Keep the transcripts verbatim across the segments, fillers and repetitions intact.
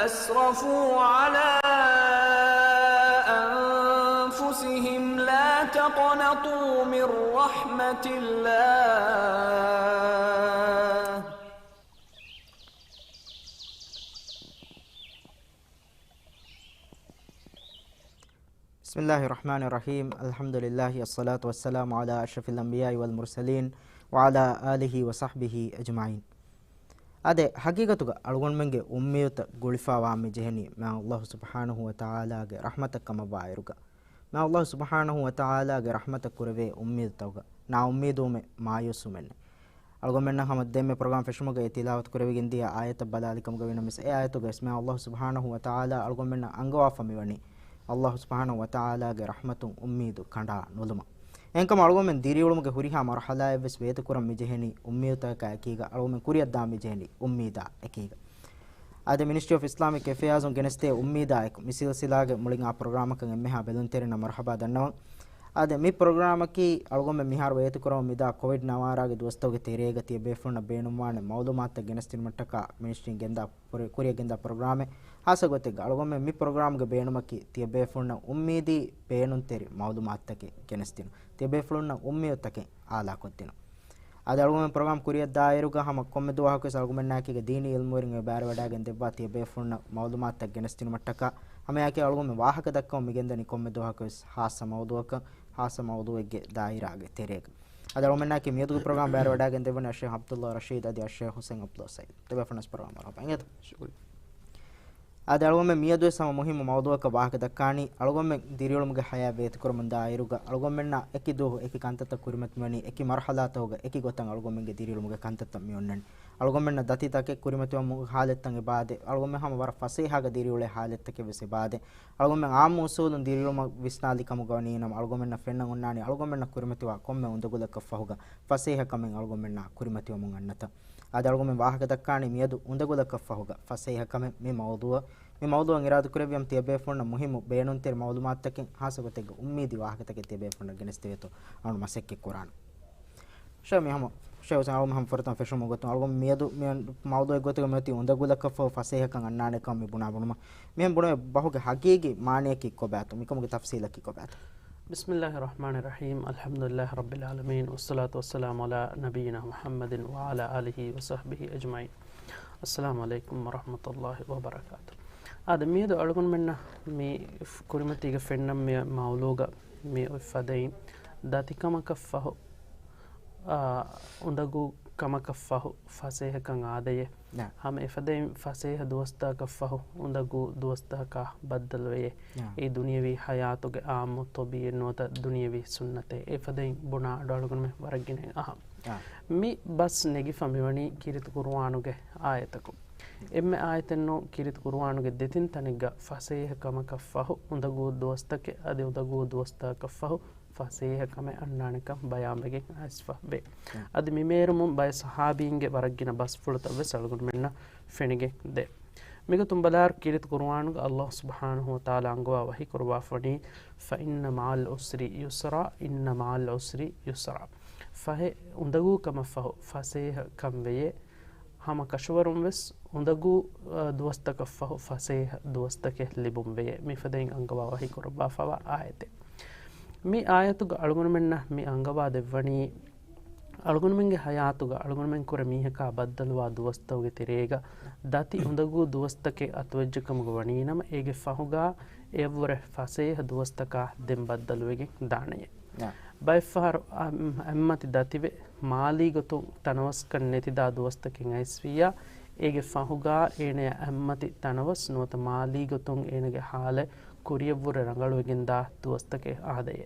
أسرفوا على أنفسهم لا تقنطوا من رحمة الله. بسم الله الرحمن الرحيم. الحمد لله، الصلاة والسلام على أشرف الأنبياء والمرسلين، وعلى آله وصحبه أجمعين. އާދެ، ޙަޤީޤަތުގަ އަޅުގަނޑުމެންގެ އުއްމީދުތައް ގުޅިފައިވާ މި ޖެހެނީ މާތް ﷲ ސުބްޙާނަހޫ ވަތަޢާލާގެ ރަޙްމަތަށް ކަމަށްވާއިރުގަ. މާތް ﷲ ސުބްޙާނަހޫ ވަތަޢާލާގެ ރަޙްމަތަށް ކުރެވޭ އުއްމީދުތަކުގަ ނާއުއްމީދުވުމެއް، މާޔޫސްވުމެއް ނެތް. އަޅުގަނޑުމެންނަށް ހަމަ ދެންމެ ޕްރޮގްރާމް ފެށުމުގައި ތިލާވަތު ކުރެވިގެން ދިޔަ އާޔަތަށް ބަލާލި ކަމުގަ ވިނަމަވެސް، އެ އާޔަތުގައި ވެސް މާތް ﷲ ސުބްޙާނަހޫ ވަތަޢާލާ އަޅުގަނޑުމެންނަށް އަންގަވާފަ މިވަނީ ﷲ ސުބްޙާނަހޫ ވަތަޢާލާގެ ރަޙްމަތުން އުއްމީދު ކަނޑާ ނުލުމަށް. އެހެންކަމުން އަޅުގަނޑުމެން ދިރިއުޅުމުގެ ހުރިހާ މަރުޙަލާއެއް ވެސް ވޭތުކުރަން މި ޖެހެނީ އުއްމީދުތަކާ އެކީގަ، އަޅުގަނޑުމެން ކުރިއަށްދާން މި ޖެހެނީ އުއްމީދާ އެކީގަ. އާދެ، މިނިސްޓްރީ އޮފް އިސްލާމިކް އެފެއާޒުން ގެނެސްދޭ އުއްމީދާ އެކު މި ސިލްސިލާގެ މުޅިން އާ ޕްރޮގްރާމަކަށް އެންމެހާ ބެލުންތެރިންނަށް މަރުޙަބާ ދަންނަވަން. އާދެ، މި ޕްރޮގްރާމަކީ އަޅުގަނޑުމެން މިހާރު ވޭތުކުރަމުން މިދާ ކޮވިޑް ނަވާރަގެ ދުވަސްތަކުގެ ތެރޭގަ ތިޔަބޭފުޅުންނަށް ބޭނުންވާނެ މަޢުލޫމާތުތައް ގެނެސްދިނުމަށްޓަކާ މިނިސްޓްރީން ގެންދާ ކުރި-، ކުރިއަށް ގެންދާ ޕްރޮގްރާމެއް. ހާއްސަ ގޮތެއްގަ އަޅުގަނޑުމެން މި ޕްރޮގްރާމްގެ ބޭނުމަކީ ތިޔަބޭފުޅުންނަށް އުއްމީދީ ބޭނުންތެރި މަޢުލޫމާތުތަކެއް ގެނެސްދިނުން. ތިޔަބޭފުޅުންނަށް އުއްމީދުތަކެއް އާލާކޮށްދިނުން. އަދި އަޅުގަނޑުމެން ޕްރޮގްރާމް ކުރިއަށްދާއިރުގަ ހަމަ ކޮންމެ ދުވަހަކުވެސް އަޅުގަނޑުމެންނާއެކީގަ ދީނީ އިލްމުވެރިން އެބައިވެވަޑައިގެން ދެއްވާ ތިޔަބޭފުޅުންނަށް މަޢުލޫމާތުތައް ގެނެސްދިނުމަށްޓަކާ ހަމައެކަނި އަޅުގަނޑުމެން ވާހަކަ ދައްކަމުން މިގެންދަނީ ކޮންމެ ދުވަހަކުވެސް ހާއްސަ މައުޟޫއަކަށް، ހާއްސަ މައުޟޫއެއްގެ ދާއިރާގެ ތެރޭގަ. އަދި އަޅުގަނޑުމެންނާއެކީ މިއަދުގެ ޕްރޮގްރާމް ބައިވެވަޑައިގެން ދެއްވަނީ އައްޝައިޚް ޢަބްދުﷲ ރަޝީދު އަދި އައްޝައިޚް ޙުސައިން ޢަބްދުﷲ ސަޢީދު. ދެބޭފުޅުންނަށް ވެސް ޕްރޮގްރާމަށް މަރުޙަބާ. އިނގޭތޯ؟ ޝުކުރިއްޔާ. އާދެ، އަޅުގަނޑުމެން މިއަދުވެސް ހަމަ މުހިއްމު މައުޟޫއަކަށް ވާހަކަ ދައްކާނީ، އަޅުގަނޑުމެން ދިރިއުޅުމުގެ ޙަޔާތް ވޭތުކުރަމުން ދާއިރުގަ އަޅުގަނޑުމެންނަށް އެކި ދުވަހު އެކި ކަންތައްތައް ކުރިމަތިވަނީ، އެކި މަރުޙަލާތަކުގަ އެކި ގޮތަށް އަޅުގަނޑުމެންގެ ދިރިއުޅުމުގެ ކަންތައްތައް މި އޮންނަނީ. އަޅުގަނޑުމެންނަށް ދަތިތަކެއް ކުރިމަތިވަމުން ހާލަތްތައް އެބައާދޭ، އަޅުގަނޑުމެން ހަމަ ވަރަށް ފަސޭހައިގަ ދިރިއުޅޭ ހާލަތްތަކެއް ވެސް އެބައާދޭ. އަޅުގަނޑުމެން ޢާއްމު އުޞޫލުން ދިރިއުޅުމަށް ވިސްނާލި ކަމުގަ ވަނީ ނަމަ، އަޅުގަނޑުމެންނަށް ފެންނަން އޮންނާނީ އަޅުގަނޑުމެންނަށް ކުރިމަތިވާ ކޮންމެ އުނދަގުލަކަށްފަހުގަ ފަސޭހަކަމެއް އަޅުގަނޑުމެންނާ ކުރިމަތިވަމުން އަންނަތަން. އަދި އަޅުގަނޑުމެން ވާހަކަ ދައްކާނީ މިއަދު އުނދަގުލަކަށްފަހުގަ ފަސޭހަކަމެއް މި މައުޟޫއަށް. މި މައުޟޫއަށް އިރާދަކުރެއްވިޔަމް ތިޔަބޭފުޅުންނަށް މުހިއްމު ބޭނުންތެރި މަޢުލޫމާތުތަކެއް، ހާއްސަ ގޮތެއްގަ އުއްމީދީ ވާހަކަތަކެއް ތިޔަބޭފުޅުންނަށް ގެނެސްދެވޭތޯ އަޅުގަނޑު މަސައްކަތް ކުރާނަން. ޝޭޚް މި ހަމަ، ޝޭޚް ޙުސައިން އަޅުގަނޑު ހަމަ ފުރަތަމަ ފެށުމުގެ ގޮތުން އަޅުގަނޑު މިއަދު މި މައުޟޫއެއް ގޮތުގަ މިއޮތީ އުނދަގުލަކަށްފަހު ފަސޭހަކަން އަންނާނެކަން މި ބުނާ ބުނުމަށް. މިހެން ބުނެވޭ ބަހުގެ ޙަޤީޤީ މާނައަކީ ކޮބާތޯ؟ މިކަމުގެ ތަފްޞީލަކީ ކޮބާތޯ؟ بسم الله الرحمن الرحيم. الحمد لله رب العالمين، والصلاة والسلام على نبينا محمد وعلى آله وصحبه أجمعين. السلام عليكم ورحمة الله وبركاته. އާދެ، މިއަދު އަޅުގަނޑުމެންނަށް މި ކުރިމަތީގަ ފެންނަން މި މައުޟޫގަ މި އޮތް ފަދައިން ދަތިކަމަކަށްފަހު، އާ، އުނދަގޫ ކަމަކަށްފަހު ފަސޭހަކަން އާދަޔޭ. ނާ. ހަމަ އެފަދައިން ފަސޭހަ ދުވަސްތަކަށްފަހު އުނދަގޫ ދުވަސްތަކަކާ ބައްދަލުވެޔޭ. ނާ. އެއީ ދުނިޔަވީ ޙަޔާތުގެ ޢާއްމު ޠަބީޢީ ނުވަތަ ދުނިޔަވީ ސުންނަތޭ. އެފަދައިން ބުނާ އަޑު އަޅުގަނޑުމެން ވަރަށް ގިނައިން އަހަން. ނާ. މި ބަސް ނެގިފަ މިވަނީ ކީރިތި ޤުރުއާނުގެ އާޔަތަކުން. އެންމެ އާޔަތެއްނޫން، ކީރިތި ޤުރުއާނުގެ ދެތިން ތަނެއްގަ ފަސޭހަ ކަމަކަށްފަހު އުނދަގޫ ދުވަސްތަކެއް އަދި އުނދަގޫ ދުވަސްތަކަކަށްފަހު ފަސޭހަ ކަމެއް އަންނާނެކަން ބަޔާންވެގެން އައިސްފަ ވޭ. އަދި މި މޭރުމުން ބައެއް ޞަޙާބީންގެ ވަރަށް ގިނަ ބަސްފުޅުތައް ވެސް އަޅުގަނޑުމެންނަށް ފެނިގެން ދޭ. މިގޮތުން ބަލާއިރު، ކީރިތި ޤުރުއާނުގަ ﷲ ސުބްޙާނަހޫ ވަތަޢާލާ އަންގަވާ ވަޙީ ކުރައްވާފަ ވަނީ، فإن مع العسر يسرا، إن مع العسر يسرا. ފަހެ، އުނދަގޫ ކަމަށްފަހު ފަސޭހަ ކަން ވެޔޭ. ހަމަ ކަށަވަރުން ވެސް އުނދަގޫ، އަ، ދުވަސްތަކަށްފަހު ފަސޭހަ ދުވަސްތަކެއް ލިބުން ވެޔޭ. މިފަދައިން އަންގަވާ ވަޙީ ކުރައްވާފައިވާ އާޔަތެއް. މި އާޔަތުގަ އަޅުގަނޑުމެންނަށް މި އަންގަވާ ދެއްވަނީ، އަޅުގަނޑުމެންގެ ޙަޔާތުގަ އަޅުގަނޑުމެން ކުރެ މީހަކާ ބައްދަލުވާ ދުވަސްތަކުގެ ތެރޭގަ ދަތި އުނދަގޫ ދުވަސްތަކެއް އަތުވެއްޖެ ކަމުގަ ވަނީ ނަމަ، އޭގެ ފަހުގަ އެއަށްވުރެ ފަސޭހަ ދުވަސްތަކާ ދެން ބައްދަލުވެގެން ދާނެޔޭ. ނާ. ބައެއްފަހަރު އަ-، އެއްމަތި ދަތިވެ، މާލީ ގޮތުން ތަނަވަސްކަން ނެތިދާ ދުވަސްތަކެއް އައިސްވިއްޔާ، އޭގެ ފަހުގަ އޭނަޔަށް އެއްމަތި ތަނަވަސް ނުވަތަ މާލީ ގޮތުން އޭނަގެ ޙާލެއް ކުރިއަށްވުރެ ރަނގަޅުވެގެންދާ ދުވަސްތަކެއް އާދަޔޭ.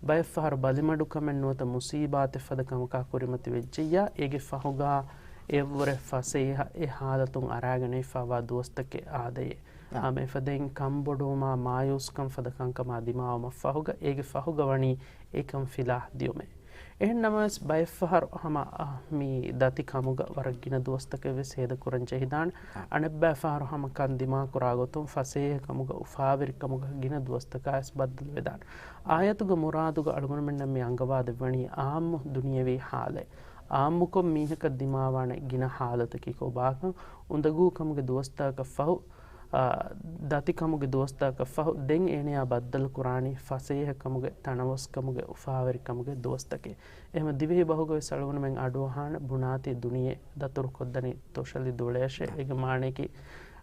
ބައެއްފަހަރު ބަލިމަޑުކަމެއް ނުވަތަ މުޞީބާތެއް ފަދަ ކަމަކާ ކުރިމަތިވެއްޖެއްޔާ، އޭގެ ފަހުގަ އެއަށްވުރެ ފަސޭހަ އެ ޙާލަތުން އަރާގެން އޮތްފައިވާ ދުވަސްތަކެއް އާދަޔޭ. އާ. ހަމަ އެފަދައިން ކަންބޮޑުވުމާ މާޔޫސްކަން ފަދަ ކަންކަމާ ދިމާވުމަށްފަހުގަ އޭގެ ފަހުގަ ވަނީ އެކަން ފިލާ ދިޔުމޭ. އެހެން ނަމަވެސް ބައެއްފަހަރު ހަމަ، އަ، މި ދަތި ކަމުގަ ވަރަށް ގިނަ ދުވަސްތަކެއް ވެސް ހޭދަ ކުރަން ޖެހިދާނެ. އާ. އަނެއްބައިފަހަރު ހަމަ ކަން ދިމާ ކުރާ ގޮތުން ފަސޭހަ ކަމުގަ އުފާވެރި ކަމުގަ ގިނަ ދުވަސްތަކާ ވެސް ބައްދަލުވެދާނެ. އާޔަތުގެ މުރާދުގަ އަޅުގަނޑުމެންނަށް މި އަންގަވާ ދެއްވަނީ އާއްމު ދުނިޔަވީ ޙާލެއް. އާއްމުކޮށް މީހަކަށް ދިމާވާނެ ގިނަ ޙާލަތަކީ ކޮބާކަން، އުނދަގޫ ކަމުގެ ދުވަސްތަކަކަށްފަހު، އާ، ދަތިކަމުގެ ދުވަސްތަކަށް ފަހު ދެން އޭނަޔާ ބައްދަލު ކުރާނީ ފަސޭހަކަމުގެ، ތަނަވަސްކަމުގެ، އުފާވެރިކަމުގެ ދުވަސްތަކެއް. އެހެމަ ދިވެހި ބަހުގަވެސް އަޅުގަނޑުމެން އަޑުއަހާނެ ބުނާތީ ދުނިޔެ ދަތުރުކޮށްދަނީ ތޮށަލި ދުޅަޔަށޭ. އޭގެ މާނަޔަކީ،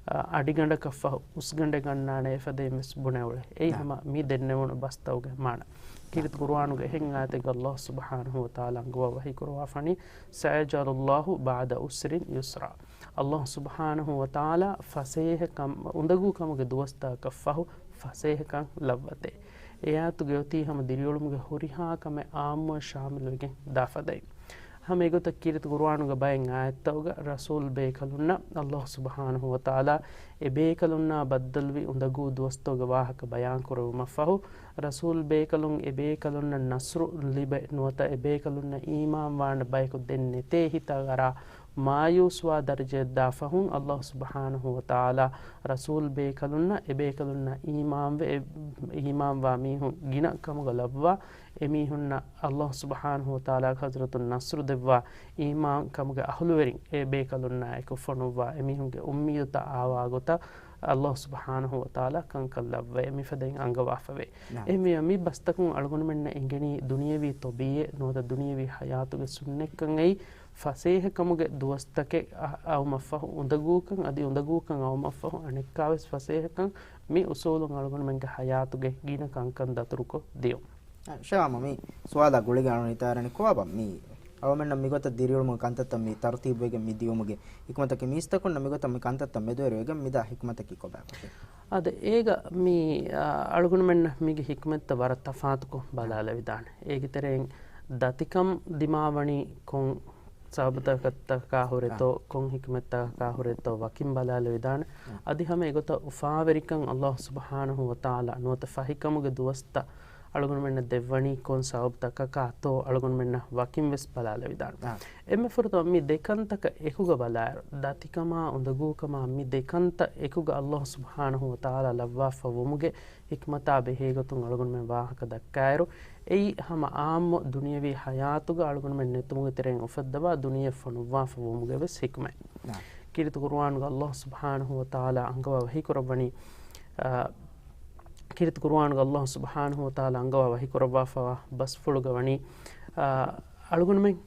އަ، އަޑިގަނޑަކަށްފަހު އުސްގަނޑެއް ގަންނާނެ އެފަދައިން ވެސް ބުނެ އުޅޭ. އެއީ ހަމަ މި ދެންނެވުނު ބަސްތަކުގެ މާނަ. ކީރިތި ޤުރުއާނުގެ އެހެން އާޔަތެއްގަ ﷲ ސުބްޙާނަހޫ ވަތަޢާލާ އަންގަވާ ވަޙީ ކުރައްވާފަނީ، "سَيَجْعَلُ اللَّهُ بَعْدَ عُسْرٍ يُسْرًا." ﷲ ސުބްޙާނަހޫ ވަތަޢާލާ ފަސޭހަކަން، އުނދަގޫކަމުގެ ދުވަސްތަކަށް ފަހު ފަސޭހަކަން ލައްވަތޭ. އެ އާޔަތުގެ އޮތީ ހަމަ ދިރިއުޅުމުގެ ހުރިހާ ކަމެއް އާއްމުވެ ޝާމިލުވެގެން ދާ ފަދައިން. ހަމަ އެގޮތަށް ކީރިތި ޤުރުއާނުގެ ބައެއް އާޔަތްތަކުގަ ރަސޫލް ބޭކަލުންނަށް ﷲ ސުބްޙާނަހޫ ވަތަޢާލާ އެ ބޭކަލުންނާ ބައްދަލުވި އުނދަގޫ ދުވަސްތަކުގެ ވާހަކަ ބަޔާން ކުރެއްވުމަށްފަހު، ރަސޫލް ބޭކަލުން އެ ބޭކަލުންނަށް ނަޞްރު ލިބެ ނުވަތަ އެ ބޭކަލުންނަށް އީމާންވާނެ ބަޔަކު ދެން ނެތޭ ހިތަށް އަރާ މާޔޫސްވާ ދަރަޖައަށް ދާ ފަހުން، ﷲ ސުބްޙާނަހޫ ވަތަޢާލާ ރަސޫލް ބޭކަލުންނަށް އެ ބޭކަލުންނަށް އީމާންވެ، އެ އީމާންވާ މީހުން ގިނަ ކަމުގަ ލައްވާ، އެ މީހުންނަށް ﷲ ސުބްޙާނަހޫ ވަތަޢާލާގެ ޙަޟްރަތުން ނަޞްރު ދެއްވާ، އީމާން ކަމުގެ އަހުލުވެރިން އެ ބޭކަލުންނާ އެކު ފޮނުއްވާ، އެ މީހުންގެ އުއްމީދުތައް އާވާ ގޮތަށް ﷲ ސުބްޙާނަހޫ ވަތަޢާލާ ކަންކަން ލައްވައޭ މިފަދައިން އަންގަވާފަވޭ. އެހެންވީމަ މި ބަސްތަކުން އަޅުގަނޑުމެންނަށް އެނގެނީ ދުނިޔެވީ ޠަބީޢަތް ނުވަތަ ދުނިޔެވީ ޙަޔާތުގެ ސުންނަތްކަން އެއީ، ފަސޭހަކަމުގެ ދުވަސްތަކެއް އަ-، އައުމަށްފަހު އުނދަގޫކަން އަދި އުނދަގޫކަން އައުމަށްފަހު އަނެއްކާވެސް ފަސޭހަކަން މި އުސޫލުން އަޅުގަނޑުމެންގެ ޙަޔާތުގެ ގިނަ ކަންކަން ދަތުރުކޮށް ދިޔުން. ޝަވާމަ މި ސުވާލާ ގުޅިގެން އަޅުނިތާރަނި ކޮބާބަ މި އަޅުމެންނަށް މިގޮތަށް ދިރިއުޅުމުގެ ކަންތައްތައް މި ތަރުތީބުވެގެން މި ދިޔުމުގެ ޙިކުމަތަކީ މީސްތަކުންނަށް މިގޮތަށް މި ކަންތައްތައް މެދުވެރިވެގެން މިދާ ޙިކުމަތަކީ ކޮބާބަ؟ އަދި އޭގަ މި، އަ، އަޅުގަނޑުމެންނަށް މީގެ ޙިކުމަތްތައް ވަރަށް ތަފާތުކޮށް ބަލާލެވިދާނެ. އޭގެ ތެރެއިން ދަތިކަން ދިމާވަނީ ކޮން ސަބަބުތަކަށް ކާ ހުރެތޯ، ކޮން ޙިކުމަތްތަކަކާ ހުރެތޯ ވަކިން ބަލާލެވިދާނެ. އަދި ހަމަ އެގޮތަށް އުފާވެރިކަން ﷲ ސުބްޙާނަހޫ ވަތަޢާލާ ނުވަތަ ފަހިކަމުގެ ދުވަސްތައް އަޅުގަނޑުމެންނަށް ދެއްވަނީ ކޮން ސަބަބުތަކަކާތޯ އަޅުގަނޑުމެންނަށް ވަކިން ވެސް ބަލާލެވިދާނެ. އެންމެ ފުރަތަމަ މި ދެކަންތަކަށް އެކުގަ ބަލާއިރު، ދަތިކަމާ އުނދަގޫކަމާ މި ދެކަންތައް އެކުގަ ﷲ ސުބްޙާނަހޫ ވަތަޢާލާ ލައްވާފަ ވުމުގެ ޙިކްމަތާ ބެހޭގޮތުން އަޅުގަނޑުމެން ވާހަކަ ދައްކާއިރު، އެއީ ހަމަ އާއްމު ދުނިޔެވީ ޙަޔާތުގަ އަޅުގަނޑުމެން ނެތުމުގެ ތެރެއިން އުފައްދަވާ ދުނިޔެ ފޮނުއްވާފަ ވުމުގެ ވެސް ޙިކްމަތް. ކީރިތި ޤުރުއާނުގަ ﷲ ސުބްޙާނަހޫ ވަތަޢާލާ އަންގަވާ ވަޙީކުރައްވަނީ، އާ، ކީރިތި ޤުރުއާނުގަ ﷲ ސުބްޙާނަހޫ ވަތަޢާލާ އަންގަވާ ވަޙީކުރައްވާފަވާ ބަސްފުޅުގަ ވަނީ، އާ، އަޅުގަނޑުމެން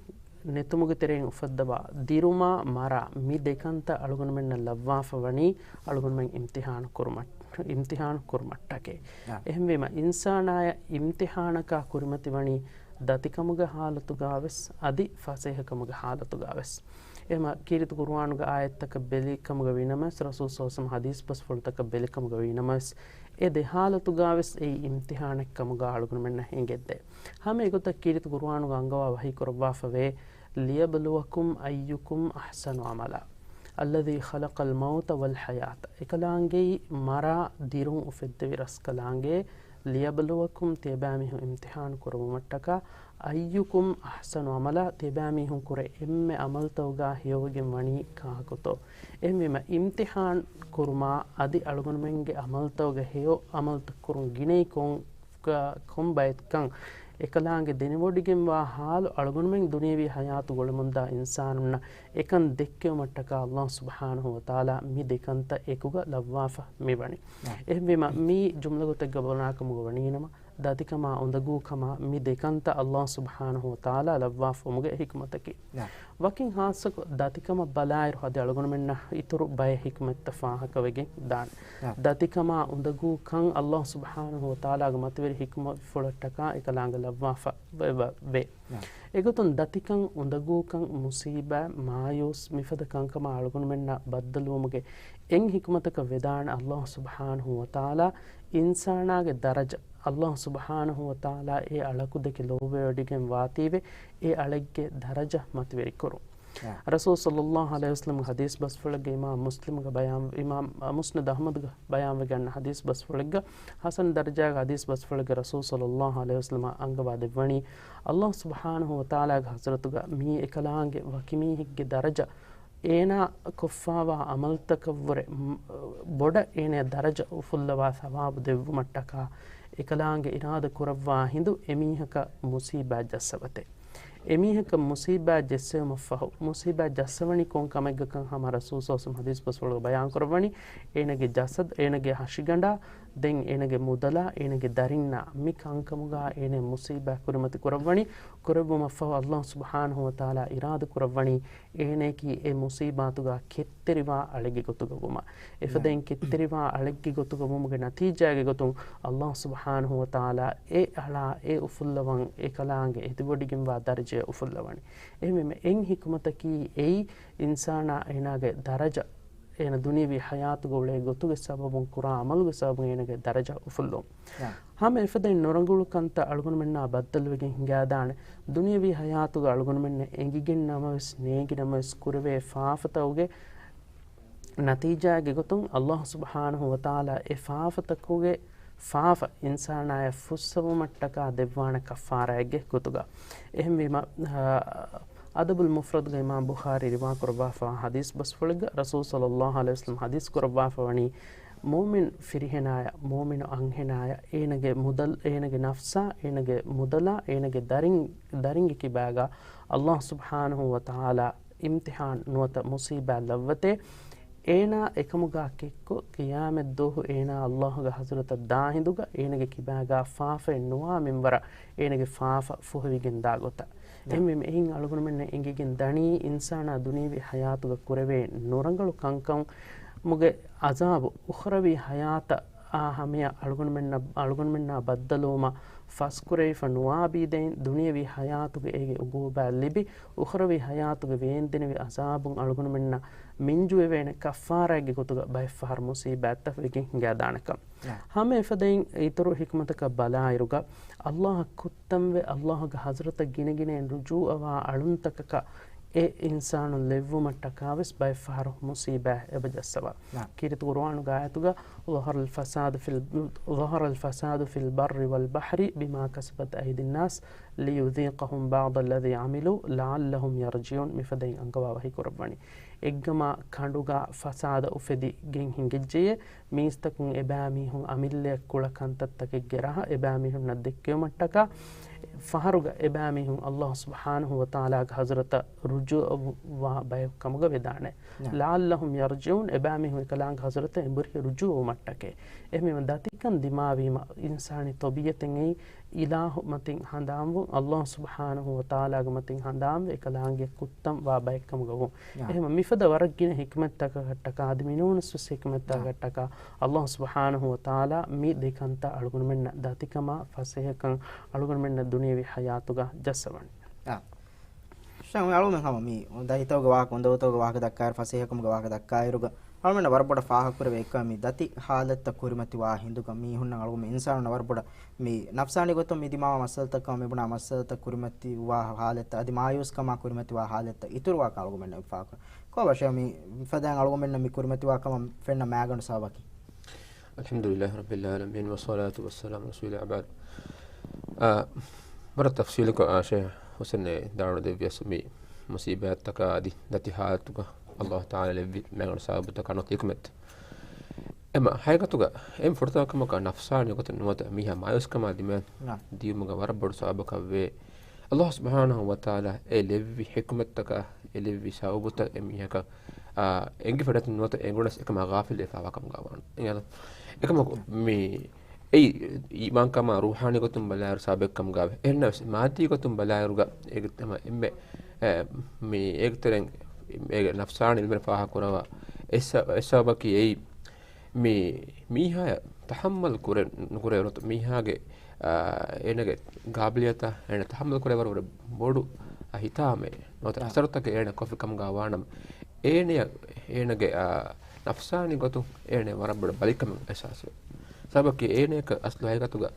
ނެތުމުގެ ތެރެއިން އުފައްދަވާ ދިރުމާ މަރާ މި ދެކަންތައް އަޅުގަނޑުމެންނަށް ލައްވާފަ ވަނީ އަޅުގަނޑުމެން އިމްތިޙާނު ކުރުމަށް، އިމްތިޙާނު ކުރުމަށްޓަކައި. އެހެންވީމަ، އިންސާނާޔަށް އިމްތިޙާނަކާ ކުރިމަތިވަނީ ދަތިކަމުގެ ޙާލަތުގާވެސް އަދި ފަސޭހަކަމުގެ ޙާލަތުގާވެސް. އެހެމަ ކީރިތި ޤުރުއާނުގެ އާޔަތްތަކަށް ބެލި ކަމުގަ ވީނަމަވެސް، ރަސޫލު ޞައްލަﷲު ޢަލައިހި ވަސައްލަމަ ޙަދީޘް ބަސްފުޅުތަކަށް ބެލި ކަމުގަ ވީނަމަވެސް، އެ ދެ ޙާލަތުގާވެސް އެއީ އިމްތިޙާނެއް ކަމުގަ އަޅުގަނޑުމެންނަށް އެނގެއްދޭ. ހަމަ އެގޮތަށް ކީރިތި ޤުރުއާނުގަ އަންގަވާ ވަޙީކުރައްވާފަވޭ، "لِيَبْلُوَكُمْ أَيُّكُمْ أَحْسَنُ عَمَلًا الَّذِي خَلَقَ الْمَوْتَ وَالْحَيَاةَ." އެކަލާނގެއީ މަރާ ދިރުން އުފެއްދެވި ރަސްކަލާނގެ، "لِيَبْلُوَكُمْ" ތިޔަބައިމީހުން އިމްތިޙާނު ކުރުވުމަށްޓަކާ، "أَيُّكُمْ أَحْسَنُ عَمَلًا" ތިޔަބައިމީހުން ކުރެ އެންމެ ޢަމަލުތަކުގާ ހެޔޮވެގެން ވަނީ ކާކުތޯ؟ އެހެންވީމަ، އިމްތިޙާން ކުރުމާ އަދި އަޅުގަނޑުމެންގެ ޢަމަލުތަކުގެ ހެޔޮ ޢަމަލުތައް ކުރުން ގިނައީ ކޮން ކަ-، ކޮން ބައެއްކަން އެކަލާނގެ ދެނެވޮޑިގެންވާ ޙާލު އަޅުގަނޑުމެން ދުނިޔެވީ ޙަޔާތު ގުޅެމުންދާ އިންސާނުންނަށް އެކަން ދެއްކެވުމަށްޓަކާ ﷲ ސުބްޙާނަހޫ ވަތަޢާލާ މި ދެކަންތައް އެކުގަ ލައްވާފަ މިވަނީ. އެހެންވީމަ، މީ ޖުމްލަ ގޮތެއްގަ ބުނާކަމުގަ ވަނީނަމަ، ދަތިކަމާ އުނދަގޫކަމާ މި ދެކަންތައް ﷲ ސުބްޙާނަހޫ ވަތަޢާލާ ލައްވާފަ ވުމުގެ ޙިކްމަތަކީ. ވަކިން ޚާއްޞަކޮށް ދަތިކަމަށް ބަލާއިރު އަދި އަޅުގަނޑުމެންނަށް އިތުރު ބައެއް ޙިކްމަތްތައް ފާހަގަވެގެން ދާނެ. ދަތިކަމާ އުނދަގޫކަން ﷲ ސުބްޙާނަހޫ ވަތަޢާލާގެ މަތިވެރި ޙިކްމަތްފުޅަށްޓަކާ އެކަލާނގެ ލައްވާފަ ވެ-، ވެ-، ވޭ. އެގޮތުން ދަތިކަން، އުނދަގޫކަން، މުޞީބާތް، މާޔޫސް މިފަދަ ކަންކަމާ އަޅުގަނޑުމެންނާ ބައްދަލުވުމުގެ އެއް ޙިކްމަތަކަށް ވެދާނެ ﷲ ސުބްޙާނަހޫ ވަތަޢާލާ އިންސާނާގެ ދަރަޖަ ﷲ ސުބްޙާނަހޫ ވަތަޢާލާ އެ އަޅަކު ދެކެ ލޯބިވެވޮޑިގެން ވާތީވެ، އެ އަޅެއްގެ ދަރަޖަ މަތިވެރިކުރުން. ރަސޫލު ޞައްލަﷲު ޢަލައިހި ވަސައްލަމަގެ ޙަދީޘް ބަސްފުޅެއްގަ އިމާމް މުސްލިމްގެ ބަޔާން، އިމާމް މުސްނަދު އަޙްމަދުގަ ބަޔާންވެގެން ޙަދީޘް ބަސްފުޅެއްގަ، ޙަސަން ދަރަޖާގެ ޙަދީޘް ބަސްފުޅެއްގަ ރަސޫލު ޞައްލަﷲު ޢަލައިހި ވަސައްލަމަ އަންގަވާ ދެއްވަނީ، ﷲ ސުބްޙާނަހޫ ވަތަޢާލާގެ ޙަޟްރަތުގަ މީ އެކަލާނގެ ވަކި މީހެއްގެ ދަރަޖަ އޭނާ ކޮށްފާވާ ޢަމަލުތަކަށްވުރެ، މް، ބޮޑަށް އޭނަޔަށް ދަރަޖަ އުފުއްލަވާ ޘަވާބު ދެއްވުމަށްޓަކާ، އެކަލާނގެ އިރާދަ ކުރައްވާ ހިނދު އެމީހަކަށް މުޞީބާތް ޖައްސަވަތޭ. އެމީހަކަށް މުސީބާތް ޖެއްސެވުމަށްފަހު، މުސީބާތް ޖައްސަވަނީ ކޮން ކަމެއްގަކަން ހަމަ ރަސޫލު ސައްލައްލާހު ޢަލައިހި ވަސައްލަމަ ޙަދީޘް ބަސްފުޅުގަ ބަޔާން ކުރައްވަނީ، އޭނަގެ ޖަސަދު، އޭނަގެ ހަށިގަނޑާ، ދެން އޭނަގެ މުދަލާ، އޭނަގެ ދަރިންނާ، މި ކަންކަމުގާ އޭނަ މުސީބާތް ކުރިމަތި ކުރައްވަނީ، ކުރެއްވުމަށްފަހު އައްލާހު ސުބްޙާނަހު ވަތަޢާލާ އިރާދަ ކުރައްވަނީ، އޭނަޔަކީ އެ މުސީބާތުގާ ކެތްތެރިވާ އަޅެއްގެ ގޮތުގަ ވުމަށް. އެފަދައިން ކެތްތެރިވާ އަޅެއްގެ ގޮތުގަ ވުމުގެ ނަތީޖާގެ ގޮތުން އައްލާހު ސުބްޙާނަހު ވަތަޢާލާ އެ އަޅާ އެ އުފުއްލަވަން އެކަލާނގެ އެދިބޮޑިގެންވާ ދަރަޖަޔަށް އުފުއްލަވަނީ. އެހެންވީމަ އެއް ޙިކުމަތަކީ އެއީ އިންސާނާ އޭނާގެ ދަރަޖަ އޭނަ ދުނިޔަވީ ޙަޔާތުގަ އުޅޭ ގޮތުގެ ސަބަބުން ކުރާ ޢަމަލުގެ ސަބަބުން އޭނަގެ ދަރަޖަ އުފުއްލުން. ހަމަ އެފަދައިން ނުރަނގަޅު ކަންތައް އަޅުގަނޑުމެންނާ ބައްދަލުވެގެން ހިނގާދާނެ. ދުނިޔަވީ ޙަޔާތުގަ އަޅުގަނޑުމެންނަށް އެނގިގެން ނަމަވެސް ނޭނގި ނަމަވެސް ކުރެވޭ ފާފަތަކުގެ ނަތީޖާގެ ގޮތުން އައްލާހު ސުބްޙާނަހު ވަތަޢާލާ އެ ފާފަތަކުގެ ފާފަ އިންސާނާޔަށް ފުއްސަވުމަށްޓަކާ ދެއްވާނެ ކައްފާރާއެއްގެ ގޮތުގަ. އެހެންވީމަ، އަ، އަދަބުލް މުފްރަދުގަ އިމާމް ބުޚާރީ ރިވާ ކުރައްވާފަވާ ޙަދީޘް ބަސްފުޅެއްގަ ރަސޫލު ޞައްލައްލާހު ޢަލައިހި ވަސައްލަމަ ޙަދީޘް ކުރައްވާފަވަނީ، މުއުމިން ފިރިހެނާޔަށް، މުއުމިނު އަންހެނާޔަށް، އޭނަގެ މުދަލް، އޭނަގެ ނަފްސާ، އޭނަގެ މުދަލާ، އޭނަގެ ދަރިން، ދަރިންގެ ކިބާގަ އައްލާހު ސުބްޙާނަހު ވަތަޢާލާ އިމްތިޙާން ނުވަތަ މުޞީބާތް ލައްވަތޭ، އޭނާ އެކަމުގާ ކެއްކޮށް، ޤިޔާމަތްދުވަހު އޭނާ އައްލާހުގެ ޙަޟްރަތަށް ދާ ހިނދުގަ އޭނަގެ ކިބާގާ ފާފައެއް ނުވާ މިންވަރަށް އޭނަގެ ފާފަ ފޮހެވިގެން ދާ ގޮތަށް. އެހެންވީމަ އެއިން އަޅުގަނޑުމެންނަށް އެނގިގެން ދަނީ އިންސާނާ ދުނިޔަވީ ޙަޔާތުގަ ކުރެވޭ ނުރަނގަޅު ކަންކަމުގެ ޢަޒާބު އުޚްރަވީ ޙަޔާތަށް އާ ހަމަޔަށް އަޅުގަނޑުމެންނަށް، އަޅުގަނޑުމެންނާ ބައްދަލުވުމަށް ފަސްކުރެވިފަ ނުވާ ބީދެއިން، ދުނިޔަވީ ޙަޔާތުގަ އޭގެ ޢުޤޫބާތް ލިބި، އުޚްރަވީ ޙަޔާތުގަ ވޭންދެނިވި ޢަޒާބުން އަޅުގަނޑުމެންނަށް މިންޖުވެވޭނެ ކައްފާރާއެއްގެ ގޮތުގަ ބައެއްފަހަރު މުޞީބާތްތައް ވެގެން ހިނގާދާނެކަން. ހަމަ އެފަދައިން އިތުރު ޙިކުމަތަކަށް ބަލާއިރުގަ، އައްލާހަށް ކުއްތަންވެ، އައްލާހުގެ ޙަޟްރަތަށް ގިނަގިނައިން ރުޖޫޢަވާ އަޅުންތަކަކަށް އެ އިންސާނުން ލެއްވުމަށްޓަކާވެސް ބައެއްފަހަރު މުޞީބާތް އެބަ ޖައްސަވާ. ނާ. ކީރިތި ޤުރުއާނުގެ އާޔަތުގަ، ظهر الفساد في ال-، ظهر الفساد في البر والبحر بما كسبت أيدي الناس ليذيقهم بعض الذي عملوا لعلهم يرجعون މިފަދައިން އަންގަވާ ވަޙީ ކުރައްވަނީ. އެއްގަމާ ކަނޑުގަ ފަސާދަ އުފެދިގެން ހިނގިއްޖެޔޭ، މީސްތަކުން އެބައިމީހުން އަމިއްލަޔަށް ކުޅަ ކަންތައްތަކެއްގެ ރަހަ އެބައިމީހުންނަށް ދެއްކެވުމަށްޓަކާ، ފަހަރުގަ އެބައިމީހުން އައްލާހު ސުބްޙާނަހު ވަތަޢާލާގެ ޙަޟްރަތަށް ރުޖޫޢަވާ ބަޔަކު ކަމުގަ ވެދާނެ. ނަޢަމް. لعلهم يرجعون އެބައިމީހުން އެކަލާނގެ ޙަޟްރަތަށް އެނބުރި ރުޖޫޢަވުމަށްޓަކައި. އެހެންވީމަ ދަތިކަން ދިމާވީމަ އިންސާނީ ޠަބީޢަތެއް އެއީ އިލާހު މަތިން ހަނދާންވުން، އައްލާހު ސުބްޙާނަހު ވަތަޢާލާގެ މަތިން ހަނދާންވެ އެކަލާނގެ ކުއްތަން ވާ ބައެއްކަމުގަ ވުން. ނަޢަމް. އެހެންވީމަ މިފަދަ ވަރަށް ގިނަ ޙިކްމަތްތަކަކަށްޓަކާ އަދި މިނޫނަސްވެސް ޙިކްމަތްތަކަކަށްޓަކާ ނަޢަމް. އައްލާހު ސުބްޙާނަހު ވަތަޢާލާ މި ދެ ކަންތައް އަޅުގަނޑުމެންނަށް ދަތިކަމާ ފަސޭހަކަން އަޅުގަނޑުމެންނަށް ދުނިޔަވީ ޙަޔާތުގަ ޖައްސަވަނީ. ނަޢަމް. ޝައިޚް، މި އަޅުގަނޑުމެން ހަމަ މި ދަތިތަކުގެ ވާހަކަ، އުނދަގޫތަކުގެ ވާހަކަ ދައްކާއިރު، ފަސޭހަކަމުގެ ވާހަކަ ދައްކާއިރުގަ، އަޅުގަނޑުމެންނަށް ވަރަށް ބޮޑަށް ފާހަގަކުރެވޭ އެއްކަމަކީ މި ދަތި ޙާލަތްތައް ކުރިމަތިވާ ހިނދުގަ މީހުންނަށް އަޅުގަނޑުމެން އިންސާނުންނަށް ވަރަށް ބޮޑަށް މި ނަފްސާނީ ގޮތުން މި ދިމާވާ މައްސަލަތައް ކަމަށް މި ބުނާ މައްސަލަތައް ކުރިމަތިވާ ޙާލަތްތައް އަދި މާޔޫސްކަމާ ކުރިމަތިވާ ޙާލަތްތައް އިތުރުވާކަން އަޅުގަނޑުމެންނަށް ފާހަގަކުރަން. ކޯބަށޭ މި ފަދައިން އަޅުގަނޑުމެންނަށް މި ކުރިމަތިވާ ކަމަށް ފެންނަ މައިގަނޑު ސަބަބަކީ؟ الحمد لله رب العالمين والصلاة والسلام على رسول الله وبعد. އާ، ވަރަށް ތަފްޞީލުކޮށް އާ ޝޭޚް ޙުސެން ދާނު ދެއްވިޔަސް މި މުޞީބާތްތަކާ އަދި ދަތި ޙާލަތުގަ އައްލާހު ތަޢާލާ ލެއްވި މައިގަނޑު ސަބަބުތަކާ ނުވަތަ ޙިކުމަތް. އެމަ ހަގީގަތުގަ އެންމެ ފުރަތަމަ ކަމަކަށް ނަފްސާނީ ގޮތުން ނުވަތަ މީހާ މާޔޫސްކަމާ ދިމާ ނަޢަމް. ދިޔުމުގަ ވަރަށް ބޮޑު ސަބަބަކަށްވޭ. އައްލާހު ސުބްޙާނަހު ވަތަޢާލާ އެ ލެއްވި ޙިކުމަތްތަކާ، އެ ލެއްވި ސަބަބުތައް އެ މީހަކަށް، އާ، އެނގިފަ ނެތި ނުވަތަ އެނގުނަސް އެކަމާ ޣާފިލްވެފައިވާ ކަމުގަ ވާނެ. އެހެން އެކަމަކު ނަޢަމް. މި އެއީ އީމާންކަމާ ރޫޙާނީ ގޮތުން ބަލާއިރު ސަބަބެއް ކަމުގައި. އެހެންނަމަވެސް މާއްދީ ގޮތުން ބަލާއިރުގަ އޭގެ ތެރެއިން އެންމެ، އެ، މި އޭގެ ތެރެއިން އޭގެ ނަފްސާނީ އިލްމުން ފާހަގަކުރައްވާ އެއް ސަ-، އެއް ސަބަބަކީ އެއީ މި މީހާޔަށް ތަޙައްމަލް ކުރެ-، ނުކުރެވޭ ނުވަތަ މީހާގެ، އާ، އޭނަގެ ގާބިލިއްޔަތަށް އޭނަ ތަޙައްމަލް ކުރެވޭ ވަރަށް ބޮޑު، އާ، ހިތާމައެއް ނުވަތަ އަސަރުތަކެއް އޭނަ ކޮށްފި ކަމުގަ ވާނަމަ، އޭނަޔަށް އޭނަގެ، އާ، ނަފްސާނީ ގޮތުން އޭނަ ވަރަށް ބޮޑަށް ބަލިކަމެއް އިޙްސާސްވޭ. ސަބަބަކީ އޭނަޔަކަށް އަސްލު ހަގީގަތުގަ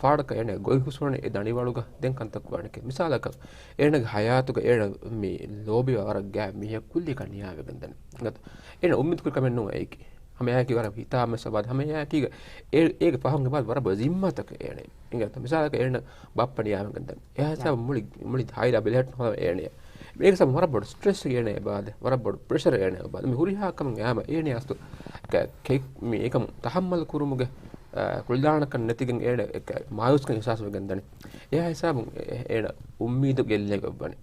ފާޑަކަށް އޭނަ ގޮތް ހުސްވަނީ އެ ދަނޑިވަޅުގަ ދެން ކަންތައް ކުރާނެކޭ. މިސާލަކަށް، އޭނަގެ ހަޔާތުގަ އޭނަ މި ލޯބިވާ ވަރަށް ގާތް މީހަކު ކުއްލިއަކަށް ނިޔާވެގެން ދަނީ. އެނގޭތަ؟ އޭނަ އުއްމީދު ކުރި ކަމެއް ނޫން އެއީކީ. ހަމައެއާއެކީ ވަރަށް ހިތާމަ ސަވާލެއް. ހަމައެއާއެކީގަ އޭ-، އޭގެ ފަހުން އެބަ ވަރަށް ބޮޑު ޒިންމާތަކެއް އޭނަ. އެނގޭތަ؟ މިސާލަކަށް އޭނަ ބައްޕަ ނިޔާވެގެން ދަނީ. އެހާ ހިސާބަށް ނަ. މުޅި، މުޅި އާއިލާ ބެލެހެއްޓުން ހަމަ އޭނަ. އޭގެ ސަބަބުން ވަރަށް ބޮޑު ސްޓްރެސް އޭނަ އެބައާދޭ. ވަރަށް ބޮޑު ޕްރެޝަރ އޭނަ އެބައާދޭ. މި ހުރިހާ ކަމެއް އާމަ އޭނަ އަސްލު ކެ-، ކެ-، މި އެކަމު ތަޙައްމަލް ކުރުމުގެ އާ، ކުޅިދާނަކަން ނެތިގެން އޭނަ އެކަ-، މާޔޫސްކަން އިހްސާސް ވެގެން ދަނީ. އެހާ ހިސާބުން އެ-، އޭނަ އުއްމީދު ގެއްލޭ ގޮތްވަނީ.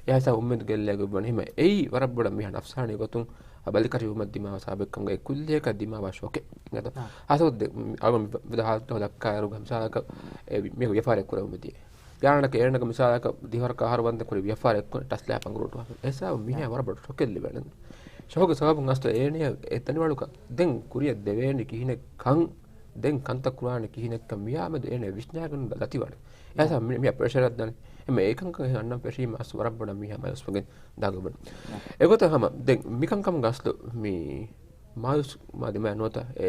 އެހާ ހިސާބުން އުއްމީދު ގެއްލޭ ގޮތްވަނީ. ހަމަ އެއީ ވަރަށް ބޮޑަށް މީހާ ނަފްސާނީ ގޮތުން ބަލިކަށިވުމަށް ދިމާވާ ސަބަބެއްކަމުގައި ކުއްލިއަކަށް ދިމާވާ ޝޮކެއް. އާ. ހަސަދު ދެ-، އަޅުގަނޑު މި ވިދާޅުވި ހާލަތު ދައްކާއިރު މިސާލަކަށް އެ މީހަކު ވިޔަފާރިއެއް ކުރެވުމަށް ދިޔަ. އިރާނަކަށް އޭނަގެ މިސާލަކަށް ދިހަވަރަކަށް އަހަރު ވަންދެން ކުރި ވިޔަފާރި އެއްކޮށް ޓަސްލާ ފަނގުރޫޓު އެހިސާބު މީހާ ވަރަށް ބޮޑު ޝޮކެއް ލިބޭނެ. ޝޮކުގެ ސަބަބުން އަސްލު އޭނަޔަށް އެ ދަނިވަޅުކަ ދެން ކުރިއަށް ދެވޭނެ ކިހިނެއް ކަން، ދެން ކަންތައް ކުރާނެ ކިހިނެއްކަން މިޔާމެދު އޭނަ ވިސްނާގެން ދަތިވާނެ. އެހިސާބު މި-، މިޔާ ޕްރެޝަރެއް ދާނެ. އެމެ އެކަންކަން އަންނަން ފެށީމަ އަސްލު ވަރަށް ބޮޑަށް މީހާ މަޔޫސްވެގެން ދާގަބަން. އެގޮތަށް ހަމަ ދެން މިކަންކަމުގަ އަސްލު މި މާޔޫސް މާ ދިމާ ނުވަތަ އެ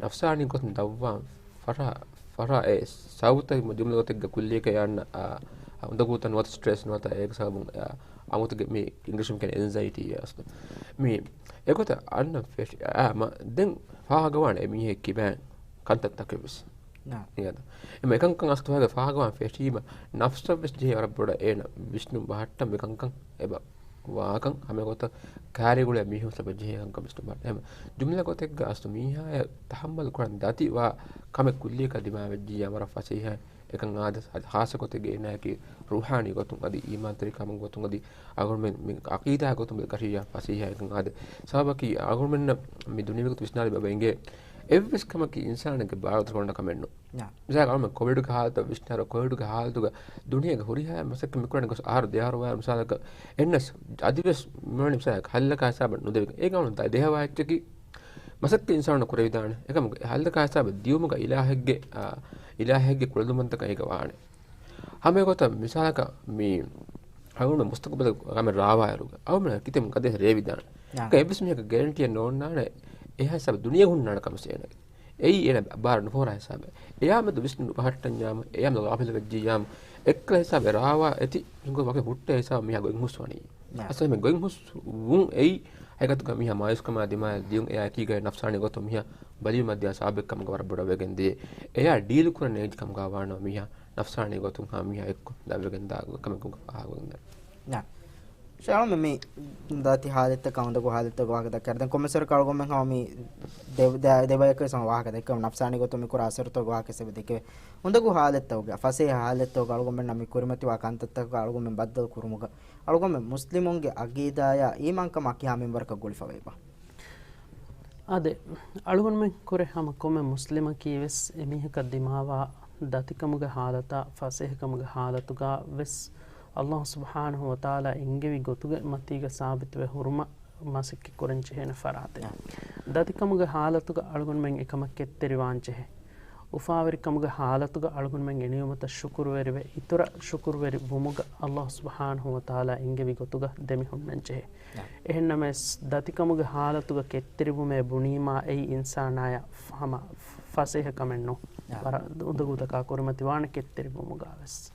ނަފްސާނީ ގޮތުން ދަށްވާން ފަށާ، ފަށާ އެ ސަބަބުތައް ޖުމްލަ ގޮތެއްގަ ކުއްލިއަކަށް އަންނަ، އާ، އާ، އުނދަގޫތައް ނުވަތަ ސްޓްރެސް ނުވަތަ އޭގެ ސަބަބުން، އާ، އަމުތުގެ މި އިނގްލިޝުން ކިޔަން އެންޒައިޓީ އަސްލު. މި އެގޮތަށް އަންނަ ފެށި، އާ، މަ، ދެން ފާހަގަވާނެ އެ މީހެއް ކިބައިން ކަންތައްތަކެއް ވެސް. ނާ. އިނގޭތަ؟ އެމަ އެކަންކަން އަސްތުވާގެ ފާހަގަވާން ފެށީމަ ނަފްސަށް ވެސް ޖެހޭ ވަރަށް ބޮޑަށް އޭނަ ވިސްނުން ބަހައްޓަން މިކަންކަން އެބަ ވާކަން ހަމަ ގޮތަށް ކާރިގުޅޭ މީހުން ސަބަ ޖެހޭ ކަންކަން ވިސްނުން ބަހައްޓަން. އެމަ ޖުމްލަ ގޮތެއްގަ އަސްލު މީހާޔަށް ތަހައްމަލު ކުރަން ދަތި ވާ ކަމެއް ކުއްލިއަކަށް ދިމާވެއްޖިއްޔާ ވަރަށް ފަސޭހަ އެކަން އާދެ، ހާއްސަ ގޮތެއްގެ އޭނާއަކީ ރޫޙާނީ ގޮތުން އަދި އީމާންތެރިކަމުގެ ގޮތުން އަދި އަޅުގަނޑުމެން މި ޢަޤީދާ ގޮތުން ބެލި ކަށިޔާ ފަސޭހަ އެކަން އާދެ. ސަބަބަކީ އަޅުގަނޑުމެންނަށް މި ދުނިޔެވީގޮތު ވިސްނާލި ބަބަ އިނގޭ އެއްވެސް ކަމަކީ އިންސާނެއްގެ ބާރު ދަރުކޮނޑަކަމެއް ނޫން. ނާ. މިސާލަކަށް އަޅުގަނޑު ކޮވިޑުގެ ހާލަތަށް ވިސްނާރު، ކޮވިޑުގެ ހާލަތުގަ ދުނިޔޭގެ ހުރިހާ މަސައްކަތް މިކުރަނީ ގޮސް އަހަރު ދެއަހަރު ވާ މިސާލަކަށް އެންނަސް އަދިވެސް މިވަނީ މިސާލަކަށް ހައްލަކާ ހިސާބަށް ނުދެވިގެން. އޭގަ އަޅުގަނޑު ދެހަވާ އެއްޗަކީ މަސައްކަތް އިންސާނުން ކުރެވިދާނެ. އެކަމަ ހައްލަކާ ހިސާބަށް ދިޔުމުގަ އިލާހެއްގެ، އާ، އިލާހެއްގެ ކުޅަދުންވަންތަކަން އޭގަ ވާނެ. ހަމަ އެގޮތަށް މިސާލަކަށް މި އަޅުގަނޑު މުސްތަޤުބަލު ކަމެއް ރާވާއިރު އަޅުގަނޑު ކިތަންމެ ގަދަ ރޭވިދާނެ. ނާ. އެއްވެސް މީހަކަށް ގެރެންޓީއެއް ނޯންނާނެ އެހާ ހިސާބަށް ދުނިޔެ ހުންނާނެ ކަމަށް އޭނަގެ. އެއީ އޭނަ ބާރު ނުފޯރާ ހިސާބެއް. އެޔާމެދު ވިސްނުން ނުބަހައްޓަންޏާމު، އެޔާމެދު ޣާފިލު ވެއްޖިއްޔާމު، އެއްކަލަ ހިސާބެއް ރާވާ އެތި ހިނގު ވަކި ހުއްޓޭ ހިސާބަށް މީހާ ގޮތް ހުސްވަނީ. ނާ. އަސްލު މި ގޮތް ހުސްވުން އެއީ ހަގީގަތުގަ މީހާ މާޔޫސްކަމާ ދިމާއަށް ދިޔުން އެޔާ އެކީގައި ނަފްސާނީ ގޮތުން މީހާ ބަލިވުމަށް ދިޔަ ސަބަބެއް ކަމުގަ ވަރަށް ބޮޑަށް ވެގެން ދިޔަ. އެޔާ ޑީލް ކުރަން އޭޖް ކަމުގަ ވާނަމަ މީހާ ނަފްސާނީ ގޮތުން ހަމަ މީހާ އެއްކޮށް ދަށްވެގެން ދާ ކަމެއް ކަމުގަ ފާހަގަވެގެން ދާނެ. ނާ. ޝާމް މި ދަތި ހާލަތްތަކާ އުނދަގޫ ހާލަތްތަކުގެ ވާހަކަ ދައްކާ. ދެން ކޮންމެސް ވަރަކަށް އަޅުގަނޑުމެން ހަމަ މި ދެ-، ދެ-، ދެބަޔަކުވެސް ހަމަ ވާހަކަ ދެއްކަމު ނަފްސާނީ ގޮތުން މި ކުރާ އަސަރުތަކުގެ ވާހަކަ އެބަ ދެއްކެވޭ. އުނދަގޫ ހާލަތްތަކުގަ ފަސޭހަ ހާލަތްތަކުގަ އަޅުގަނޑުމެންނަށް މި ކުރިމަތިވާ ކަންތައްތަކަށް އަޅުގަނޑުމެން ބައްދަލު ކުރުމުގަ އަޅުގަނޑުމެން މުސްލިމުންގެ ޢަޤީދާޔާ އީމާންކަމާ ކިހާ މިންވަރަކަށް ގުޅިފަވޭބާ؟ އާދެ، އަޅުގަނޑުމެން ކުރެ ހަމަ ކޮންމެ މުސްލިމަކީ ވެސް އެމީހަކަށް ދިމާވާ ދަތިކަމުގެ ހާލަތާ ފަސޭހަކަމުގެ ހާލަތުގަ ވެސް ﷲ ސުބްޙާނަހޫ ވަތަޢާލާ އެންގެވި ގޮތުގެ މަތީގަ ސާބިތުވެ ހުރުމަށް މަސައްކަތް ކުރަން ޖެހޭނެ ފަރާތެއް. ދަތިކަމުގެ ހާލަތުގަ އަޅުގަނޑުމެން އެކަމަށް ކެތްތެރިވާން ޖެހޭ. އުފާވެރިކަމުގެ ހާލަތުގަ އަޅުގަނޑުމެން އެ ނިޢުމަތަށް ޝުކުރުވެރިވެ، އިތުރަށް ޝުކުރުވެރި ވުމުގަ ﷲ ސުބްޙާނަހޫ ވަތަޢާލާ އެންގެވި ގޮތުގަ ދެމިހުންނަން ޖެހޭ. އެހެންނަމަވެސް، ދަތިކަމުގެ ހާލަތުގަ ކެތްތެރިވުމޭ ބުނީމާ އެއީ އިންސާނާޔަށް ހަމަ ފަސޭހަ ކަމެއް ނޫން. ވަރަށް އުނދަގޫތަކާ ކުރިމަތިވާނެ ކެތްތެރިވުމުގަވެސް.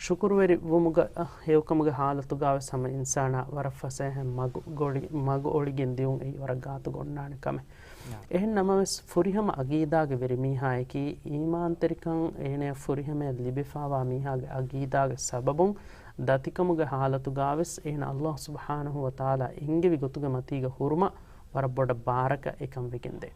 ޝުކުރުވެރި ވުމުގަ، ހެޔޮކަމުގެ ހާލަތުގަވެސް ހަމަ އިންސާނާ ވަރަށް ފަސޭހައިން މަގު ގޮޅި-، މަގު އޮޅިގެން ދިޔުން އެއީ ވަރަށް ގާތުގަ އޮންނާނެ ކަމެއް. އެހެން ނަމަވެސް، ފުރިހަމަ އަގީދާގެ ވެރި މީހާއަކީ، އީމާންތެރިކަން އޭނަޔަށް ފުރިހަމަޔަށް ލިބިފާވާ މީހާގެ އަގީދާގެ ސަބަބުން، ދަތިކަމުގެ ހާލަތުގަވެސް އޭނަ ﷲ ސުބްޙާނަހޫ ވަތަޢާލާ އެންގެވި ގޮތުގެ މަތީގަ ހުރުމަށް ވަރަށް ބޮޑަށް ބާރަކަށް އެކަން ވެގެންދޭ.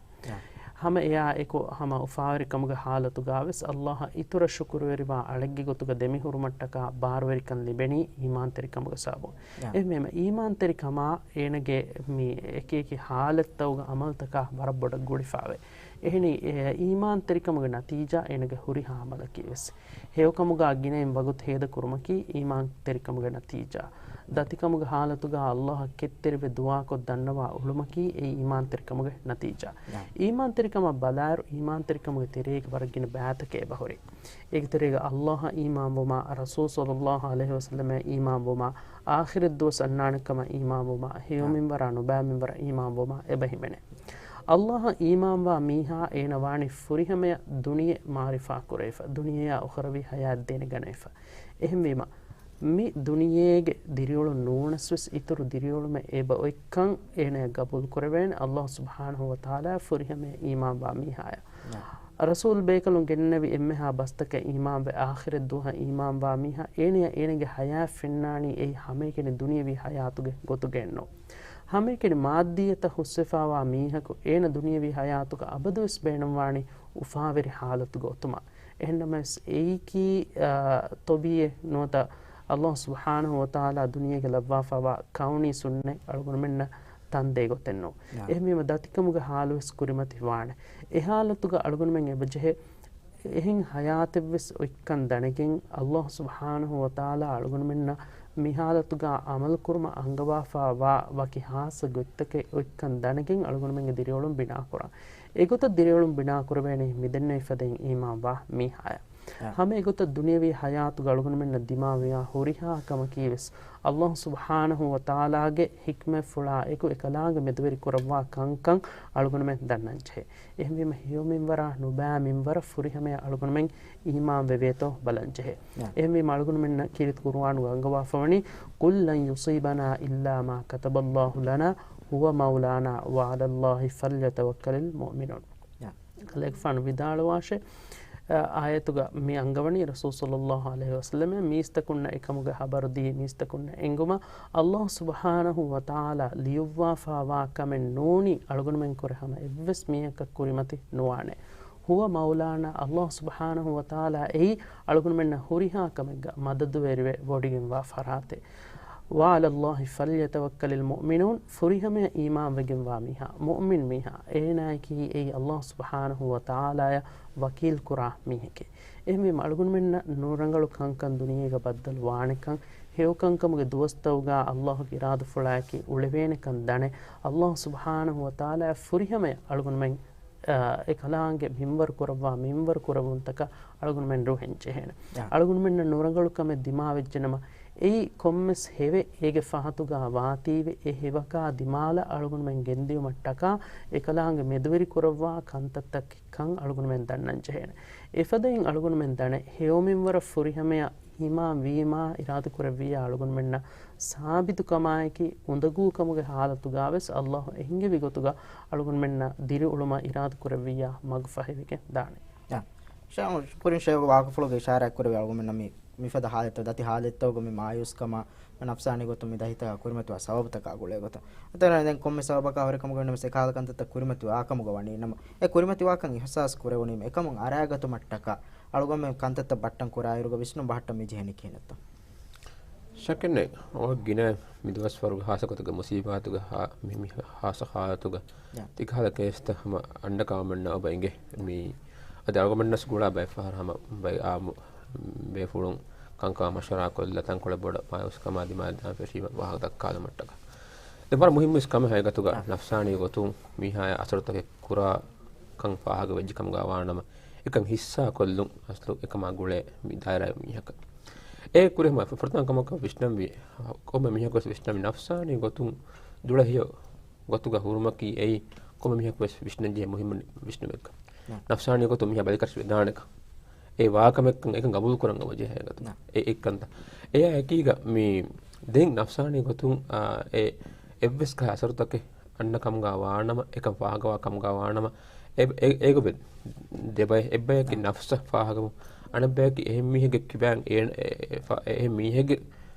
ހަމަ އެއާ އެކު ހަމަ އުފާވެރިކަމުގެ ހާލަތުގަވެސް ﷲ އަށް އިތުރަށް ޝުކުރުވެރިވާ އަޅެއްގެ ގޮތުގަ ދެމިހުރުމަށްޓަކާ ބާރުވެރިކަން ލިބެނީ އީމާންތެރިކަމުގެ ސަބަބުން. އެހެންވީމަ، އީމާންތެރިކަމާ އޭނަގެ މި އެކި އެކި ހާލަތްތަކުގެ އަމަލްތަކާ ވަރަށް ބޮޑަށް ގުޅިފާވޭ. އެހެނީ، އެ، އީމާންތެރިކަމުގެ ނަތީޖާ އޭނަގެ ހުރިހާ އަމަލަކީ ވެސް. ހެޔޮކަމުގަ ގިނައިން ވަގުތު ހޭދަކުރުމަކީ އީމާންތެރިކަމުގެ ނަތީޖާ. ދަތިކަމުގެ ހާލަތުގަ ﷲ އަށް ކެތްތެރިވެ ދުޢާކޮށް ދަންނަވާ އުޅުމަކީ އެ އީމާންތެރިކަމުގެ ނަތީޖާ. އީމާންތެރިކަމަށް ބަލާއިރު، އީމާންތެރިކަމުގެ ތެރޭގަ ވަރަށް ގިނަ ބައިތަކެއް އެބަހުރި. އޭގެ ތެރޭގަ ﷲ އަށް އީމާންވުމާ، ރަސޫލު ޞައްލައްލާހު ޢަލައިހި ވަސައްލަމަށް އީމާންވުމާ، އާޚިރަތްދުވަސް އަންނާނެ ކަމަށް އީމާންވުމާ، ހެޔޮ މިންވަރާ ނުބައި މިންވަރަށް އީމާންވުމާ އެބަ ހިމެނޭ. ﷲ އަށް އީމާންވާ މީހާ އޭނަ ވާނީ ފުރިހަމަޔަށް ދުނިޔެ މަޢުރިފާ ކުރެވިފަ، ދުނިޔެއާ އުޚްރަވީ ޙަޔާތް ދެނެގަނެވިފަ. އެހެންވީމަ، މި ދުނިޔޭގެ ދިރިއުޅުން ނޫނަސްވެސް އިތުރު ދިރިއުޅުމެއް އެބަ އޮތްކަން އޭނަޔަށް ގަބޫލު ކުރެވޭނެ ﷲ ސުބްޙާނަހޫ ވަތަޢާލާ ފުރިހަމަޔަށް އީމާންވާ މީހާޔަށް. ރަސޫލު ބޭކަލުން ގެންނެވި އެންމެހާ ބަސްތަކަށް އީމާންވެ، އާޚިރަތް ދުވަހަށް އީމާންވާ މީހާ އޭނަޔަށް އޭނަގެ ޙަޔާތް ފެންނާނީ އެއީ ހަމައެކަނި ދުނިޔަވީ ޙަޔާތުގެ ގޮތުގައެއްނޫން. ހަމައެކަނި މާއްދީއަތަށް ހުސްވެފާވާ މީހަކު އޭނަ ދުނިޔެވީ ޙަޔާތުގަ އަބަދުވެސް ބޭނުންވާނީ އުފާވެރި ޙާލަތުގަ އޮތުމަށް. އެހެންނަމަވެސް އެއީކީ، އާ، ޠަބީޢީ ނުވަތަ ﷲ ސުބްޙާނަހޫ ވަތަޢާލާ ދުނިޔޭގަ ލައްވާފާވާ ކައުނީ ސުންނަތް އަޅުގަނޑުމެންނަށް ތަންދޭ ގޮތެއް ނޫން. ނާ. އެހެންވީމަ ދަތިކަމުގެ ޙާލުވެސް ކުރިމަތި ވާނެ. އެ ޙާލަތުގަ އަޅުގަނޑުމެން އެބަޖެހޭ އެހެން ޙަޔާތެއްވެސް އޮތްކަން ދަނެގެން، ﷲ ސުބްޙާނަހޫ ވަތަޢާލާ އަޅުގަނޑުމެންނަށް މި ޙާލަތުގަ ޢަމަލުކުރުމަށް އަންގަވާފާވާ ވަކި ޚާއްޞަ ގޮތްތަކެއް އޮތްކަން ދަނެގެން އަޅުގަނޑުމެންގެ ދިރިއުޅުން ބިނާކުރަން. އެގޮތަށް ދިރިއުޅުން ބިނާކުރެވޭނީ މިދެންނެވި ފަދައިން އީމާންވާ މީހާޔަށް. އާ. ހަމަ އެގޮތަށް ދުނިޔަވީ ޙަޔާތުގަ އަޅުގަނޑުމެންނަށް ދިމާވިޔާ ހުރިހާ ކަމަކީވެސް ﷲ ސުބްޙާނަހޫ ވަތަޢާލާގެ ޙިކްމަތްފުޅާ އެކު އެކަލާނގެ މެދުވެރި ކުރައްވާ ކަންކަން އަޅުގަނޑުމެން ދަންނަންޖެހޭ. އެހެންވީމަ ހެޔޮ މިންވަރާ ނުބައި މިންވަރަށް ފުރިހަމަޔަށް އަޅުގަނޑުމެން އީމާން ވެވޭތޯ ބަލަންޖެހޭ. އެހެންވީމަ އަޅުގަނޑުމެންނަށް ކީރިތި ޤުރުއާނުގަ އަންގަވާފަވަނީ، قل لن يصيبنا إلا ما كتب الله لنا هو مولانا وعلى الله فليتوكل المؤمنون. ކަލޭގެފާނު ވިދާޅުވާށޭ، އާ، އާޔަތުގަ މި އަންގަވަނީ ރަސޫލު ޞައްލައްލާހު ޢަލައިހި ވަސައްލަމަ މީސްތަކުންނަށް އެކަމުގެ ޚަބަރުދީ މީސްތަކުންނަށް އެނގުމަށް، ﷲ ސުބްޙާނަހޫ ވަތަޢާލާ ލިޔުއްވާފާވާ ކަމެއް ނޫނީ އަޅުގަނޑުމެން ކުރެ ހަމަ އެއްވެސް މީހަކަށް ކުރިމަތި ނުވާނެ. ހުވަ މައުލާނާ، ﷲ ސުބްޙާނަހޫ ވަތަޢާލާ އެއީ އަޅުގަނޑުމެންނަށް ހުރިހާ ކަމެއްގަ މަދަދުވެރިވެ ވޮޑިގެންވާ ފަރާތެއް. وعلى الله فليتوكل المؤمنون، ފުރިހަމަޔަށް އީމާންވެގެންވާ މީހާ، މުއުމިން މީހާ، އޭނާއަކީ އެއީ ﷲ ސުބްޙާނަހޫ ވަތަޢާލާޔަށް ވަކީލްކުރާ މީހެކޭ. އެހެންވީމަ އަޅުގަނޑުމެންނަށް ނުރަނގަޅު ކަންކަން ދުނިޔޭގަ ބައްދަލު ވާނެކަން، ހެޔޮކަންކަމުގެ ދުވަސްތަކުގަ ﷲގެ އިރާދަފުޅާއެކީ އުޅެވޭނެކަން ދަނެ، ﷲ ސުބްޙާނަހޫ ވަތަޢާލާ ފުރިހަމަޔަށް އަޅުގަނޑުމެން އާ، އެ ކަލާނގެ މިންވަރު ކުރައްވާ މިންވަރު ކުރެވުންތަކަށް އަޅުގަނޑުމެން ރުހެން ޖެހޭނެ. އާ. އަޅުގަނޑުމެންނަށް ނުރަނގަޅު ކަމެއް ދިމާވެއްޖެނަމަ، އެއީ ކޮންމެސް ހެވެއް އޭގެ ފަހަތުގަ ވާތީވެ، އެ ހެވަކާ ދިމާލަށް އަޅުގަނޑުމެން ގެންދިޔުމަށްޓަކާ، އެ ކަލާނގެ މެދުވެރި ކުރައްވާ ކަންތައްތަކެއްކަން އަޅުގަނޑުމެން ދަންނަން ޖެހޭނެ. އެފަދައިން އަޅުގަނޑުމެން ދަނެ، ހެޔޮ މިންވަރަށް ފުރިހަމަޔަށް އީމާން ވީމާ، އިރާދަކުރެއްވިއްޔާ އަޅުގަނޑުމެންނަށް ސާބިތުކަމާއެކީ، އުނދަގޫކަމުގެ ހާލަތުގަވެސް ﷲ އެހިނގެވި ގޮތުގަ އަޅުގަނޑުމެންނަށް ދިރިއުޅުމަށް އިރާދަކުރެއްވިއްޔާ މަގު ފަހިވެގެން ދާނެ. އާ. ޝާ-، ކުރިން ޝޭޚް ވާހަކަފުޅުގެ އިޝާރާތް ކުރެއްވި އަޅުގަނޑުމެންނަށް މި، މިފަދަ ހާލަތްތައް، ދަތި ހާލަތްތަކުގަ މި މާޔޫސްކަމާ، ނަފްސާނީ ގޮތުން މި ދަތިތަކާ ކުރިމަތިވާ ސަބަބުތަކާ ގުޅޭ ގޮތަށް. އަދި ދެން ކޮންމެ ސަބަބަކާ ހުރެ ކަމުގަ ވަނީ ނަމަ އެކަހަލަ ކަންތައްތައް ކުރިމަތިވާ ކަމުގަ ވަނީ ނަމަ، އެ ކުރިމަތިވާކަން އިޙްސާސް ކުރެވުނީމަ އެކަމުން އަރާގަތުމަށްޓަކާ އަޅުގަނޑުމެން ކަންތައްތައް ބައްޓަން ކުރާއިރުގަ ވިސްނުން ބަހައްޓަން މި ޖެހެނީ ކިހިނެއްތަ؟ ޝައްކެއް ނެތް. އޮތް ގިނަ މި ދުވަސްވަރުގެ ހާއްސަ ގޮތުގަ މުސީބާތުގަ ހާ-، މި، މި ހާއްސަ ހާލަތުގަ ތިކަހަލަ ކޭސްތައް ހަމަ އަންނަ ގައުމެންނަށް އޮބަ އިނގޭ. މި އަދި އަޅުގަނޑުމެންނަސް ގުޅާ ބައެއް ފަހަރު ހަމަ ބައެއް އާއްމު ބޭފުޅުން ކަންކަމާ މަޝްވަރާ ކޮށްލާ ތަންކޮޅެއް ބޮޑަށް މާޔޫސްކަމާ ދިމާލަށް ދާން ފެށީމަ ވާހަކަ ދައްކާލުމަށްޓަކާ. ދެން ވަރަށް މުހިއްމު ކަމެއް ހަގީގަތުގަ ނަފްސާނީ ގޮތުން މީހާޔަށް އަސަރުތަކެއް ކުރާ ކަން ފާހަގަ ވެއްޖެ ކަމުގަ ވާނަމަ، އެކަން ހިއްސާ ކޮށްލުން އަސްލު އެކަމާ ގުޅޭ މި ދާއިރާ މީހަކަށް. އޭ ކުރި ހަމަ ފުރަތަމަ ކަމަކަށް ވިސްނަންވީ، ކޮންމެ މީހަކު ވެސް ވިސްނަންވީ ނަފްސާނީ ގޮތުން ދުޅަހެޔޮ ގޮތުގަ ހުރުމަކީ އެއީ ކޮންމެ މީހަކު ވެސް ވިސްނަންޖެހޭ މުހިއްމު ވިސްނުމެއްކަން. ނަފްސާނީ ގޮތުން މީހާ ބަލިކަށި ވެދާނެކަން. އެ ވާކަމެއްކަން އެކަން ގަބޫލު ކުރަން އެބަޖެހޭ ގޮތަށް. އެ އެއްކަންތައް. އެއާ އެކީގަ މި ދެން ނަފްސާނީ ގޮތުން، އާ، އެ އެއްވެސް ކަހަލަ އަސަރުތަކެއް އަންނަ ކަމުގަ ވާނަމަ، އެކަން ފާހަގަވާ ކަމުގަ ވާނަމަ، އެ، އެ، އޭގޮތް ދެބައި، އެއްބަޔަކީ ނަފްސަށް ފާހަގަވުން، އަނެއްބަޔަކީ އެހެން މީހެއްގެ ކިބައިން އޭނަ، އެ، އެ، ފާ-، އެހެން މީހެއްގެ،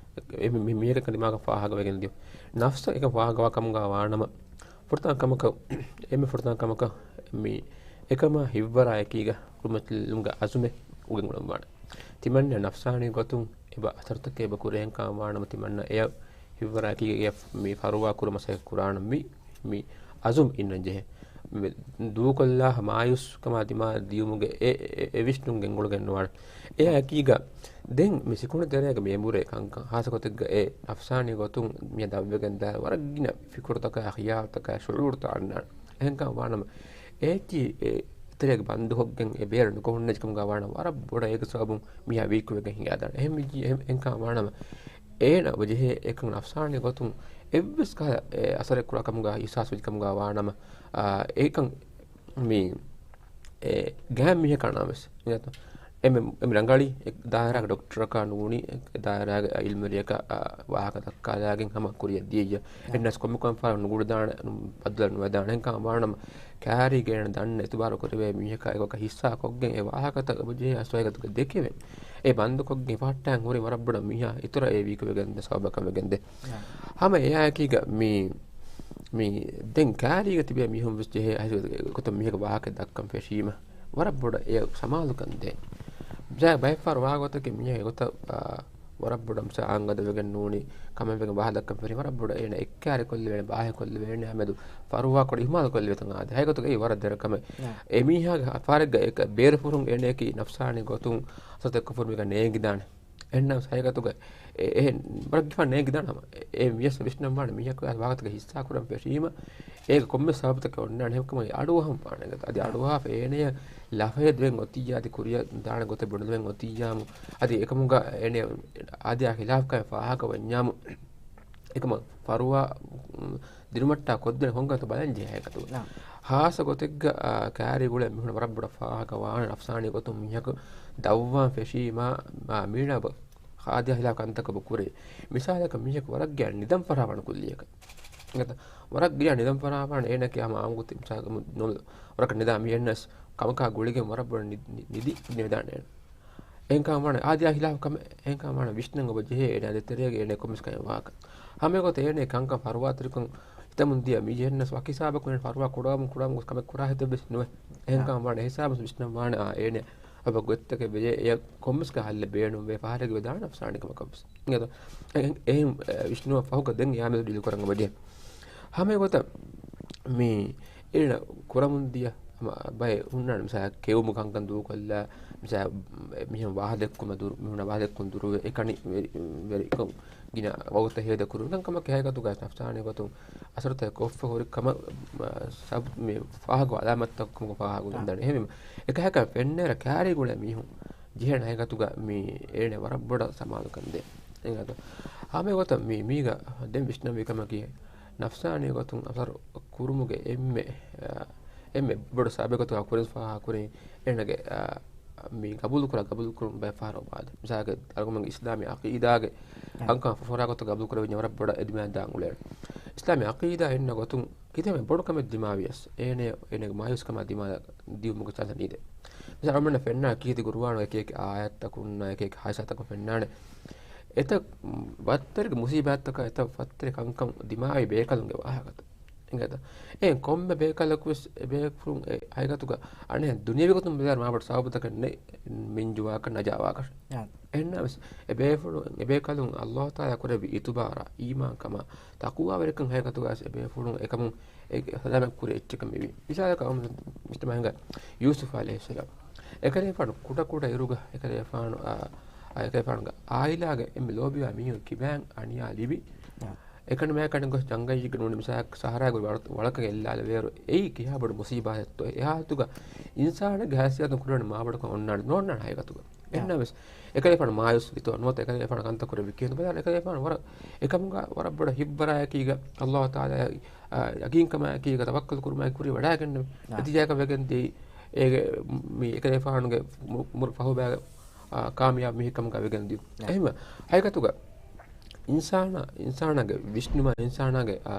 އެ މި-، މި-، މީހެއްގެ ދިމާގަށް ފާހަގަވެގެން ދިޔުން. ނަފްސަށް އެކަން ފާހަގަވާ ކަމުގަ ވާނަމަ، ފުރަތަމަ ކަމަކަށް، އެންމެ ފުރަތަމަ ކަމަކަށް މި އެކަމާ ހިތްވަރާ އެކީގަ ކުރިމަތިލުމުގެ އަޒުމެއް އުޅެން އުޅެންވާނެ. ތިމަންނަ ނަފްސާނީ ގޮތުން އެބަ އަސަރުތަކެއް އެބަ ކުރޭހެންކަމަށް ވާނަމަ، ތިމަންނަ އެޔަށް ހިތްވަރާ އެކީގަ އެޔަށް މި ފަރުވާ ކުރު މަސައްކަތް ކުރާނަމަ މި، މި އަޒުމް އިންނަން ޖެހޭ. މި ދޫކޮށްލާ މާޔޫސްކަމާ ދިމާ ދިޔުމުގެ އެ، އެ، އެ ވިސްނުން ގެންގުޅުގެން ނުވާނެ. އެއާ އެކީގަ ދެން މި ސިކުނޑި ތެރޭގަ މި އެނބުރޭ ކަންކަން ހާއްސަ ގޮތެއްގަ އެ ނަފްސާނީ ގޮތުން މިއަށް ދަށްވެގެން ދާ ވަރަށް ގިނަ ފިކުރުތަކާ، ޚިޔާލުތަކާ، ޝުޢޫރުތައް އަންނާނެ. އެހެންކަމަށް ވާނަމަ، އެއަކީ އެ ތެރޭގަ ބަންދުކޮށްގެން އެ ބޭރަށް ނުކޮށް ހުންނަ ކަމުގަ ވާނަމަ، ވަރަށް ބޮޑަށް އޭގެ ސަބަބުން މީހާ ވީކްވެގެން ހިނގާދާނެ. އެހެން ވެއްޖި، އެހެން، އެހެންކަމަށް ވާނަމަ، އޭނަ އެބަޖެހޭ އެކަން ނަފްސާނީ ގޮތުން އެއްވެސް ކަހަލަ އެ އަސަރެއް ކުރާ ކަމުގަ އިޙްސާސް ވެއްޖެ ކަމުގަ ވާނަމަ، އާ، އެކަން މި އެ ގާތް މީހަކާ ނަމަވެސް އެ މި، އެ މި ރަނގަޅީ އެ ދާއިރާގެ ޑޮކްޓަރަކާ ނޫނީ، އެ ދާއިރާގެ އިލްމުވެރިޔަކަށް، އާ، ވާހަކަ ދައްކާލާގެން ހަމަ ކުރިއަށް ދިޔައްޔަ. އެންނަސް ކޮންމެ ކޮން ފަހަރަކު ނުގުޅިދާނެ، ނު-، ބައްދަލު ނުވެދާނެ. އެހެންކަމަށް ވާނަމަ، ކާރީގެ އޭނަ ދަންނަ އިތުބާރު ކުރެވޭ މީހަކާ އެކަކަށް ހިއްސާ ކޮށްގެން އެ ވާހަކަތައް އެބަޖެހޭ އަސްވައިގަތުގަ ދެކެވެން. އެ ބަންދުކޮށްގެން ފަހައްޓާން ހުރި ވަރަށް ބޮޑަށް މީހާ އިތުރަށް އެ ވީކުވެގެން ދެ ސަބަބަކަށް ވެގެން ދެ. ހަމަ އެއާއެކީގަ މި މި ދެން ކާރީގަ ތިބޭ މީހުން ވެސް ޖެހޭ އަހިރު ގޮތަށް މީހަކަށް ވާހަކަ ދައްކަން ފެށީމަ، ވަރަށް ބޮޑަށް އެ ސަމާލުކަން ދޭ. ޖާ ބައެއްފަހަރު ވާގޮތަކީ މީހާ އެގޮތަށް، އާ، ވަރަށް ބޮޑަށް މިސާ އާނގަދަ ވެގެން ނޫނީ، ކަމެއް ވެގެން ވާހަކަ ދައްކަން ފެށީމަ، ވަރަށް ބޮޑަށް އޭނަ އެއްކާރި ކޮށްލެވޭނެ، ބާހެއް ކޮށްލެވޭނެ، އާ މެދު ފަރުވާ ކުޑަ އިހުމާލު ކޮށްލެވޭތަން އާދެ. ހަގީގަތުގައި ވަރަށް ދެރަ ކަމެއް. އެމީހާގެ ފާރެއްގަ އެ ބޭރުފުރުން އޭނައަކީ ނަފްސާނީ ގޮތުން ސަތެއްކަފުރު މީގަ ނޭނގިދާނެ. އެހެންނަމަ ހަގީގަތުގަ އެ، އެހެން ވަރަށް ގިފާ ނޭނގިދާނަމަ، އެ، އެ ވިޔަސް ވިސްނަންވާނެ މީހަކު ވާހަކަތަކެއް ހިއްސާކުރަން ފެށީމަ، އޭގެ ކޮންމެ ސަބަބުތަކެއް އޮންނާނެ. އެހެންކަމުން އަޑުއަހަން ވާނެ. އަދި އަޑުއަހާފަ އޭނަޔަށް ލަފަޔަށް ދެން އޮތިއްޔާ، އަދި ކުރިޔަށް ދާނެ ގޮތެއް ބުނެލެވެން އޮތިއްޔާމު، އަދި އެކަމުގަ އޭނަ އާދަޔާ ޚިލާފް ކަމެއް ފާހަގަ ވަންޏާމު، އެކަމަށް ފަރުވާ، މް، ދިރުމަށްޓާ ކޮށްދޭނެ ކޮންކަންތައް ބަލަން ޖެހޭ ހަގީގަތުގަ. ނާ. ހާއްސަ ގޮތެއްގަ، އާ، ކާރީ ގުޅޭ މީހުން ވަރަށް ބޮޑަށް ފާހަގަ ވާނެ ނަފްސާނީ ގޮތުން މީހަކު ދަށްވާން ފެށީމާ، މާ، މީނާ ބަ-، އާދަޔާ ޚިލާފް ކަންތަކަށް ބުކުރޭ. މިސާލަކަށް މީހަކު ވަރަށް ގިޔަ ނިދަން ފަރާވާނެ ކުއްލިއަކަށް. އިނގޭތަ؟ ވަރަށް ގިޔަ ނިދަން ފަރާވާނެ އޭނަކީ ހަމަ އާންމު ގޮތެއް މިސާލަކަށް ނު-، ވަރަކަށް ނިދާ މީހެއްނަސް ކަމަކާ ގުޅިގެން ވަރަށް ބޮޑަށް ނި-، ނި-، ނިދި ނިދާނެ. އެހެންކަމާ ވާނެ އާދަޔާ ޚިލާފް ކަމެއް، އެހެންކަމާ ވާނެ ވިސްނަން އޮބަ ޖެހޭ އޭނާ ދޭތެރޭގަ އޭނާ ކޮންމެސް ކަމެއް ވާކަން. ހަމައެގޮތަށް އޭނާ ކަންކަން ފަރުވާތެރިކަން ހިތަމުން ދިޔަ މީހެއްނަސް ވަކި ހިސާބަކުން އޭނާ ފަރުވާ ކުޑަވަމުން ކުޑަވަމުން ކަމެއް ކުރާ ހިތެއްވެސް ނުވޭ. އެހެންކަމާ ވާނެ ހިސާބުން ވިސްނަން ވާނެ އާ އޭނާ އޮބަ ގޮތްތަކެއް ވެޔޭ އެ ކޮންމެސް ކަހަލަ ބޭނުންވޭ ފަހަރެއްގެ ވެދާނެ އަފްސާނީ ކަމަކަށްވެސް. އެހެން، އެހެން، އެ، ވިސްނުމަށް ފަހުގަ ދެން އެއާމެދު ޑީލް ކުރަން އޮބަ ޖެހޭ. ހަމައެގޮތަށް މި އޭނަ ކުރަމުން ދިޔަ ހަމަ ބައެއް ހުންނާނެ، މިސާ ކެއުމު ކަންކަން ދޫކޮށްލާ، މިސާ މިހެން ވާހަ ދެއްކުމަށް ދުރު، މިހުންނަ ވާހަ ދެއްކުން ދުރުވެ، އެކަނި ވެރި، ވެރިކޮށް ގިނަ ވަގުތެއް ހޭދަ ކުރުން ކަމަކަށް ހަގީގަތުގަ ނަފްސާނީ ގޮތުން އަސަރުތައް ކޮށްފަ ހުރި ކަމަށް، މަ، ސަބް، މި ފާހަގަ އަލާމަތްތައް ކަމަކަށް ފާހަގަ އާ. ދަނީ. އެހެންވީމަ، އެކަހަކަށް ފެންނައިރަށް ކާރީ ގުޅޭ މީހުން ޖެހޭނެ ހަގީގަތުގަ މި އޭނަ ވަރަށް ބޮޑަށް ސަމާލުކަން ދޭ. އެނގޭތޯ؟ ހަމައެގޮތަށް މި، މީގަ ދެން ވިސްނަންވީ ކަމަކީ، ނަފްސާނީ ގޮތުން އަސަރު ކުރުމުގެ އެންމެ، އާ، އެންމެ ބޮޑު ސަބަބެއް ގޮތުގަ ކުރިން ފާހަގަ ކުރިން އޭނަގެ، އާ، މި ގަބޫލު ކުރާ، ގަބޫލު ކުރުން ބައެއް ފަހަރު ވާދަ. މިސާލަކަށް އަޅުގަނޑުމެން އިސްލާމީ ޢަޤީދާގެ އާ. ކަންކަން ފަފަރާ ގޮތަށް ގަބޫލު ކުރެވިންޏާ ވަރަށް ބޮޑަށް އެދިމާ ދާން އުޅޭ. އިސްލާމީ ޢަޤީދާ އިންނަ ގޮތުން ކިތަންމެ ބޮޑު ކަމެއް ދިމާވިޔަސް، އޭނަ، އޭނަގެ މާޔޫސްކަމާ ދިމާ ދިއުމުގެ ޗާންސް ނީދޭ. މިސާލަށް އަޅުގަނޑަށް ފެންނާނެ ކީރިތި ޤުރުއާނުގެ އެކި އެކި އާޔަތްތަކުންނާ އެކި އެކި ޙަދީޘްތަކުން ފެންނާނެ. އެތައް ބައްތަރިގެ މުޞީބާތްތަކާ އެތައް ފައްތަރި ކަންކަން ދިމާވި ބޭކަލުންގެ ވާހަކަތައް. އިނގޭތަ؟ އެހެން ކޮންމެ ބޭކަލަކުވެސް އެބޭފުޅުން އެ ހަގީގަތުގަ އަނެއް ދުނިޔެވީ ގޮތުން ބަލާއިރު މާބޮޑު ސަބަބުތަކެއް ނެތް މިންޖުވާކަށް ނަޖާވާކަށް. އާ. އެހެންނަމަވެސް އެބޭފުޅުން އެބޭކަލުން ﷲ ތަޢާލާ ކުރެއްވި އިތުބާރާ، އީމާންކަމާ، ތަޤްވާވެރިކަން ހަގީގަތުގަ އެބޭފުޅުން އެކަމުން އެ ސަލާމަތް ކުރި އެއްޗެއް ކަމެއް ވީ. މިސާލަކަށް އަޅުގަނޑު މިސްޓަ މަހިނގަ ޔޫސުފް ޢަލައިހިއްސަލާމް. އެކަލޭފާނު ކުޑަކުޑަ އިރުގަ އެކަލޭފާނު، އާ، އާ، އެކަލޭފާނުގެ ޢާއިލާގެ އެންމެ ލޯބިވާ މީހުން ކިބައިން އަނިޔާ ލިބި، އާ. އެކަނި މައިކަނި ގޮސް ޖަންގައިގަ ނޫނީ މިސާލަކަށް ސަހަރާގެ ވަޅަ-، ވަޅަކަށް އެއްލާލެވޭއިރު އެއީ ކިހާ ބޮޑު މުޞީބާތެއްތޯ. އެ ޙާލަތުގަ އިންސާނެއްގެ ހައިސިއްޔަތުން ކުރެވޭނެ މާބޮޑުކަން އޮންނާނެ، ނޯންނާނެ ހަގީގަތުގަ. އެހެންނަމަވެސް، އެކަލޭފާނު މާޔޫސް ވިތޯ ނުވަތަ އެކަލޭފާނު ކަންތައް ކުރެއްވި ކިހިނެއް ބަލާނެ، އެކަލޭފާނު ވަރަށް އެކަމުގަ ވަރަށް ބޮޑަށް ހިތްވަރާއެކީގަ، ﷲ ތަޢާލާ، އާ، ޔަޤީންކަމާއެކީގަ، ތަވައްކަލް ކުރުމާއެކީ ކުރި ވަޑައިގެންނެވި. އާ. ނަތީޖާއަކަށް ވެގެން ދިޔައީ، އޭގެ މި އެކަލޭފާނުގެ މު-، މުރު ފަހުބައިގެ، އާ، ކާމިޔާބު މީހެއް ކަމުގަ ވެގެން ދިޔުން. އާ. އެހެންވެ، ހަގީގަތުގަ އިންސާނާ، އިންސާނާގެ ވިސްނުމާ، އިންސާނާގެ، އާ،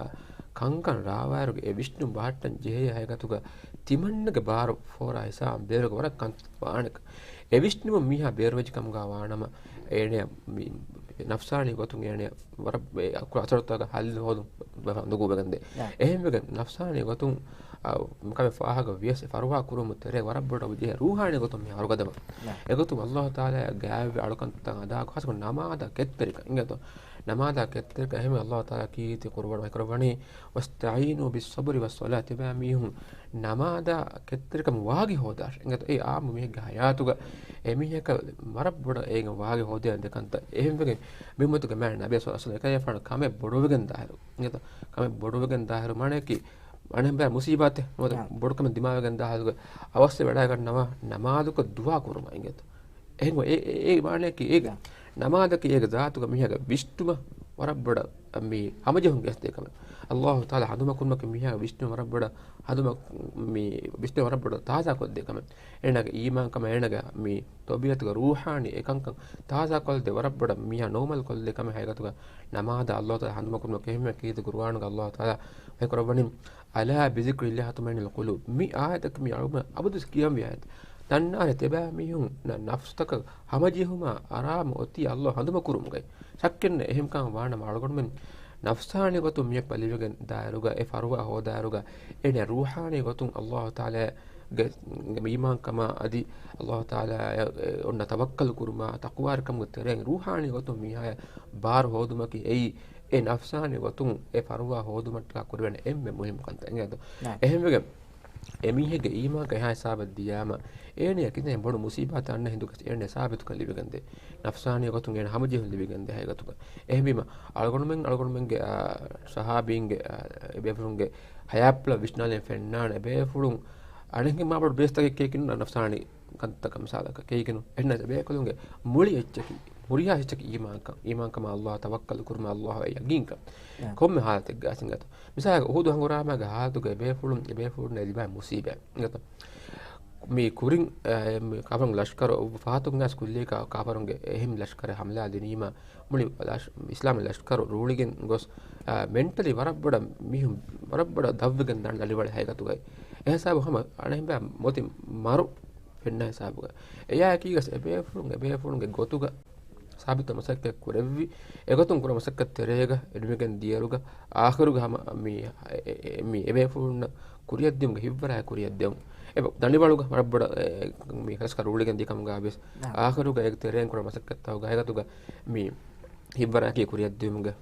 ކަންކަން ރާވާއިރުގެ އެ ވިސްނުން ބަހައްޓަން ޖެހޭ ހަގީގަތުގަ ތިމަންނަގެ ބާރު ފޯރާ ހިސާބުން ބޭރުގެ ވަރަށް ކަންތައް ވާނެ. އެ ވިސްނުމުން މީހާ ބޭރުވެއްޖެ ކަމުގަ ވާނަމަ، އޭނަޔަށް މި ނަފްސާނީ ގޮތުން އޭނަޔަށް ވަރަށް އެ އަކުރު އަސަރުތަކަށް ހައްލު ހޯދުން ނުގު ވެގެންދޭ. އެހެންވެގެން ނަފްސާނީ ގޮތުން، އާ، ކަމެއް ފާހަގަ ވިޔަސް އެ ފަރުވާ ކުރުމުގެ ތެރޭ ވަރަށް ބޮޑަށް ވިޖެހޭ ރޫޙާނީ ގޮތުން މި އަރުގަދަވާ. އެގޮތުން ﷲ ތަޢާލާ ގާތްވެ އަޅުކަންތައް އަދާކޮށް ޚާއްޞަކޮށް ނަމާދާ ކެތްތެރިކަން އިނގޭތޯ. ނަމާދާ ކެތްތެރިކަން އެހެންވެ ﷲ ތަޢާލާ ކީރިތި ޤުރުއާނު ވަޙީކުރައްވަނީ، "واستعينوا بالصبر والصلاة" ތިބާ މީހުން ނަމާދާ ކެތްތެރިކަމުން ވާގި ހޯދާށޭ. އިނގޭތޯ އެ އާއްމު މީހެއްގެ ހަޔާތުގަ އެ މީހަކަށް ވަރަށް ބޮޑަށް އޭގެން ވާގި ހޯދޭނެ ދެ ކަންތައް. އެހެންވެގެން މި އުއްމަތުގެ މާތް ނަބީ ޞައްލަﷲ ޢަލައިހި ވަސައްލަމަ އެކަލޭފާނު ކަމެއް ބޮޑުވެގެން ދާއިރު، އިނގޭތޯ ކަމެއް ބޮޑުވެގެން ދާއިރު މާނައަކީ އަނެއް ބައި މުޞީބާތެއް ނުވަތަ ބޮޑު ކަމެއް ދިމާވެގެން ދާ ހާލުގަ އަވަސްވެ ވަޑައިގަންނަވާ ނަމާދުކޮށް ދުޢާ ކުރުމަށް އިނގޭތޯ. އެހެންވެ އެ، އެ، އެ މާނައަކީ އޭގެ ނަމާދަކީ އޭގެ ޒާތުގަ މީހާގެ ވިސްނުމަށް ވަރަށް ބޮޑަށް މި ހަމަޖެހުން ގެނެސްދޭ ކަމެއް. ﷲ ތަޢާލާ ހަނދުމަކުރުމަކީ މީހާގެ ވިސްނުމަށް ވަރަށް ބޮޑަށް ހަނދުމަ، މި ވިސްނުމަށް ވަރަށް ބޮޑަށް ތާޒާކޮށްދޭ ކަމެއް. އޭނާގެ އީމާންކަމާ އޭނާގެ މި ޠަބީޢަތުގެ ރޫޙާނީ އެކަންކަން ތާޒާކޮށްދޭ ވަރަށް ބޮޑަށް މީހާ ނޯމަލް ކޮށްދޭ ކަމެއް. ހަގީގަތުގަ ނަމާދަށް ﷲ ތަޢާލާ ހަނދުމަކުރުމަކީ އެހެންވެ ކީރިތި ޤުރުއާނުގަ ﷲ ތަޢާލާ ވަޙީކުރައްވަނީ، "ألا بذكر الله تطمئن القلوب" މި އާޔަތަކީ މި އަޅުގަނޑު އަބަދުވެސް ކިޔަންވީ އާޔަތެއް. ދަންނާނެ ތިބާ މީހުން ނަ-، ނަފްސުތަކަށް ހަމަޖެހުމާ އަރާމު އޮތީ ﷲ ހަނދުމަކުރުމުގައި. ޝައްކެއްނެތް އެހެންކަމަށް ވާނަމަ އަޅުގަނޑުމެން ނަފްސާނީ ގޮތުން މިއަށް ބަލިވެގެން ދާއިރުގަ، އެ ފަރުވާ ހޯދާއިރުގަ، އޭނަ ރޫޙާނީ ގޮތުން ﷲ ތަޢާލާގެ އީމާންކަމާ އަދި ﷲ ތަޢާލާއަށް އެ އޮންނަ ތަވައްކަލު ކުރުމާ ތަޤްވާވެރިކަމުގެ ތެރެއިން ރޫޙާނީ ގޮތުން މީހާޔަށް ބާރު ހޯދުމަކީ އެއީ، އެ ނަފްސާނީ ގޮތުން އެ ފަރުވާ ހޯދުމަށްޓަކާ ކުރެވޭނެ އެންމެ މުހިއްމު ކަންތައް އިނގޭތޯ. އެހެންވެގެން އެމީހެއްގެ އީމާންކަން އެހާ ހިސާބަށް ދިޔާމަ، އޭނަޔަށް ކިތަންމެ ބޮޑު މުސީބާތެއް އަންނަ ހިނދުގަސް އޭނަ ސާބިތުކަން ލިބިގެންދޭ. ނަފްސާނީ ގޮތުން އޭނަ ހަމަޖެހުން ލިބިގެންދޭ ހަގީގަތުގަ. އެހެންވީމަ، އަޅުގަނޑުމެން، އަޅުގަނޑުމެންގެ، އާ، ޞަޙާބީންގެ، އާ، އެބޭފުޅުންގެ ހަޔާތްޕުޅަށް ވިސްނާލަން ފެންނާނެ އެބޭފުޅުން އަނެއްހެން މާބޮޑު ބޭސްތަކެއް ކެއިކިނުން ނަފްސާނީ ކަންތަކަށް މިސާލަކަށް ކެއިކިނު. އެހެންނަމަވެސް އެބޭކަލުންގެ މުޅި އެއްޗަކީ، ހުރިހާ އެއްޗަކީ އީމާންކަން، އީމާންކަމާ ﷲ ތަވައްކަލު ކުރުމާ ﷲ އަށް ޔަގީންކަން. ކޮންމެ ހާލަތެއްގަ އަސިނގަތު. މިސާލަކަށް އުހުދު ހަނގުރާމާގެ ހާލަތުގަ އެބޭފުޅުން، އެބޭފުޅުންނަށް ލިބޭ މުސީބާތް. އިނގޭތަ؟ މި ކުރިން، އެ، މި ކާފަރުންގެ ލަޝްކަރު ފަހަތުން ގާސް ކުއްލިއަކާ ކާފަރުންގެ އެހެން ލަޝްކަރެއް ހަމްލާ ދިނީމަ، މުޅި ލަޝް-، އިސްލާމީ ލަޝްކަރު ރޫޅިގެން ގޮސް، އާ، މެންޓަލީ ވަރަށް ބޮޑަށް މީހުން ވަރަށް ބޮޑަށް ދަށްވެގެން ދާނެ އަލިވަޅެއް ހަގީގަތުގައި. އެހިސާބު ހަމަ އަނެއްހެންބާ މޮތި މަރު ފެންނަ ހިސާބުގަ. އެޔާއެކީގަސް އެބޭފުޅުން، އެބޭފުޅުންގެ ގޮތުގަ ސާބިތު މަސައްކަތް ކުރެއްވި، އެގޮތުން ކުރާ މަސައްކަތް ތެރޭގަ އެންމެގެން ދިޔައިރުގަ އާޚިރުގަ ހަމަ މި، އެ، އެ، އެ، މި އެބޭފުޅުންނަށް ކުރިއަށްދިއުމުގެ ހިތްވަރާއެއް ކުރިއަށްދެއުން. އެބަ ދަނޑިވަޅުގަ ވަރަށް ބޮޑަށް، އެ، މި ހަސްކަ ރޫޅިގެން ދިޔަ ކަމުގަ ވެސް އާޚިރުގަ އޭގެ ތެރެއިން ކުރާ މަސައްކަތްތަކުގެ ހަގީގަތުގަ މި ހިތްވަރާއަކީ ކުރިއަށްދިއުމުގެ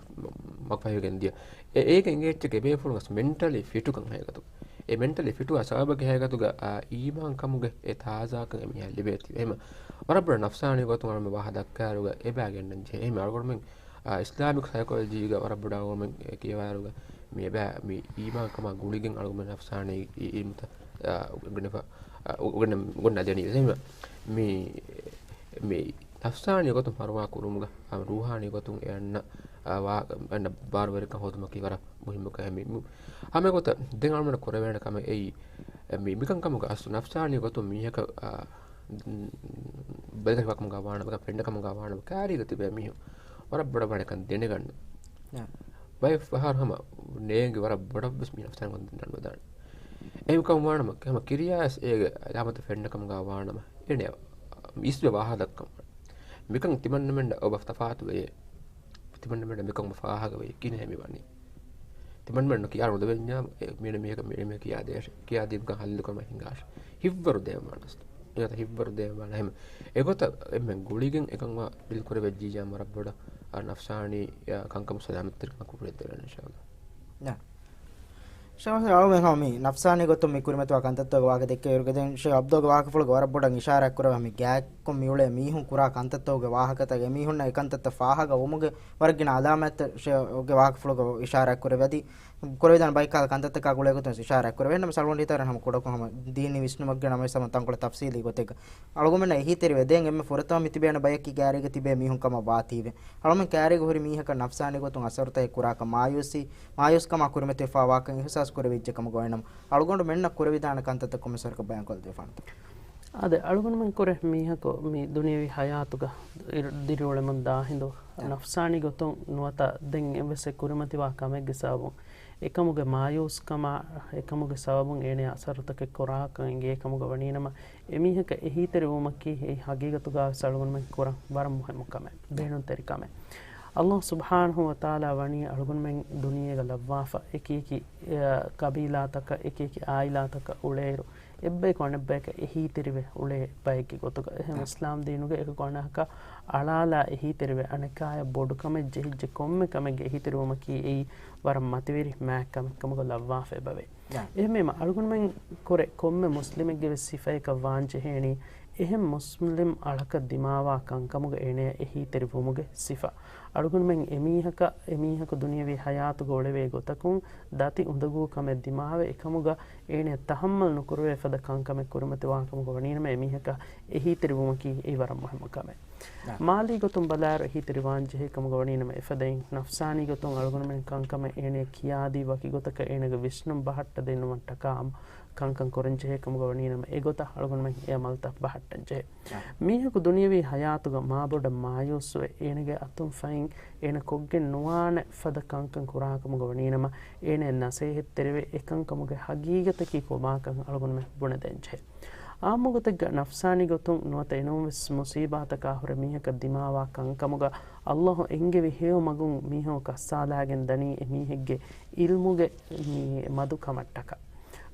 މަގުފަހިވެގެން ދިޔަ. އެ، އޭގެ އެނގޭ އެއްޗެއް އެބޭފުޅުން ވެސް މެންޓަލީ ފިޓުކަން ހަގީގަތުގަ. އެ މެންޓަލީ ފިޓުވާ ސަބަބަކީ ހަގީގަތުގަ، އާ، އީމާންކަމުގެ އެ ތާޒާކަން އެމީހާ ލިބޭތީ. އެހެންމަ ވަރަށް ބޮޑަށް ނަފްސާނީ ގޮތުން އަޅުމެން ވާހަކަ ދައްކާއިރުގަ އެބައި ގެންނަން ޖެހޭ. އެހެންމަ އަޅުގަނޑުމެން، އާ، އިސްލާމިކް ސައިކޮލޮޖީގަ ވަރަށް ބޮޑަށް އަޅުގަނޑުމެން އެ ކިޔަވާއިރުގަ މި އެބައި މި އީމާންކަމާ ގުޅިގެން އަޅުގަނޑުމެން ނަފްސާނީ އި-، އިލްމުތައް، އާ، އުގެނެފަ-، އާ، އު-، އުގެނެ-، އުގަންނަ ދެނީ. އެހެންމަ މި، މި ނަފްސާނީ ގޮތުން ފަރުވާ ކުރުމުގަ، އާ، ރޫޙާނީ ގޮތުން އެ އަންނަ، އާ، ވާ-، އަންނަ ބާރުވެރިކަން ހޯދުމަކީ ވަރަށް މުހިއްމު ކަމެއް. މި، މު-، ހަމަ ގޮތަށް ދެން އަޅުމެން ކުރެވޭނެ ކަމެއް އެއީ، މި، މިކަންކަމުގަ އަސްލު ނަފްސާނީ ގޮތުން މީހަކަށް، އާ، ބަލިކަމުގަ ވާނަމަ، ފެންނަ ކަމުގަ ވާނަމަ، ކާރީގަ ތިބޭ މީހުން ވަރަށް ބޮޑަށް ވަނެކަން ދެނެގަންނަ. ބައެއް ފަހަރު ހަމަ ނޭނގި ވަރަށް ބޮޑަށްވެސް މީ ނަފްސާނީ ގޮތުން ދަނޑުވެދާނެ. އެހެންކަމުން ވާނަމަ، ހަމަ ކިރިޔާވެސް އޭގެ އަލާމަތު ފެންނަ ކަމުގަ ވާނަމަ، އޭނަ އިސްވެ ވާހަކަ ދައްކަން ވާނެ. މިކަން ތިމަންނަމެންނަށް އޮބަ ތަފާތު ވެޔޭ. ތިމަންނަމެންނަށް މިކަން އޮބަ ފާހަގަ ވެޔޭ. ކިހިނެއް މި ވަނީ؟ ތިމަންމެންނަށް ކިޔާ ނުދެވެންޏާ، މީނަ މީހަކަށް މީނަ މީހަކަށް ކިޔާ ދޭށޭ. ކިޔާދީމަކަން ހައްލުކުރުމަށް ހިނގާށޭ. ހިތްވަރު ދޭން ވާނަސް. އެގޮތަށް ހިތްވަރު ދޭން ވާނަ ހަމަ. އެގޮތަށް އެންމެން ގުޅިގެން އެކަން ވާ ޑީލް ކުރެވިއްޖިއްޔާ ވަރަށް ބޮޑަށް އަ ނަފްސާނީ އަ ކަންކަމު ސަލާމަތްތެރިކަމަށް ކުރިއަށްދެވޭނެ އިންޝާﷲ. ޝާހި އަޅުމެން ހަމަ މި ނަފްސާނީ ގޮތުން މި ކުރިމަތިވާ ކަންތައްތަކުގެ ވާހަކަ ދެއްކެވިއިރުގަ ދެން ޝޭޚް އަބްދުލްގެ ވާހަކަފުޅުގަ ވަރަށް ބޮޑަށް އިޝާރާތް ކުރެވޭ މި ގާތްކޮށް މިއުޅޭ މީހުން ކުރާ ކަންތައްތަކުގެ ވާހަކަތައް އެމީހުންނަށް އެކަންތައްތައް ފާހަގަ ވުމުގެ ވަރަށް ގިނަ އަލާމާތްތައް ޝޭޚްގެ ވާހަކަފުޅުގަ އިޝާރާތް ކުރެވޭ. އަދި ކުރެވިދާނެ ބައެއް ކަހަލަ ކަންތައްތަކާ ގުޅޭ ގޮތުން އިޝާރާތް ކުރެވޭ. ނަމަވެސް އަޅުގަނޑު ހިތަށް އަރަން ހަމަ ކުޑަކޮށް ހަމަ ދީނީ ވިސްނުމެއްގެ ނަމަވެސް ހަމަ ތަންކޮޅެއް ތަފްސީލީ ގޮތެއްގަ އަޅުގަނޑުމެންނަށް އެހީތެރިވޭ ދެން އެންމެ ފުރަތަމަ މި ތިބޭނެ ބަޔަކީ ކާރީގަ ތިބޭ މީހުން ކަމަށް ވާތީވެ. އަޅުގަނޑުމެން ކާރީގަ ހުރި މީހަކަށް ނަފްސާނީ ގޮތުން އަސަރުތަކެއް ކުރާކަށް މާޔޫސީ، މާޔޫސްކަމާ ކުރިމަތިވެފައިވާކަން އިހުސާސް ކުރެވިއްޖެ ކަމުގަ ވަނީނަމަ، އަޅުގަނޑުމެންނަށް ކުރެވިދާނެ ކަންތައްތައް ކޮންމެސް ވަރަކަށް ބަޔާންކޮށްދެވިފާނެތަ؟ އާދެ، އަޅުގަނޑުމެން ކުރެ މީހަކު މި ދުނިޔެވީ ހަޔާތުގަ އިރު-، ދިރިއުޅެމުން ދާ ހިނދު އާ. ނަފްސާނީ ގޮތުން ނުވަތަ ދެން އެއްވެސް ކުރިމަތިވާ ކަމެއްގެ ސަބަބުން އެކަމުގެ މާޔޫސްކަމާ، އެކަމުގެ ސަބަބުން އޭނަޔަށް އަސަރުތަކެއް ކުރާކަން އެނގޭ ކަމުގަ ވަނީނަމަ، އެމީހަކަށް އެހީތެރިވުމަކީ އެއީ ހަގީގަތުގަވެސް އަޅުގަނޑުމެން ކުރަން ވަރަށް މުހިއްމު ކަމެއް، ބޭނުންތެރި ކަމެއް. އައްލާހު ސުބްޙާނަހު ވަތަޢާލާ ވަނީ އަޅުގަނޑުމެން ދުނިޔޭގަ ލައްވާފަ، އެކި އެކި، އެ، ޤަބީލާތަކަށް، އެކި އެކި ޢާއިލާތަކަށް އުޅޭއިރު، އެއްބަޔަކު އަނެއްބަޔަކަށް އެހީތެރިވެ އުޅޭ ބައެއްގެ ގޮތުގަ. އެހެން އާ. އިސްލާމް ދީނުގަ އެކަކު އަނެކާ އަޅާލާ އެހީތެރިވެ، އަނެކާޔަށް ބޮޑު ކަމެއް ޖެހިއްޖެ ކޮންމެ ކަމެއްގެ އެހީތެރިވުމަކީ އެއީ ވަރަށް މަތިވެރި މާތް ކަމެއް ކަމުގަ ލައްވާފަ އެބަވޭ. އާ. އެހެންވީމަ، އަޅުގަނޑުމެން ކުރެ ކޮންމެ މުސްލިމެއްގެ ވެސް ސިފައަކަށް ވާން ޖެހޭނީ، އެހެން މުސްލިމް އަޅަކަށް ދިމާވާ ކަންކަމުގަ އޭނަޔަށް އެހީތެރިވުމުގެ ސިފަ. އަޅުގަނޑުމެން އެމީހަކަށް، އެމީހަކު ދުނިޔެވީ ހަޔާތުގަ އުޅެވޭ ގޮތަކުން ދަތި އުނދަގޫ ކަމެއް ދިމާވެ، އެކަމުގަ އޭނަޔަށް ތަޙައްމަލް ނުކުރެވޭ ފަދަ ކަންކަމެއް ކުރިމަތިވާ ކަމުގަ ވަނީނަމަ، އެމީހަކަށް އެހީތެރިވުމަކީ އެއީ ވަރަށް މުހިއްމު ކަމެއް. ނާ. މާލީ ގޮތުން ބަލާއިރު އެހީތެރިވާން ޖެހޭ ކަމުގަ ވަނީނަމަ، އެފަދައިން ނަފްސާނީ ގޮތުން އަޅުގަނޑުމެން ކަންކަމެއް އޭނަޔަށް ކިޔާދީ، ވަކި ގޮތަކަށް އޭނަގެ ވިސްނުން ބަހައްޓަދިނުމަށްޓަކާ ކަންކަން ކުރަން ޖެހޭ ކަމުގަ ވަނީނަމަ، އެގޮތަށް އަޅުގަނޑުމެން އެ ޢަމަލުތައް ބަހައްޓަން ޖެހޭ. މީހަކު ދުނިޔެވީ ހަޔާތުގަ މާބޮޑަށް މާޔޫސްވެ، އޭނަގެ އަތުން ފަހިން އޭނަ ކޮށްގެން ނުވާނެ ފަދަ ކަންކަން ކުރާކަމުގަ ވަނީނަމަ، އޭނަޔަށް ނަސޭހަތްތެރިވެ، އެކަންކަމުގެ ހަގީގަތަކީ ކޮބާކަން އަޅުގަނޑުމެން ބުނެދޭންޖެހޭ. އާއްމުގޮތެއްގަ ނަފްސާނީ ގޮތުން ނުވަތަ އެނޫންވެސް މުސީބާތަކާ ހުރެ މީހަކަށް ދިމާވާ ކަންކަމުގަ އައްލާހު އެންގެވި ހެޔޮ މަގުން މީހަކު ކައްސާލާގެން ދަނީ އެ މީހެއްގެ އިލްމުގެ މި މަދު ކަމަށްޓަކާ.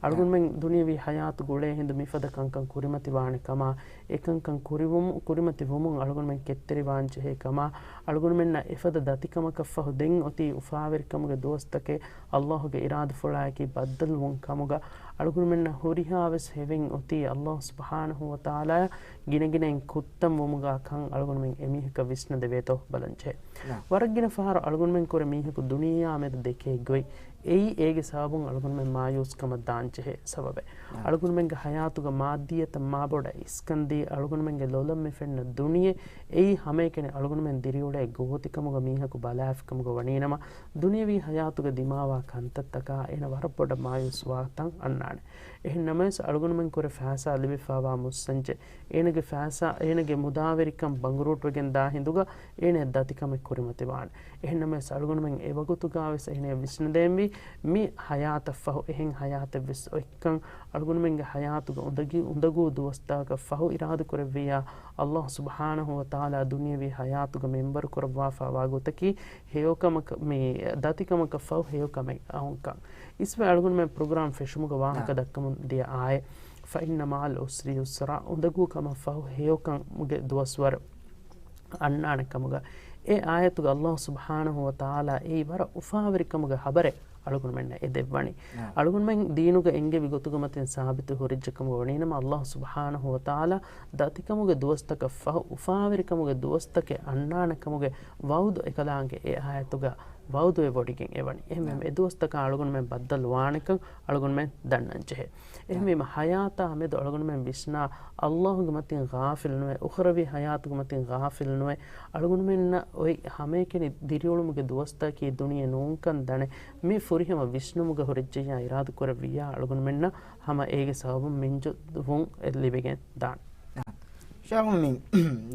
އަޅުގަނޑުމެން ދުނިޔަވީ ހަޔާތު ގުޅޭ ހިނދު މިފަދަ ކަންކަން ކުރިމަތިވާނެ ކަމާ، އެކަންކަން ކުރިވުމު-، ކުރިމަތިވުމުން އަޅުގަނޑުމެން ކެތްތެރިވާންޖެހޭ ކަމާ، އަޅުގަނޑުމެންނަށް އެފަދަ ދަތިކަމަކަށްފަހު ދެން އޮތީ އުފާވެރިކަމުގެ ދުވަސްތަކެއް އައްލާހުގެ އިރާދަފުޅާއެކީ ބައްދަލުވުން ކަމުގަ، އަޅުގަނޑުމެންނަށް ހުރިހާވެސް ހެވެން އޮތީ އައްލާހު ސުބްޙާނަހު ވަތަޢާލާ ގިނަގިނައިން ކުއްތަންވުމުގާ ކަން އަޅުގަނޑުމެން އެމީހަކަށް ވިސްނަދެވޭތޯ ބަލަންޖެހޭ. ވަރަށް ގިނަ ފަހަރު އަޅުގަނޑުމެން ކުރެ މީހަކު ދުނިޔެއާ މެދު ދެކޭ ގޮތް އެއީ އޭގެ ސަބަބުން އަޅުގަނޑުމެން މާޔޫސްކަމަށް ދާންޖެހޭ ސަބަބެއް. އަޅުގަނޑުމެންގެ ހަޔާތުގަ މާއްދިއްޔަތަށް މާބޮޑަށް އިސްކަންދީ އަޅުގަނޑުމެންގެ ލޮލަށް މި ފެންނަ ދުނިޔެ އެއީ ހަމައެކަނި އަޅުގަނޑުމެން ދިރިއުޅޭ ގޯތިކަމުގަ މީހަކު ބަލާފިކަމުގަ ވަނީނަމަ، ދުނިޔަވީ ހަޔާތުގަ ދިމާވާ ކަންތައްތަކާ އޭނަ ވަރަށް ބޮޑަށް މާޔޫސްވާތަން އަންނާނެ. އެހެން ނަމަވެސް އަޅުގަނޑުމެން ކުރެ ފައިސާ ލިބިފައިވާ މުއްސަންޖެ، އޭނަގެ ފައިސާ، އޭނަގެ މުދާވެރިކަން ބަނގުރޫޓްވެގެން ދާ ހިނދުގަ އޭނަޔަށް ދަތިކަމެއް ކުރިމަތިވާނެ. އެހެން ނަމަވެސް އަޅުގަނޑުމެން އެވަގުތުގާވެސް އޭނަޔަށް ވިސްނަދޭންވީ މި ހަޔާތަށްފަހު އެހެން ހަޔާތެއްވެސް އޮތްކަން، އަޅުގަނޑުމެންގެ ހަޔާތުގަ އުނދަގޫ، އުނދަގޫ ދުވަސްތަކަށްފަހު އިރާދަކުރެއްވިއްޔާ، އައްލާހު ސުބްޙާނަހު ވަތަޢާލާ ދުނިޔަވީ ހަޔާތުގަ މިންވަރު ކުރައްވާފައިވާ ގޮތަކީ ހެޔޮކަމަކަށް، މި ދަތިކަމަކަށްފަހު ހެޔޮކަމެއް އައުންކަން. އިސްވެ އަޅުގަނޑުމެން ޕްރޮގްރާމް ފެށުމުގަ ވާހަކަ ދައްކަމުން ދިޔަ އާޔަތް، فإن مع العسر يسرا، އުނދަގޫ ކަމަށްފަހު ހެޔޮކަމުގެ ދުވަސްވަރު އަންނާނެ ކަމުގަ، އެ އާޔަތުގަ އައްލާހު ސުބްޙާނަހު ވަތަޢާލާ އެއީ ވަރަށް އުފާވެރިކަމުގެ ޚަބަރެއް އަޅުގަނޑުމެންނަށް އެ ދެއްވަނީ. އަޅުގަނޑުމެން ދީނުގަ އެންގެވި ގޮތުގެ މަތިން ސާބިތު ހުރިއްޖެ ކަމުގަ ވަނީނަމަ، އައްލާހު ސުބްޙާނަހު ވަތަޢާލާ ދަތިކަމުގެ ދުވަސްތަކަށް ފަހު އުފާވެރިކަމުގެ ދުވަސްތަކެއް އަންނާނެ ކަމުގެ ވަޢުދު އެކަލާނގެ އެ އާޔަތުގަ ވަޢުދުވެވޮޑިގެން އެވަނީ. އެހެންވީމަ އެ ދުވަސްތަކާ އަޅުގަނޑުމެން ބައްދަލުވާނެކަން އަޅުގަނޑުމެން ދަންނަންޖެހޭ. އެހެންވީމަ ހަޔާތާ މެދު އަޅުގަނޑުމެން ވިސްނާ، އައްލާހުގެ މަތިން ޣާފިލުނުވެ، އުޚްރަވީ ހަޔާތުގެ މަތިން ޣާފިލުނުވެ، އަޅުގަނޑުމެންނަށް އޮތް ހަމައެކަނި ދިރިއުޅުމުގެ ދުވަސްތަކަކީ ދުނިޔެ ނޫންކަން ދަނެ، މި ފުރިހަމަ ވިސްނުމުގަ ހުރެއްޖެއްޔާ އިރާދަކުރެއްވިއްޔާ އަޅުގަނޑުމެންނަށް ހަމަ އޭގެ ސަބަބުން މިންޖުވުން ލިބިގެން ދާނެ. ޝާހު މި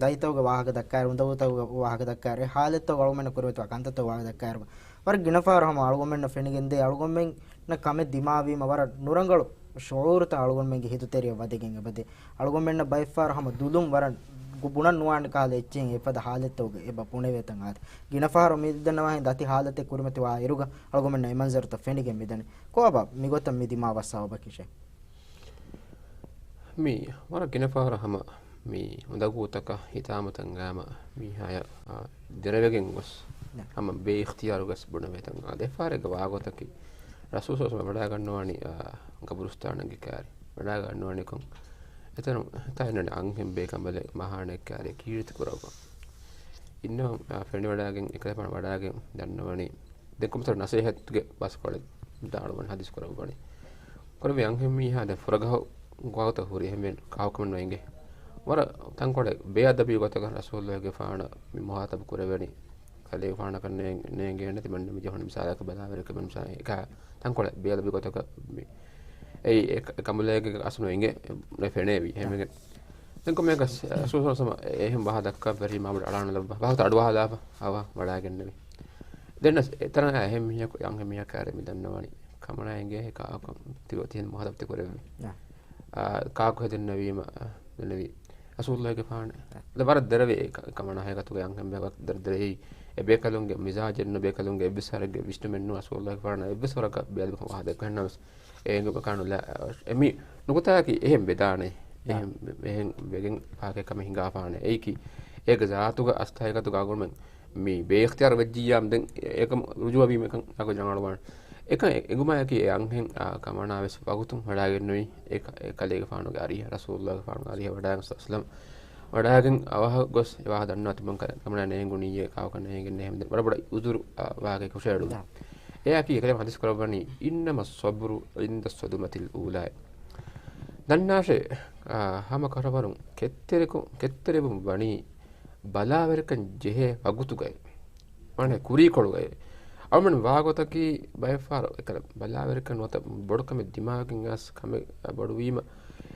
ދަތިތަކުގެ ވާހަކަ ދައްކާއިރު، އުނދަގޫތަކުގެ ވާހަކަ ދައްކާއިރު، އެ ހާލަތްތަކުގަ އަޅުގަނޑުމެންނަށް ކުރިމަތިވާ ކަންތައްތަކުގެ ވާހަކަ ދައްކާއިރު، ވަރަށް ގިނަ ފަހަރު ހަމަ އަޅުގަނޑުމެންނަށް ފެނިގެންދޭ، އަޅުގަނޑުމެންނަށް ކަމެއް ދިމާވީމަ ވަރަށް ނުރަނގަޅު ޝުޢޫރުތައް އަޅުގަނޑުމެންގެ ހިތުތެރެއަށް ވަދެގެން އެބަދޭ. އަޅުގަނޑުމެންނަށް ބައެއްފަހަރު ހަމަ ދުލުން ވަރަށް ގު-، ބުނަން ނުވާނެ ކަހަލަ އެއްޗެހިން އެފަދަ ހާލަތްތަކުގަ އެބަ ބުނެވޭތަން އާދެ. ގިނަ ފަހަރު މި ދަންނަވާހެން ދަތި ހާލަތެއް ކުރިމަތިވާ އިރުގަ އަޅުގަނޑުމެންނަށް އެ މަންޒަރުތައް ފެނިގެން މިދަނީ. ކޮބާ މިގޮތަށް މި ދިމާވާ ސަބަބަކީ ޝޭޚް؟ މި ވަރަށް ގިނަ ފަހަރަށް ހަމަ މި އުނދަގޫތަކަށް ހިތާމަތައް އަންގާމަ މީހާޔަށް، އާ، ދެރަވެގެން ގޮސް ހަމަ ބޭ އިޚްތިޔާރު ގޮސް ބުނެވޭތަން އާދެ. އެއްފަހަރެއްގަ ވާގޮތަކީ ރަސޫލު ޞައްލައްލާހު ޢަލައިހި ވަސައްލަމަ ވަޑައިގަންނަވަނީ، އާ، ގަބުރުސްތާނެއްގެ ކާރި. ވަޑައިގަންނަވަނިކޮށް އެތަނުން ތަހެންނަނީ އަންހެން ބޭކަނބަލެއް މަހާނެއް ކާރި ކީރިތި ކުރައްވަން. އިންނަވަން، އާ، ފެނިވަޑައިގެން އެކަލޭފާނު ވަޑައިގެން ދަންނަވަނީ ދެން ކޮންމެސް ނަސޭހަތުގެ ބަސްކޮޅެއް ދާންވަން ހަދީސް ކުރައްވަނީ. ކުރެވި އަންހެން މީހާ ދެން ފުރަގަހު ގާތަށް ހުރި އެހެންވެ ކާކުމެން ނުއެނގޭ. ވަރަށް ތަންކޮޅެއް ބޭއަދަބީ ގޮތަކަށް ރަސޫލުގެފާނަށް މި މުހާތަބު ކުރެވެނީ. ކަލޭގެފާނަކަށް ނޭނގޭނެތި މަންނަ މި ޖެހުނު މިސާލަކަށް ބަލާވެރިކަމެއް މިސާލަކަށް އެކަ ތަންކޮޅެއް ބޭއަދަބީ ގޮތަކަށް މި އެއީ އެ ކަ-، ކަނބުލައިގެ އަސްލު ނުއެނގޭ ނެ ފެނޭވީ. އެހެންވެގެން ދެން ކޮންމެއަކަސް ރަސޫލު ސަމަ އެހެން ވާހަ ދައްކާ ވެރި މާބޮޑު އަޅާނަލައްވާ ވާހަކަ އަޑުއަހާލާފަ އަވާ ވަޑައިގެންނެވި. ދެން އެތަނަށް އެހެން މީހަކު އަންހެން މީހަކާ މި ދަންނަވަނީ ކަމަނާ އެނގޭ ކާކު ތި-، ތިހެން މުހާތަބު ތި ކުރެއްވި. އާ، ކާކު ހެދެންނެވީމަ، ދެންނެވީ ރަސޫލުގެފާނެ. ދެ ވަރަށް ދެރަވޭ ކަ-، ކަމަނާ ހަގީގަތުގަ އަންހެން ބޭކަލުން ދެރަވޭ. އެ ބޭކަލުންގެ މިޒާޖެއް ނު ބޭކަލުންގެ އެއްވެސް ވަރެއްގެ ވިސްނުމެއް ނު ރަސޫލުގެފާނަށް އެއްވެސް ވަރަކަށް ބޭއަދަބުކަން ވާހަކަ ދެއްކެންނަމަސް އެ އެނގުމަކާނުލާ، އެ މި ނުކުތާއަކީ އެހެން ވެދާނެ. އެހެން، އެހެން ވެގެން ފާކެ ކަމެއް ހިނގާފާނެ. އެއީކީ، އޭގެ ޒާތުގަ އަސްތާގަތުގަ އަގުންމެން މި ބޭއިޚްތިޔާރު ވެއްޖިއްޔާ ދެން އެކަމު ރުޖޫއަވީމަކަން އަގު ޖަނގަޅުވާނެ. އެކަން އެ-، އެނގުމާއެކީ އެ އަންހެން އާ ކަމަނާ ވެސް ވަގުތުން ވަޑައިގެންނެވީ އެ ކަ-، އެ ކަލޭގެފާނުގެ އަރިހަށް، ރަސޫލުގެފާނުގެ އަރިހަށް ވަޑައިގެން ސައްސަލަމް ވަޑައިގެން އަވަހަށް ގޮސް އެ ވާހަ ދަންނަވާ ތިބުން ކަ-، ކަމަނާ ނޭނގުނީއޭ ކާކު ނޭނގެން ނޭހެމް ވަރަށް ބޮޑަށް އުޒުރު ވާގެ ކުށެއް އެއާކީ ކަލޭ ހަދީސް ކުރައްވަނީ، إنما الصبر عند الصدمة الأولى. ދަންނާށޭ، އާ، ހަމަ ކަށަވަރުން ކެތްތެރިކޮ-، ކެތްތެރިވުން ވަނީ ބަލާވެރިކަން ޖެހޭ ވަގުތުގައި. ވަނެ ކުރީކޮޅުގައި. އަޅުމެން ވާގޮތަކީ ބައެއްފަހަރު އެކަލަ ބަލާވެރިކަން ނުވަތަ ބޮޑުކަމެއް ދިމާވެގެން އައިސް ކަމެއް ބޮޑުވީމަ،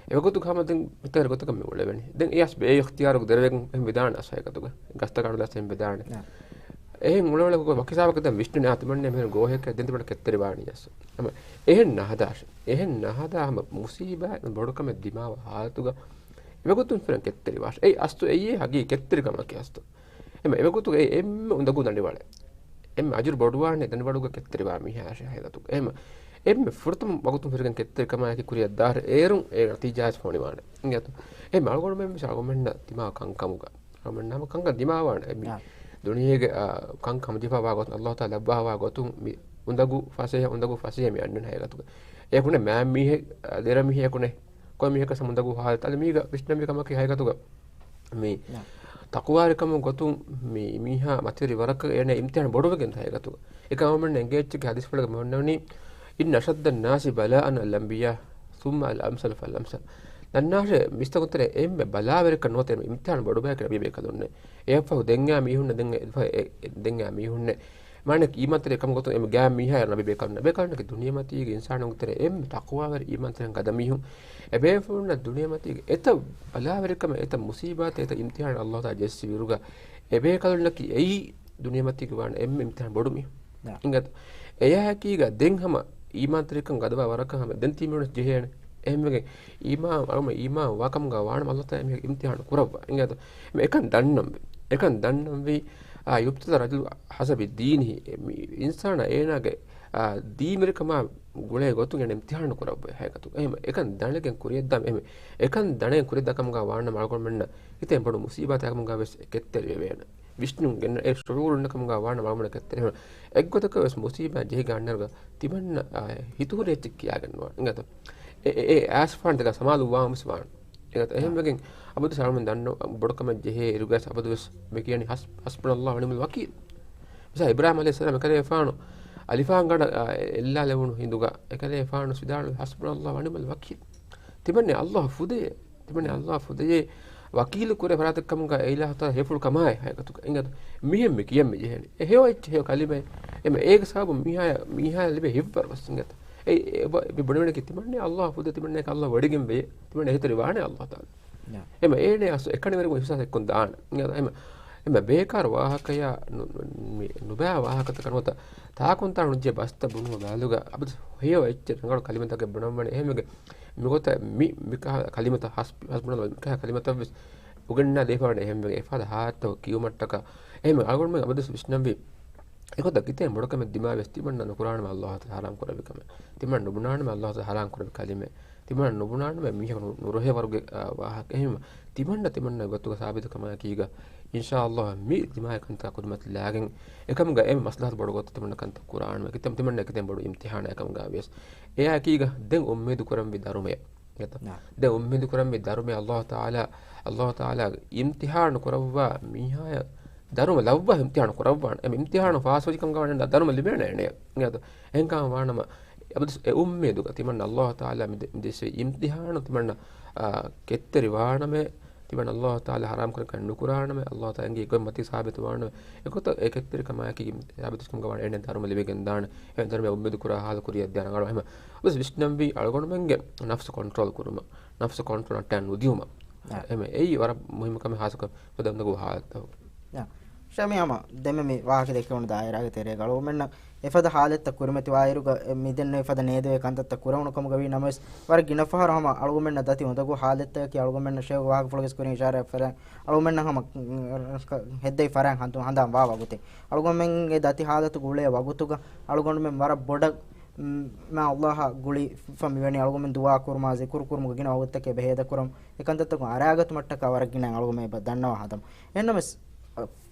އެވަގުތު ހަމަ ދެން މިތަރ ގޮތަކަށް މި އުޅެވެނީ. ދެން އެޔަސް ބޭ އިޚްތިޔާރު ދެރަވެގެން މިދާނެ އަސް ހަގީގަތުގަ. ގަސްތަކާ ނުލަސް މިދާނެ. އެހެން އުޅެވަޅަކު ވަކި ސަބަބަކަށް ދެން ވިސްނުނެ އާ ތިމަންނަ މިހެން ގޯހެއްކަ ދެން ތިމަންނަ ކެތްތެރިވާނީ ޔަސް. ހަމަ އެހެން ނަހަދާށެ. އެހެން ނަހަދާ ހަމަ މުސީބާ ބޮޑުކަމެއް ދިމާވާ ހާލަތުގަ އެވަގުތުން ފިރަން ކެތްތެރިވާށެ. އެއީ އަސްތު އެއީ ހަގީ ކެތްތެރިކަމަކީ އަސްތު. އެމަ އެވަގުތުގަ އެ އެންމެ އުނދަގޫ ދަނޑިވަޅެއް. އެންމެ އަޖުރު ބޮޑުވާނެ ދަނޑިވަޅުގަ ކެތްތެރިވާ މީހާށެ ހަގީގަތުގަ. އެމަ އެންމެ ފުރަތަމަ ވަގުތުން ފިރިގެން ކެތްތެރިކަމާއެކީ ކުރިއަށް ދާށެ. އޭރުން އޭ ނަތީޖާ ވެސް ފޮނިވާނެ. އިނގޭތޯ؟ އެމަ އަޅުގަނޑުމެން ވެސް އަޅުގަނޑުމެންނަށް ދިމާވާ ކަންކަމުގަ. އަޅުގަނޑުމެންނަށް ހަމަ ކަންކަން ދިމާވާނެ. އެ މި އާ. ދުނިޔޭގެ، އާ، ކަންކަން ހަމަޖެހިފައިވާ ގޮތުން، އައްލާހު ތަޢާލާ ލައްވާފައިވާ ގޮތުން މި އުނދަގޫ ފަސޭހަ، އުނދަގޫ ފަސޭހަ މި އަންނަން ހަގީގަތުގަ. އެކު ނެތް މާ މީހެއް، އާ، ދެރަ މީހެއް އެކު ނެތް. ކޮން މީހަކަސް ހަމަ އުނދަގޫ ހާލަތު. އަދި މީގަ ވިސްނަންވީ ކަމަކީ ހަގީގަތުގަ މި ނާ. ތަޤްވާވެރިކަމުގެ ގޮތުން މި މީހާ މަތިވެރި ވަރަކަށް އޭނަ އިމްތިޙާނު ބޮޑުވެގެން ހަގީގަތުގަ. އެކަމަށް އެނގޭ އެއްޗެއްގެ ޙަދީޘްފުޅުގަ މި ވަންނަވަނީ، إن أشد الناس بلاء الأنبياء ثم الأمثل فالأمثل. ދަންނާށޭ، މީސްތަކުން ތެރޭ އެންމެ ބަލާވެރިކަން ނުވަތަ އެންމެ އިމްތިޙާނު ބޮޑުބަޔަކީ ނަބީ ބޭކަލުންނޭ. އެއަށްފަހު ދެން އާ މީހުންނަށް ދެން އެ، ދެން އާ މީހުންނޭ. މާނައަކީ އީމާންތެރި ކަމުގެ ގޮތުން އެންމެ ގާތް މީހާ ނަބީ ބޭކަލުންނޭ. ބޭކަލުންނަކީ ދުނިޔެމަތީގެ އިންސާނުންގެ ތެރޭ އެންމެ ތަޤްވާވެރި އީމާންތެރި ގަދަ މީހުން. އެބޭފުޅުންނަށް ދުނިޔެމަތީގެ އެތައް ބަލާވެރިކަމެއް، އެތައް މުޞީބާތެއް، އެތައް އިމްތިޙާނެއް އައްލާހު ތަޢާލާ ޖެއްސި ވިއިރުގަ އެބޭކަލުންނަކީ އެއީ ދުނިޔެމަތީގަ ވާނެ އެންމެ އިމްތިޙާނު ބޮޑު މީހުން. ނާ. އިނގޭތޯ؟ އެއާއެކީގަ ދެން ހަމަ އީމާންތެރިކަން ގަދަވާ ވަރަކަށް ހަމަ ދެން ތިމީހުން ޖެހޭނެ. އެހެންވެގެން އީމާން، އަޅުގަނޑު އީމާން ވާކަމުގަ ވާނަމަ އައްލާހު ތަޢާލާ އެމީހަކު އިމްތިޙާނު ކުރައްވާ. އިނގޭތޯ؟ އެކަން ދަންނަންވީ. އެކަން ދަންނަންވީ، އާ، يبتلى الرجل حسب دينه، މި އިންސާނާ އޭނާގެ، އާ، ދީންވެރިކަމާ ގުޅޭ ގޮތުން އޭނަ އިމްތިޙާނު ކުރައްވައި ހަގީގަތުގަ. އެހެން އެކަން ދަނެގެން ކުރިއަށްދާ، އެހެން އެކަން ދަނެގެން ކުރިއަށްދާ ކަމުގަ ވާނަމަ އަޅުގަނޑުމެންނަށް ހިތޭ ބޮޑު މުޞީބާތެއް ކަމުގަ ވެސް ކެތްތެރިވެވޭނެ. ވިސްނުން ގެންނަ އެ ޝުޢޫރު އިންނަ ކަމުގަ ވާނަމަ އަޅުގަނޑުމެން ކެތްތެރިވޭނެ. އެއްގޮތަކަށް ވެސް މުޞީބާތް ޖެހިގެން އަންނައިރުގަ ތިމަންނަ، އާ، ހިތުހުރި އެއްޗެއް ކިޔާގެން ނުވާނެ. އިނގޭތޯ؟ އެ، އެ، އެ އައިސްފާން ދެގަ ސަމާލު ވާން ވެސް ވާނެ. އެހެންވެގެން އަބަދުވެސް އަޅުގަނޑު ދަންނަ ބޮޑުކަމެއް ޖެހޭ އިރުގަސް އަބަދުވެސް މި ކިޔަނީ ހަސް-، حسبنا الله ونعم الوكيل. މިސާ އިބްރާހީމް ޢަލައިހިއްސަލާމް އެކަލޭފާނު އަލިފާންގަނޑަށް، އާ، އެއްލާލެވުނު ހިނދުގަ އެކަލޭފާނު ވިދާޅުވި حسبنا الله ونعم الوكيل. ތިމަންނަ އައްލާހު ފުދެޔޭ. ތިމަންނަ އައްލާހު ފުދެޔޭ. ވަކީލު ކުރޭ ފަރާތެއް ކަމުގަ އެ އިލާހު ތަޢާލާ ހެޔޮފުޅު ކަމާއި ހަގީގަތުގަ. އިނގޭތޯ؟ މިހެން މި ކިޔަން މި ޖެހޭނީ. އެ ހެޔޮ އެއްޗެއް ހެޔޮ ކަލިމައެއް. އެމަ އޭގެ ސަބަބުން މީހާޔަށް، މީހާޔަށް ލިބޭ ހިތްވަރު ވެސް އިނގޭތޯ؟ އެ، އެ، އެ ބުނެވޭނެ ކީ ތިމަންނަ އައްލާހު ފުދޭ، ތިމަންނަ އެކަ އައްލާހު ވޮޑިގެން ވެޔޭ. ތިމަންނަ އެހީތެރި ވާނެ އައްލާހު ތަޢާލާ. އެމަ އޭނަ އަސް އެކަނިވެރިކަމުގެ އިޙްސާސް އެއްކޮށް ދާނެ. އެމަ ބޭކާރު ވާހަކަޔާ ނު-، ނު-، މި ނުބައި ވާހަކަތަކަށް ނުވަތަ ތާކުންތާ ނުޖެހޭ ބަސްތައް ބުނުމަށް ބަލާލުގަ އަބަދު ހެޔޮ އެއްޗެއް ރަނގަޅު ކަލިމަތަކެއް ބުނަންވަނީ. އެހެންވެގެން މިގޮތަށް މި، މިކަހަލަ ކަލިމަތައް ހަސް-، ހަސްބުނަލް މިކަހަލަ ކަލިމަތައް ވެސް އުގެންނާ ދީފަވަނީ. އެހެންވެގެން އެފަދަ ހާލަތު ކިޔުމަށްޓަކާ. އެހެން އަޅުގަނޑުމެން އަބަދުވެސް ވިސްނަންވީ އެގޮތަށް ކިތައް ބޮޑުކަމެއް ދިމާވެސް ތިމަންނަ ނުކުރާނަމޭ އައްލާހު ތަޢާލާ ޙަރާމް ކުރެއްވި ކަމެއް. ތިމަން ނުބުނާނަމޭ އައްލާހު ތަޢާލާ ޙަރާމް ކުރެއްވި ކަލިމަ. ތިމަން ނުބުނާނަމޭ މީހަކު ނު-، ނުރޮހޭ ވަރުގެ، އާ، ވާހަކަ. އެހެން ތިމަންނަ ތިމަންނަ ގޮތުގަ ސާބިތު ކަމާއެކީގަ، އިންޝާއައްލާހު މި ދިމާވި ކަންތައް ކުރިމަތި ލާގެން އެކަމުގަ އެންމެ މަސްލަހަތު ބޮޑު ގޮތަށް ތިމަންނަ ކަންތައް ކުރާނަމޭ. ކިތަން ތިމަންނަ ކިތަން ބޮޑު އިމްތިޙާނެއް އެކަމުގަ ވިޔަސް. އެއާއެކީގަ ދެން އުއްމީދު ކުރަންވީ ދަރުމަޔަށް. ނާ. ދެން އުއްމީދު ކުރަންވީ ދަރުމަޔަށް އައްލާހު ތަޢާލާ، އައްލާހު ތަޢާލާ އިމްތިޙާނު ކުރައްވާ މީހާޔަށް ދަރުމަ ލައްވާ އިމްތިޙާނު ކުރައްވާނެ. އެ އިމްތިޙާނު ފާސްވެއްޖެ ކަމުގަ ވަނީ ދަރުމަ ލިބޭނެ އޭނަޔަށް. އެހެންކަމަށް ވާނަމަ އަބަދު އެ އުއްމީދުގަ ތިމަންނަ އައްލާހު ތަޢާލާ މި ދެ-، މި ދެއްސެވި އިމްތިޙާނު ތިމަންނަ، އާ، ކެތްތެރި ވާނަމޭ، ތިމަން އައްލާހު ތަޢާލާ ޙަރާމް ކުރި ކަން ނުކުރާނަމޭ، އައްލާހު ތަޢާލާ އެނގި ގޮތް މަތީ ސާބިތު ވާނަމޭ. އެގޮތަށް އެ ކެތްތެރިކަމާއެކީ ސާބިތުކަމުގަ ވާނަމޭ އޭނަ ދަރުމަ ލިބިގެން ދާނެ. އެ ދަރުމަ އުއްމީދު ކުރާ ހާލު ކުރިއަށް ދޭން ރަނގަޅު. އެހެން ވެސް ވިސްނަންވީ އަޅުގަނޑުމެންގެ ނަފްސު ކޮންޓްރޯލް ކުރުމަށް، ނަފްސު ކޮންޓްރޯލަށް ނުދިއުމަށް. އެހެން އެއީ ވަރަށް މުހިއްމު ކަމެއް ހާއްސަކޮށް އެފަދަ އުނދަގޫ ހާލަތަށް. ޝަމީ ހަމަ ދެންމެ މި ވާހަކަ ދެއްކެވުނު ދާއިރާގެ ތެރޭގަ އަޅުގަނޑުމެންނަށް އެފަދަ ހާލަތްތައް ކުރިމަތިވާއިރުގަ، އެ، މިދެންނެވި ފަދަ ނޭދެވޭ ކަންތައްތައް ކުރެވުނު ކަމުގަ ވީ ނަމަވެސް، ވަރަށް ގިނަ ފަހަރު ހަމަ އަޅުގަނޑުމެންނަށް ދަތި އުނދަގޫ ހާލަތްތަކަކީ އަޅުގަނޑުމެންނަށް ޝޭޚް ވާހަކަފުޅުގެ ކުރިން އިޝާރާތް ފަރާތް އަޅުގަނޑުމެންނަށް ހަމަ، ހެއްދެވި ފަރާތް ހަނދު-، ހަނދާން ވާ ވަގުތެއް. އަޅުގަނޑުމެންގެ ދަތި ހާލަތު ގުޅޭ ވަގުތުގަ އަޅުގަނޑުމެން ވަރަށް ބޮޑަށް، މް، މާ އައްލާހަށް ގުޅިފަ މިވެނީ. އަޅުގަނޑުމެން ދުޢާ ކުރުމާ، ޒިކުރު ކުރުމުގެ ގިނަ ވަގުތުތަކެއް ބެހޭ އެދަކުރަން، އެ ކަންތައްތަކުން އަރާގަތުމަށްޓަކާ ވަރަށް ގިނަ އަޅުގަނޑުމެން އެބަ ދަންނަވާ ހަދަމު. އެހެންނަމަވެސް،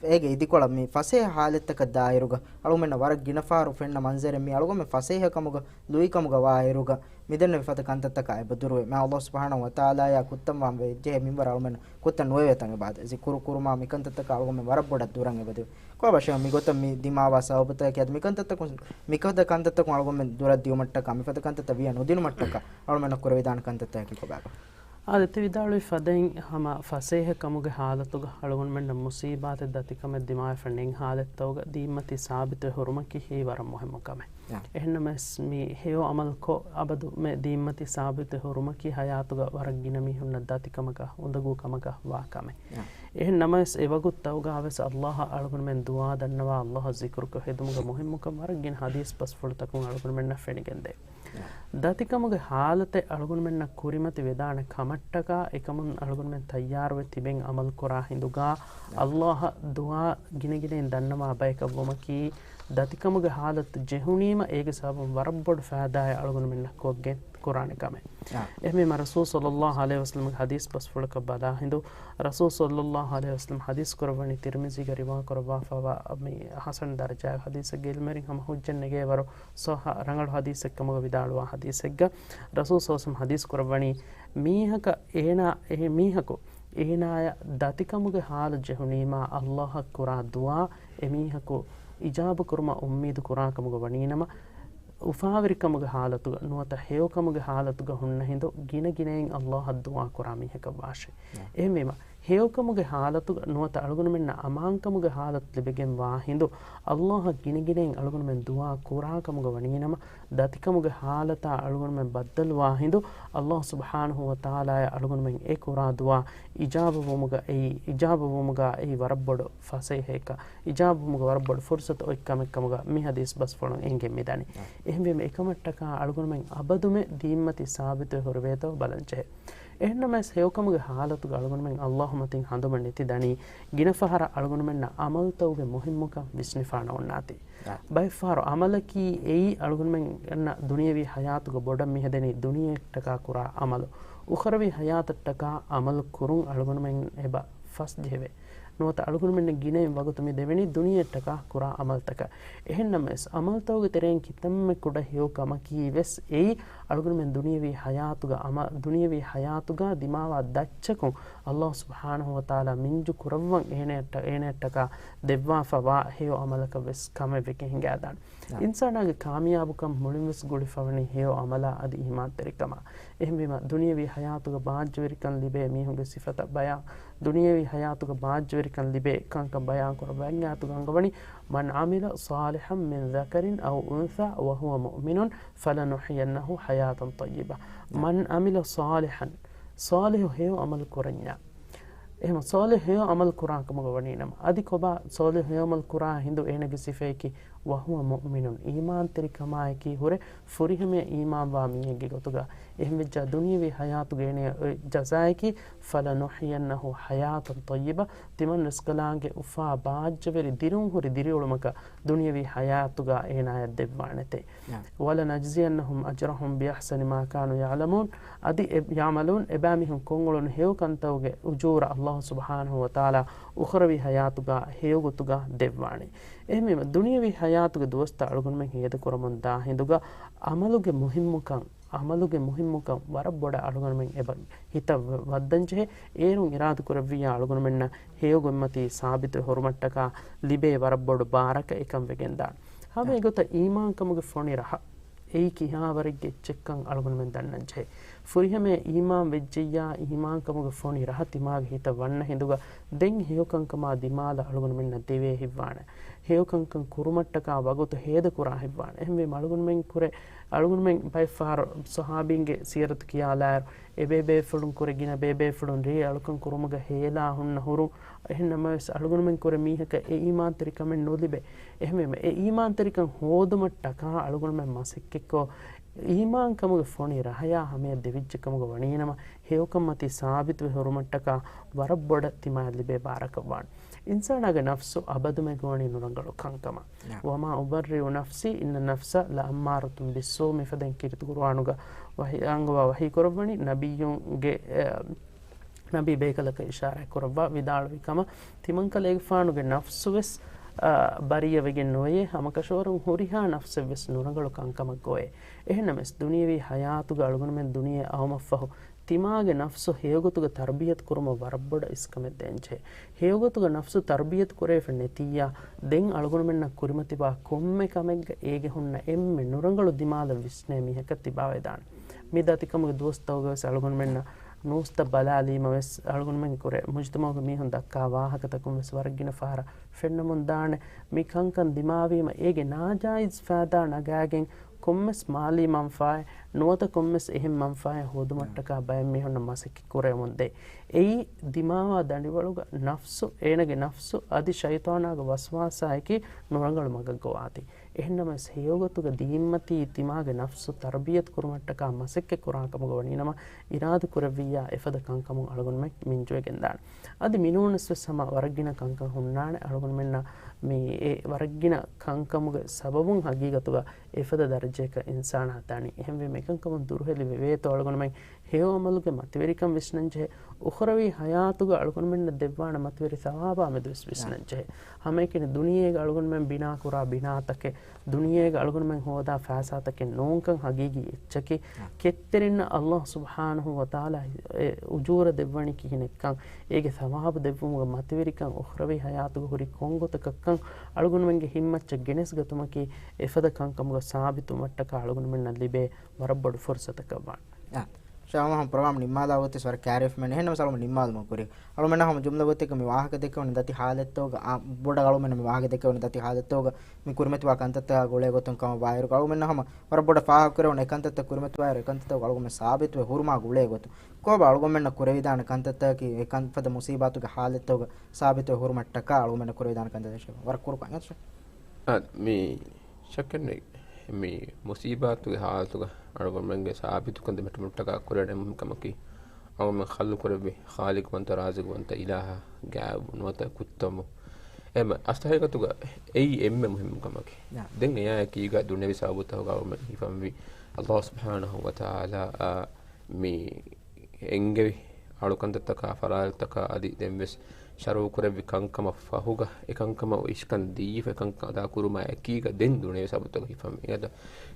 އޭގެ އިދިކޮޅަށް މި ފަސޭހަ ހާލަތްތަކަށް ދާއިރުގަ އަޅުގަނޑުމެންނަށް ވަރަށް ގިނަ ފަހަރު ފެންނަ މަންޒަރެއް މި އަޅުގަނޑުމެން ފަސޭހަކަމުގަ ލުއިކަމުގަ ވާއިރުގަ މިދެންނެވި ފަދަ ކަންތައްތަކާ އެބަ ދުރުވޭ. މާ އައްލާހު ސުބްޙާނަހޫ ވަތަޢާލާޔާ ކުއްތަން ވާން ވެއްޖެހޭ މިންވަރަށް އަޅުގަނޑުމެންނަށް ކުއްތަން ނުވެވޭ ތަން އިބާދަތް، ޒިކުރު ކުރުމާ މިކަންތައްތަކާ އަޅުގަނޑުމެން ވަރަށް ބޮޑަށް ދުރަށް އެބަދެވޭ. ކޮބާ ޝޭޚް މިގޮތަށް މި ދިމާވާ ސަބަބުތަކަކީ އަދި މިކަންތައްތަކުން، މިފަދަ ކަންތައްތަކުން އަޅުގަނޑުމެން ދުރަށް ދިޔުމަށްޓަކާ، މިފަދަ ކަންތައްތައް ވިޔަ ނުދިނުމަށްޓަކާ އަޅުގަނޑުމެންނަށް ކުރެވިދާނެ ކަންތައްތަކަކީ ކޮބާކަން؟ އާދެ، ތި ވިދާޅުވި ފަދައިން ހަމަ ފަސޭހަ ކަމުގެ ހާލަތުގަ އަޅުގަނޑުމެންނަށް މުސީބާތެއް ދަތިކަމެއް ދިމާވެފަ ނެތް ހާލަތްތަކުގަ ދީންމަތީ ސާބިތުވެ ހުރުމަކީ ހެޔޮ ވަރަށް މުހިއްމު ކަމެއް. އެހެންނަމަވެސް މި ހެޔޮ އަމަލުކޮށް އަބަދުމެ ދީންމަތީ ސާބިތުވެ ހުރުމަކީ ހަޔާތުގަ ވަރަށް ގިނަ މީހުންނަށް ދަތިކަމަކަށް އުނދަގޫ ކަމަކަށް ވާ ކަމެއް. އެހެން ނަމަވެސް، އެ ވަގުތުތަކުގަ ވެސް އައްލާހަށް އަޅުގަނޑުމެން ދުޢާ ދަންނަވާ، އައްލާހަށް ޒިކުރުކޮށް ހެދުމުގެ މުހިއްމުކަން ވަރަށް ގިނަ ޙަދީޘް ބަސްފުޅުތަކުން އަޅުގަނޑުމެންނަށް ފެނިގެންދޭ. ދަތިކަމުގެ ޙާލަތެއް އަޅުގަނޑުމެންނަށް ކުރިމަތި ވެދާނެ ކަމަށްޓަކާ، އެކަމުން އަޅުގަނޑުމެން ތައްޔާރުވެ ތިބެން ޢަމަލު ކުރާ ހިނދުގަ، އައްލާހަށް ދުޢާ ގިނަގިނައިން ދަންނަވާ ބަޔަކަށް ވުމަކީ، ދަތިކަމުގެ ޙާލަތު ޖެހުނީމަ އޭގެ ސަބަބުން ވަރަށް ބޮޑު ފައިދާއެއް އަޅުގަނޑުމެންނަށް ކޮށްގެން ކުރާނެ ކަމެއް. އެހެންވީމަ ރަސޫލު ޞައްލައްލާހު ޢަލައިހި ވަސައްލަމްގެ ޙަދީޘް ބަސްފުޅަކަށް ބަލާ ހިނދު، ރަސޫލު ޞައްލައްލާހު ޢަލައިހި ވަސައްލަމް ޙަދީޘް ކުރައްވަނީ، ތިރްމިޒީގެ ރިވާ ކުރައްވާފައިވާ މި ޙަސަން ދަރަޖާގެ ޙަދީޘެއްގެ އިލްމުވެރިން ހަމަ ޙުއްޖަތް ނެގޭ ވަރު ޞައްޙަ ރަނގަޅު ޙަދީޘެއް ކަމުގަ ވިދާޅުވާ ޙަދީޘެއްގަ، ރަސޫލު ޞައްލައްލާހު ޢަލައިހި ވަސައްލަމް ޙަދީޘް ކުރައްވަނީ، މީހަކަށް އޭނާ، އެ މީހަކު އޭނާޔަށް ދަތިކަމުގެ ޙާލު ޖެހުނީމާ، އައްލާހަށް ކުރާ ދުޢާ އެ މީހަކު އިޖާބަ ކުރުމަށް އުއްމީދު ކުރާ ކަމުގަ ވަނީނަމަ، އުފާވެރިކަމުގެ ޙާލަތުގަ ނުވަތަ ހެޔޮކަމުގެ ޙާލަތުގަ ހުންނަ ހިނދު ގިނަ ގިނައިން އައްލާހަށް ދުޢާ ކުރާ މީހަކަށް ވާށޭ. އެހެންވީމަ، ހެޔޮކަމުގެ ޙާލަތުގަ ނުވަތަ އަޅުގަނޑުމެންނަށް އަމާންކަމުގެ ޙާލަތު ލިބިގެން ވާ ހިނދު، އައްލާހަށް ގިނަގިނައިން އަޅުގަނޑުމެން ދުޢާ ކުރާ ކަމުގަ ވަނީނަމަ، ދަތިކަމުގެ ޙާލަތާ އަޅުގަނޑުމެން ބައްދަލުވާ ހިނދު، އައްލާހު ސުބްޙާނަހު ވަތަޢާލާޔަށް އަޅުގަނޑުމެން އެ ކުރާ ދުޢާ އިޖާބަވުމުގަ އެއީ، އިޖާބަވުމުގަ އެއީ ވަރަށް ބޮޑު ފަސޭހައެއްކަ، އިޖާބަވުމުގަ ވަރަށް ބޮޑު ފުރުޞަތު އޮތް ކަމެއް ކަމުގަ މި ޙަދީޘް ބަސްފުޅުން އެނގެން މިދަނީ. އެހެންވީމަ، އެކަމަށްޓަކާ އަޅުގަނޑުމެން އަބަދުމެ ދީންމަތީ ސާބިތުވެ ހުރެވޭތޯ ބަލަންޖެހޭ. އެހެންނަމަވެސް، ހެޔޮކަމުގެ ޙާލަތުގަ އަޅުގަނޑުމެން އައްލާހު މަތިން ހަނދުމަ ނެތި ދަނީ، ގިނަ ފަހަރަށް އަޅުގަނޑުމެންނަށް ޢަމަލުތަކުގެ މުހިއްމުކަން ވިސްނިފާ ނޯންނާތީ. ބައެއްފަހަރު ޢަމަލަކީ އެއީ އަޅުގަނޑުމެންނަށް ދުނިޔަވީ ޙަޔާތުގަ ބޮޑަށް މިހެދެނީ ދުނިޔެއަށްޓަކާ ކުރާ ޢަމަލު. އުޚްރަވީ ޙަޔާތަށްޓަކާ ޢަމަލު ކުރުން އަޅުގަނޑުމެން އެބަ ފަސް ޖެހެވޭ. ނުވަތަ އަޅުގަނޑުމެންނަށް ގިނައިން ވަގުތު މި ދެވެނީ ދުނިޔެއަށްޓަކާ ކުރާ ޢަމަލުތަކަށް. އެހެންނަމަވެސް، ޢަމަލުތަކުގެ ތެރެއިން ކިތަންމެ ކުޑަ ހެޔޮ ކަމަކީ ވެސް އެއީ، އަޅުގަނޑުމެން ދުނިޔަވީ ޙަޔާތުގަ ޢަމަ-، ދުނިޔަވީ ޙަޔާތުގަ ދިމާވާ ދައްޗަކުން އައްލާހު ސުބްޙާނަހު ވަތަޢާލާ މިންޖު ކުރައްވަން އޭނައަށްޓަ-، އޭނައަށްޓަކާ ދެއްވާފަ ވާ ހެޔޮ ޢަމަލަކަށް ވެސް ކަމެއް ވެގެން ހިނގާދާނެ. އިންސާނާގެ ކާމިޔާބުކަން މުޅިން ވެސް ގުޅިފަވަނީ ހެޔޮ ޢަމަލާ އަދި އީމާންތެރިކަމާ. އެހެންވީމަ، ދުނިޔަވީ ޙަޔާތުގަ ބާއްޖަވެރިކަން ލިބޭ މީހުންގެ ސިފަތައް ބަޔާން، ދުނިޔަވީ ޙަޔާތުގަ ބާއްޖަވެރިކަން ލިބޭ ކަންކަން ބަޔާން ކުރައްވާ އާޔަތުގަ އަންގަވަނީ، من عمل صالحا من ذكر أو أنثى وهو مؤمن فلنحيينه حياة طيبة. من عمل صالحا، ޞާލިޙު ހެޔޮ ޢަމަލު ކުރަންޏާ. އެހެން ޞާލިޙު ހެޔޮ ޢަމަލު ކުރާ ކަމުގަ ވަނީނަމަ، އަދި ކޮބާ ޞާލިޙު ހެޔޮ ޢަމަލު ކުރާ ހިނދު އޭނަގެ ސިފައަކީ، وهو مؤمن، އީމާންތެރިކަމާއެކީ ހުރެ ފުރިހަމަޔަށް އީމާންވާ މީހެއްގެ ގޮތުގަ، އެހެންވެއްޖާ ދުނިޔަވީ ޙަޔާތުގަ އޭނަ ޖަޒާއަކީ، فلنحيينه حياة طيبة، ތިމަން ރިޒްޤަލާނގެ އުފާ ބާއްޖަވެރި ދިރުން ހުރި ދިރިއުޅުމަކަށް ދުނިޔަވީ ޙަޔާތުގަ އޭނާޔަށް ދެއްވާނެތޭ. ولنجزينهم أجرهم بأحسن ما كانوا يعلمون، އަދި އެ-، يعملون، އެބައިމީހުން ކޮށްއުޅުނު ހެޔޮ ކަންތަކުގެ އުޖޫރަ އައްލާހު ސުބްޙާނަހު ވަތަޢާލާ އުޚްރަވީ ޙަޔާތުގަ ހެޔޮގޮތުގަ ދެއްވާނެ. އެހެންވީމަ، ދުނިޔަވީ ޙަޔާތުގެ ދުވަސްތައް އަޅުގަނޑުމެން ހޭދަކުރަމުން ދާ ހިނދުގަ ޢަމަލުގެ މުހިއްމުކަން، ޢަމަލުގެ މުހިއްމުކަން ވަރަށް ބޮޑަށް އަޅުގަނޑުމެން އެބަ ހިތަށް ވަ-، ވައްދަންޖެހޭ. އޭރުން އިރާދަކުރެއްވިއްޔާ އަޅުގަނޑުމެންނަށް ހެޔޮގޮތްމަތީ ސާބިތުވެ ހުރުމަށްޓަކާ ލިބޭ ވަރަށް ބޮޑު ބާރަކަށް އެކަން ވެގެންދާނެ. ހަމަ އެގޮތަށް އީމާންކަމުގެ ފޮނި ރަހަ އެއީ ކިހާވަރެއްގެ އެއްޗެއްކަން އަޅުގަނޑުމެން ދަންނަންޖެހޭ. ފުރިހަމަޔަށް އީމާން ވެއްޖެއްޔާ، އީމާންކަމުގެ ފޮނި ރަހަ ތިމާގެ ހިތަށް ވަންނަ ހިނދުގަ ދެން ހެޔޮކަންކަމާ ދިމާލަށް އަޅުގަނޑުމެންނަށް ދެވޭ ހިތްވާނެ. ހެޔޮކަންކަން ކުރުމަށްޓަކާ ވަގުތު ހޭދަކުރާ ހިތްވާނެ. އެހެންވީމަ އަޅުގަނޑުމެން ކުރެ، އަޅުގަނޑުމެން ބައެއްފަހަރު ޞަޙާބީންގެ ސީރަތު ކިޔާލާއިރު، އެބޭބޭފުޅުންކުރެ ގިނަ ބޭބޭފުޅުން ރޭ އަޅުކަން ކުރުމުގަ ހޭލާ ހުންނަ ހުރުން، އެހެން ނަމަވެސް އަޅުގަނޑުމެންކުރެ މީހަކަށް އެ އީމާންތެރިކަމެއް ނުލިބޭ. އެހެންވީމަ އެ އީމާންތެރިކަން ހޯދުމަށްޓަކާ އަޅުގަނޑުމެން މަސައްކަތްކޮށް، އީމާންކަމުގެ ފޮނި ރަހަޔާ ހަމަޔަށް ދެވިއްޖެކަމުގަ ވަނީނަމަ، ހެޔޮކަންމަތީ ސާބިތުވެ ހުރުމަށްޓަކާ ވަރަށް ބޮޑަށް ތިމާޔަށް ލިބޭ ބާރަކަށްވާނެ. އިންސާނާގެ ނަފްސު އަބަދުމެ ގޮވަނީ ނުރަނގަޅު ކަންކަމަށް. ވަމާ އުބައްރިއު ނަފްސީ އިންނަ ނަފްސަ ލައައްމާރަތުން ބިއްސޫ، މިފަދައިން ކީރިތި ޤުރުއާނުގަ ވަޙީ އަންގަވާ ވަޙީކުރައްވަނީ، ނަބިއްޔުންގެ، އެ، ނަބީ ބޭކަލަކަށް އިޝާރާތް ކުރައްވާ ވިދާޅުވި ކަމަށް، ތިމަންކަލޭގެފާނުގެ ނަފްސުވެސް، އާ، ބަރީއަވެގެން ނުވެޔޭ، ހަމަކަށަވަރުން ހުރިހާ ނަފްސެއްވެސް ނުރަނގަޅު ކަންކަމަށް ގޮވޭ. އެހެންނަމަވެސް، ދުނިޔެވީ ޙަޔާތުގަ އަޅުގަނޑުމެން ދުނިޔެ އައުމަށްފަހު، ތިމާގެ ނަފްސު ހެޔޮގޮތުގަ ތަރްބިޔަތު ކުރުމަށް ވަރަށް ބޮޑަށް އިސްކަމެއް ދޭންޖެހޭ. ހެޔޮގޮތުގަ ނަފްސު ތަރްބިޔަތު ކުރެވިފަ ނެތިއްޔާ، ދެން އަޅުގަނޑުމެންނަށް ކުރިމަތިވާ ކޮންމެ ކަމެއްގަ އޭގެ ހުންނަ އެންމެ ނުރަނގަޅު ދިމާލަށް ވިސްނޭ މީހަކަށް ތިބާވެދާނެ. މި ދަތިކަމުގެ ދުވަސްތަކުގަވެސް އަޅުގަނޑުމެންނަށް ނޫސްތައް ބަލާލީމަ ވެސް އަޅުގަނޑުމެން ކުރެ މުޖުތަމަޢުގެ މީހުން ދައްކާ ވާހަކަތަކުން ވެސް ވަރަށް ގިނަ ފަހަރަށް ފެންނަމުން ދާނެ. މި ކަންކަން ދިމާވީމަ އޭގެ ނާޖާއިޒް ފައިދާ ނަގާގެން ކޮންމެސް މާލީ މަންފާއެއް ނުވަތަ ކޮންމެސް އެހެން މަންފާއެއް ހޯދުމަށްޓަކާ ބައެއް މީހުންނަށް މަސައްކަތް ކުރެވެމުންދޭ. އެއީ ދިމާވާ ދަނޑިވަޅުގަ ނަފްސު، އޭނަގެ ނަފްސު އަދި ޝައިޠާނާގެ ވަސްވާސާއެކީ ނުރަނގަޅު މަގަށް ގޮވާތީ. އެހެންނަމަވެސް، ހެޔޮގޮތުގަ ދީންމަތީ ތިމާގެ ނަފްސު ތަރުބިޔަތު ކުރުމަށްޓަކާ މަސައްކަތް ކުރާ ކަމުގަ ވަނީނަމަ، އިރާދަ ކުރެއްވިއްޔާ އެފަދަ ކަންކަމުން އަޅުގަނޑުމެން މިންޖުވެގެންދާނެ. އަދި މިނޫނަސް ވެސް ހަމަ ވަރަށްގިނަ ކަންކަން ހުންނާނެ. އަޅުގަނޑުމެންނަށް މި އެ ވަރަށްގިނަ ކަންކަމުގެ ސަބަބުން ހަގީގަތުގަ އެފަދަ ދަރަޖައަކަށް އިންސާނާ ދަނީ. އެހެންވީމަ އެކަންކަމުން ދުރުހެލި ވެވޭތޯ އަޅުގަނޑުމެން ހެޔޮ އަމަލުގެ މަތިވެރިކަން ވިސްނަންޖެހޭ. އުޚްރަވީ ހަޔާތުގަ އަޅުގަނޑުމެންނަށް ދެއްވާނެ މަތިވެރި ޘަވާބާ މެދުވެސް ވިސްނަންޖެހޭ. ހަމައެކަނި ދުނިޔޭގަ އަޅުގަނޑުމެން ބިނާކުރާ ބިނާތަކެއް، ދުނިޔޭގަ އަޅުގަނޑުމެން ހޯދާ ފައިސާތަކެއް ނޫންކަން ހަގީގީ އެއްޗަކީ، ކެތްތެރިންނަށް ﷲ ސުބްޙާނަހޫ ވަތަޢާލާ އެ އުޖޫރަ ދެއްވަނީ ކިހިނެއްކަން، އޭގެ ޘަވާބު ދެއްވުމުގެ މަތިވެރިކަން، އުޚްރަވީ ހަޔާތުގަ ހުރި ކޮންގޮތަކަށްކަން އަޅުގަނޑުމެންގެ ހިއްމަތްޗަށް ގެނެސްގަތުމަކީ އެފަދަ ކަންކަމުގަ ސާބިތުވުމަށްޓަކާ އަޅުގަނޑުމެންނަށް ލިބޭ ވަރަށް ބޮޑު ފުރުޞަތަކަށް ވާނެ. އާ، ޝާމަހަމް ޕްރޮގްރާމް ނިންމާލާ ގޮތެއް ވަރަށް ކާރިއަށް ފެންނަނީ. އެހެންނަމަވެސް އަޅުގަނޑު ނިންމާލުމަށް ކުރި. އަޅުމެންނަށް ހަމަ ޖުމްލަ ގޮތެއްގަ މި ވާހަކަ ދެއްކެވުނީ ދަތި ހާލަތްތަކުގަ، އާ، ބޮޑަށް އަޅުމެންނަށް މި ވާހަކަ ދެއްކެވުނީ ދަތި ހާލަތްތަކުގަ މި ކުރިމަތިވާ ކަންތައްތަކާ ގުޅޭ ގޮތުން ކަމަށް ވާއިރު، އަޅުމެންނަށް ހަމަ ވަރަށް ބޮޑަށް ފާހަގަކުރެވުނު އެ ކަންތައްތައް ކުރިމަތިވާއިރު، އެ ކަންތައްތަކުގަ އަޅުގަނޑުމެން ސާބިތުވެ ހުރުމާ ގުޅޭ ގޮތުން. ކޯބާ އަޅުގަނޑުމެންނަށް ކުރެވިދާނެ ކަންތައްތަކަކީ އެ ކަން ފަދަ މުސީބާތުގެ ހާލަތްތަކުގަ ސާބިތުވެ ހުރުމަށްޓަކާ އަޅުގަނޑުމެންނަށް ކުރެވިދާނެ ކަންތައްތައް ވަރަށް ކުރު ކަން. އާ، މި ޝައްކެއް ނެތް. މި މުސީބާތުގެ ހާލަތުގަ އަޅުގަނޑުމެންގެ ސާބިތުކަން ދެމެޓުމަށްޓަކާ ކުރެވޭނެ މުހިންމު ކަމަކީ، އަޅުގަނޑުމެން ޚަލްޤު ކުރެއްވި ޚާލިޤުވަންތަ ރާޒިޤުވަންތަ އިލާހާ ގާތް ނުވަތަ ކުއްތަމު. އެހެން އަސްލު ހަގީގަތުގަ އެއީ އެންމެ މުހިންމު ކަމަކީ. ދެން އެއާއެކީގަ ދުނިޔަވީ ސަބަބުތަކުގަ އަޅުގަނޑުމެން ހިފަންވީ، ﷲ ސުބްޙާނަހޫ ވަތަޢާލާ، އާ، މި އެންގެވި އަޅުކަންތައްތަކާ، ފަރާތްތަކާ އަދި ދެން ވެސް ޝަރުޢު ކުރެއްވި ކަންކަމަށް ފަހުގަ، އެ ކަންކަމަށް އިޝްކަން ދީފަ، އެ ކަންކަން އަދާ ކުރުމާ އެކީގަ ދެން ދުނިޔަވީ ސަބަބުތަކުގަ ހިފަން. އިނގޭތޯ؟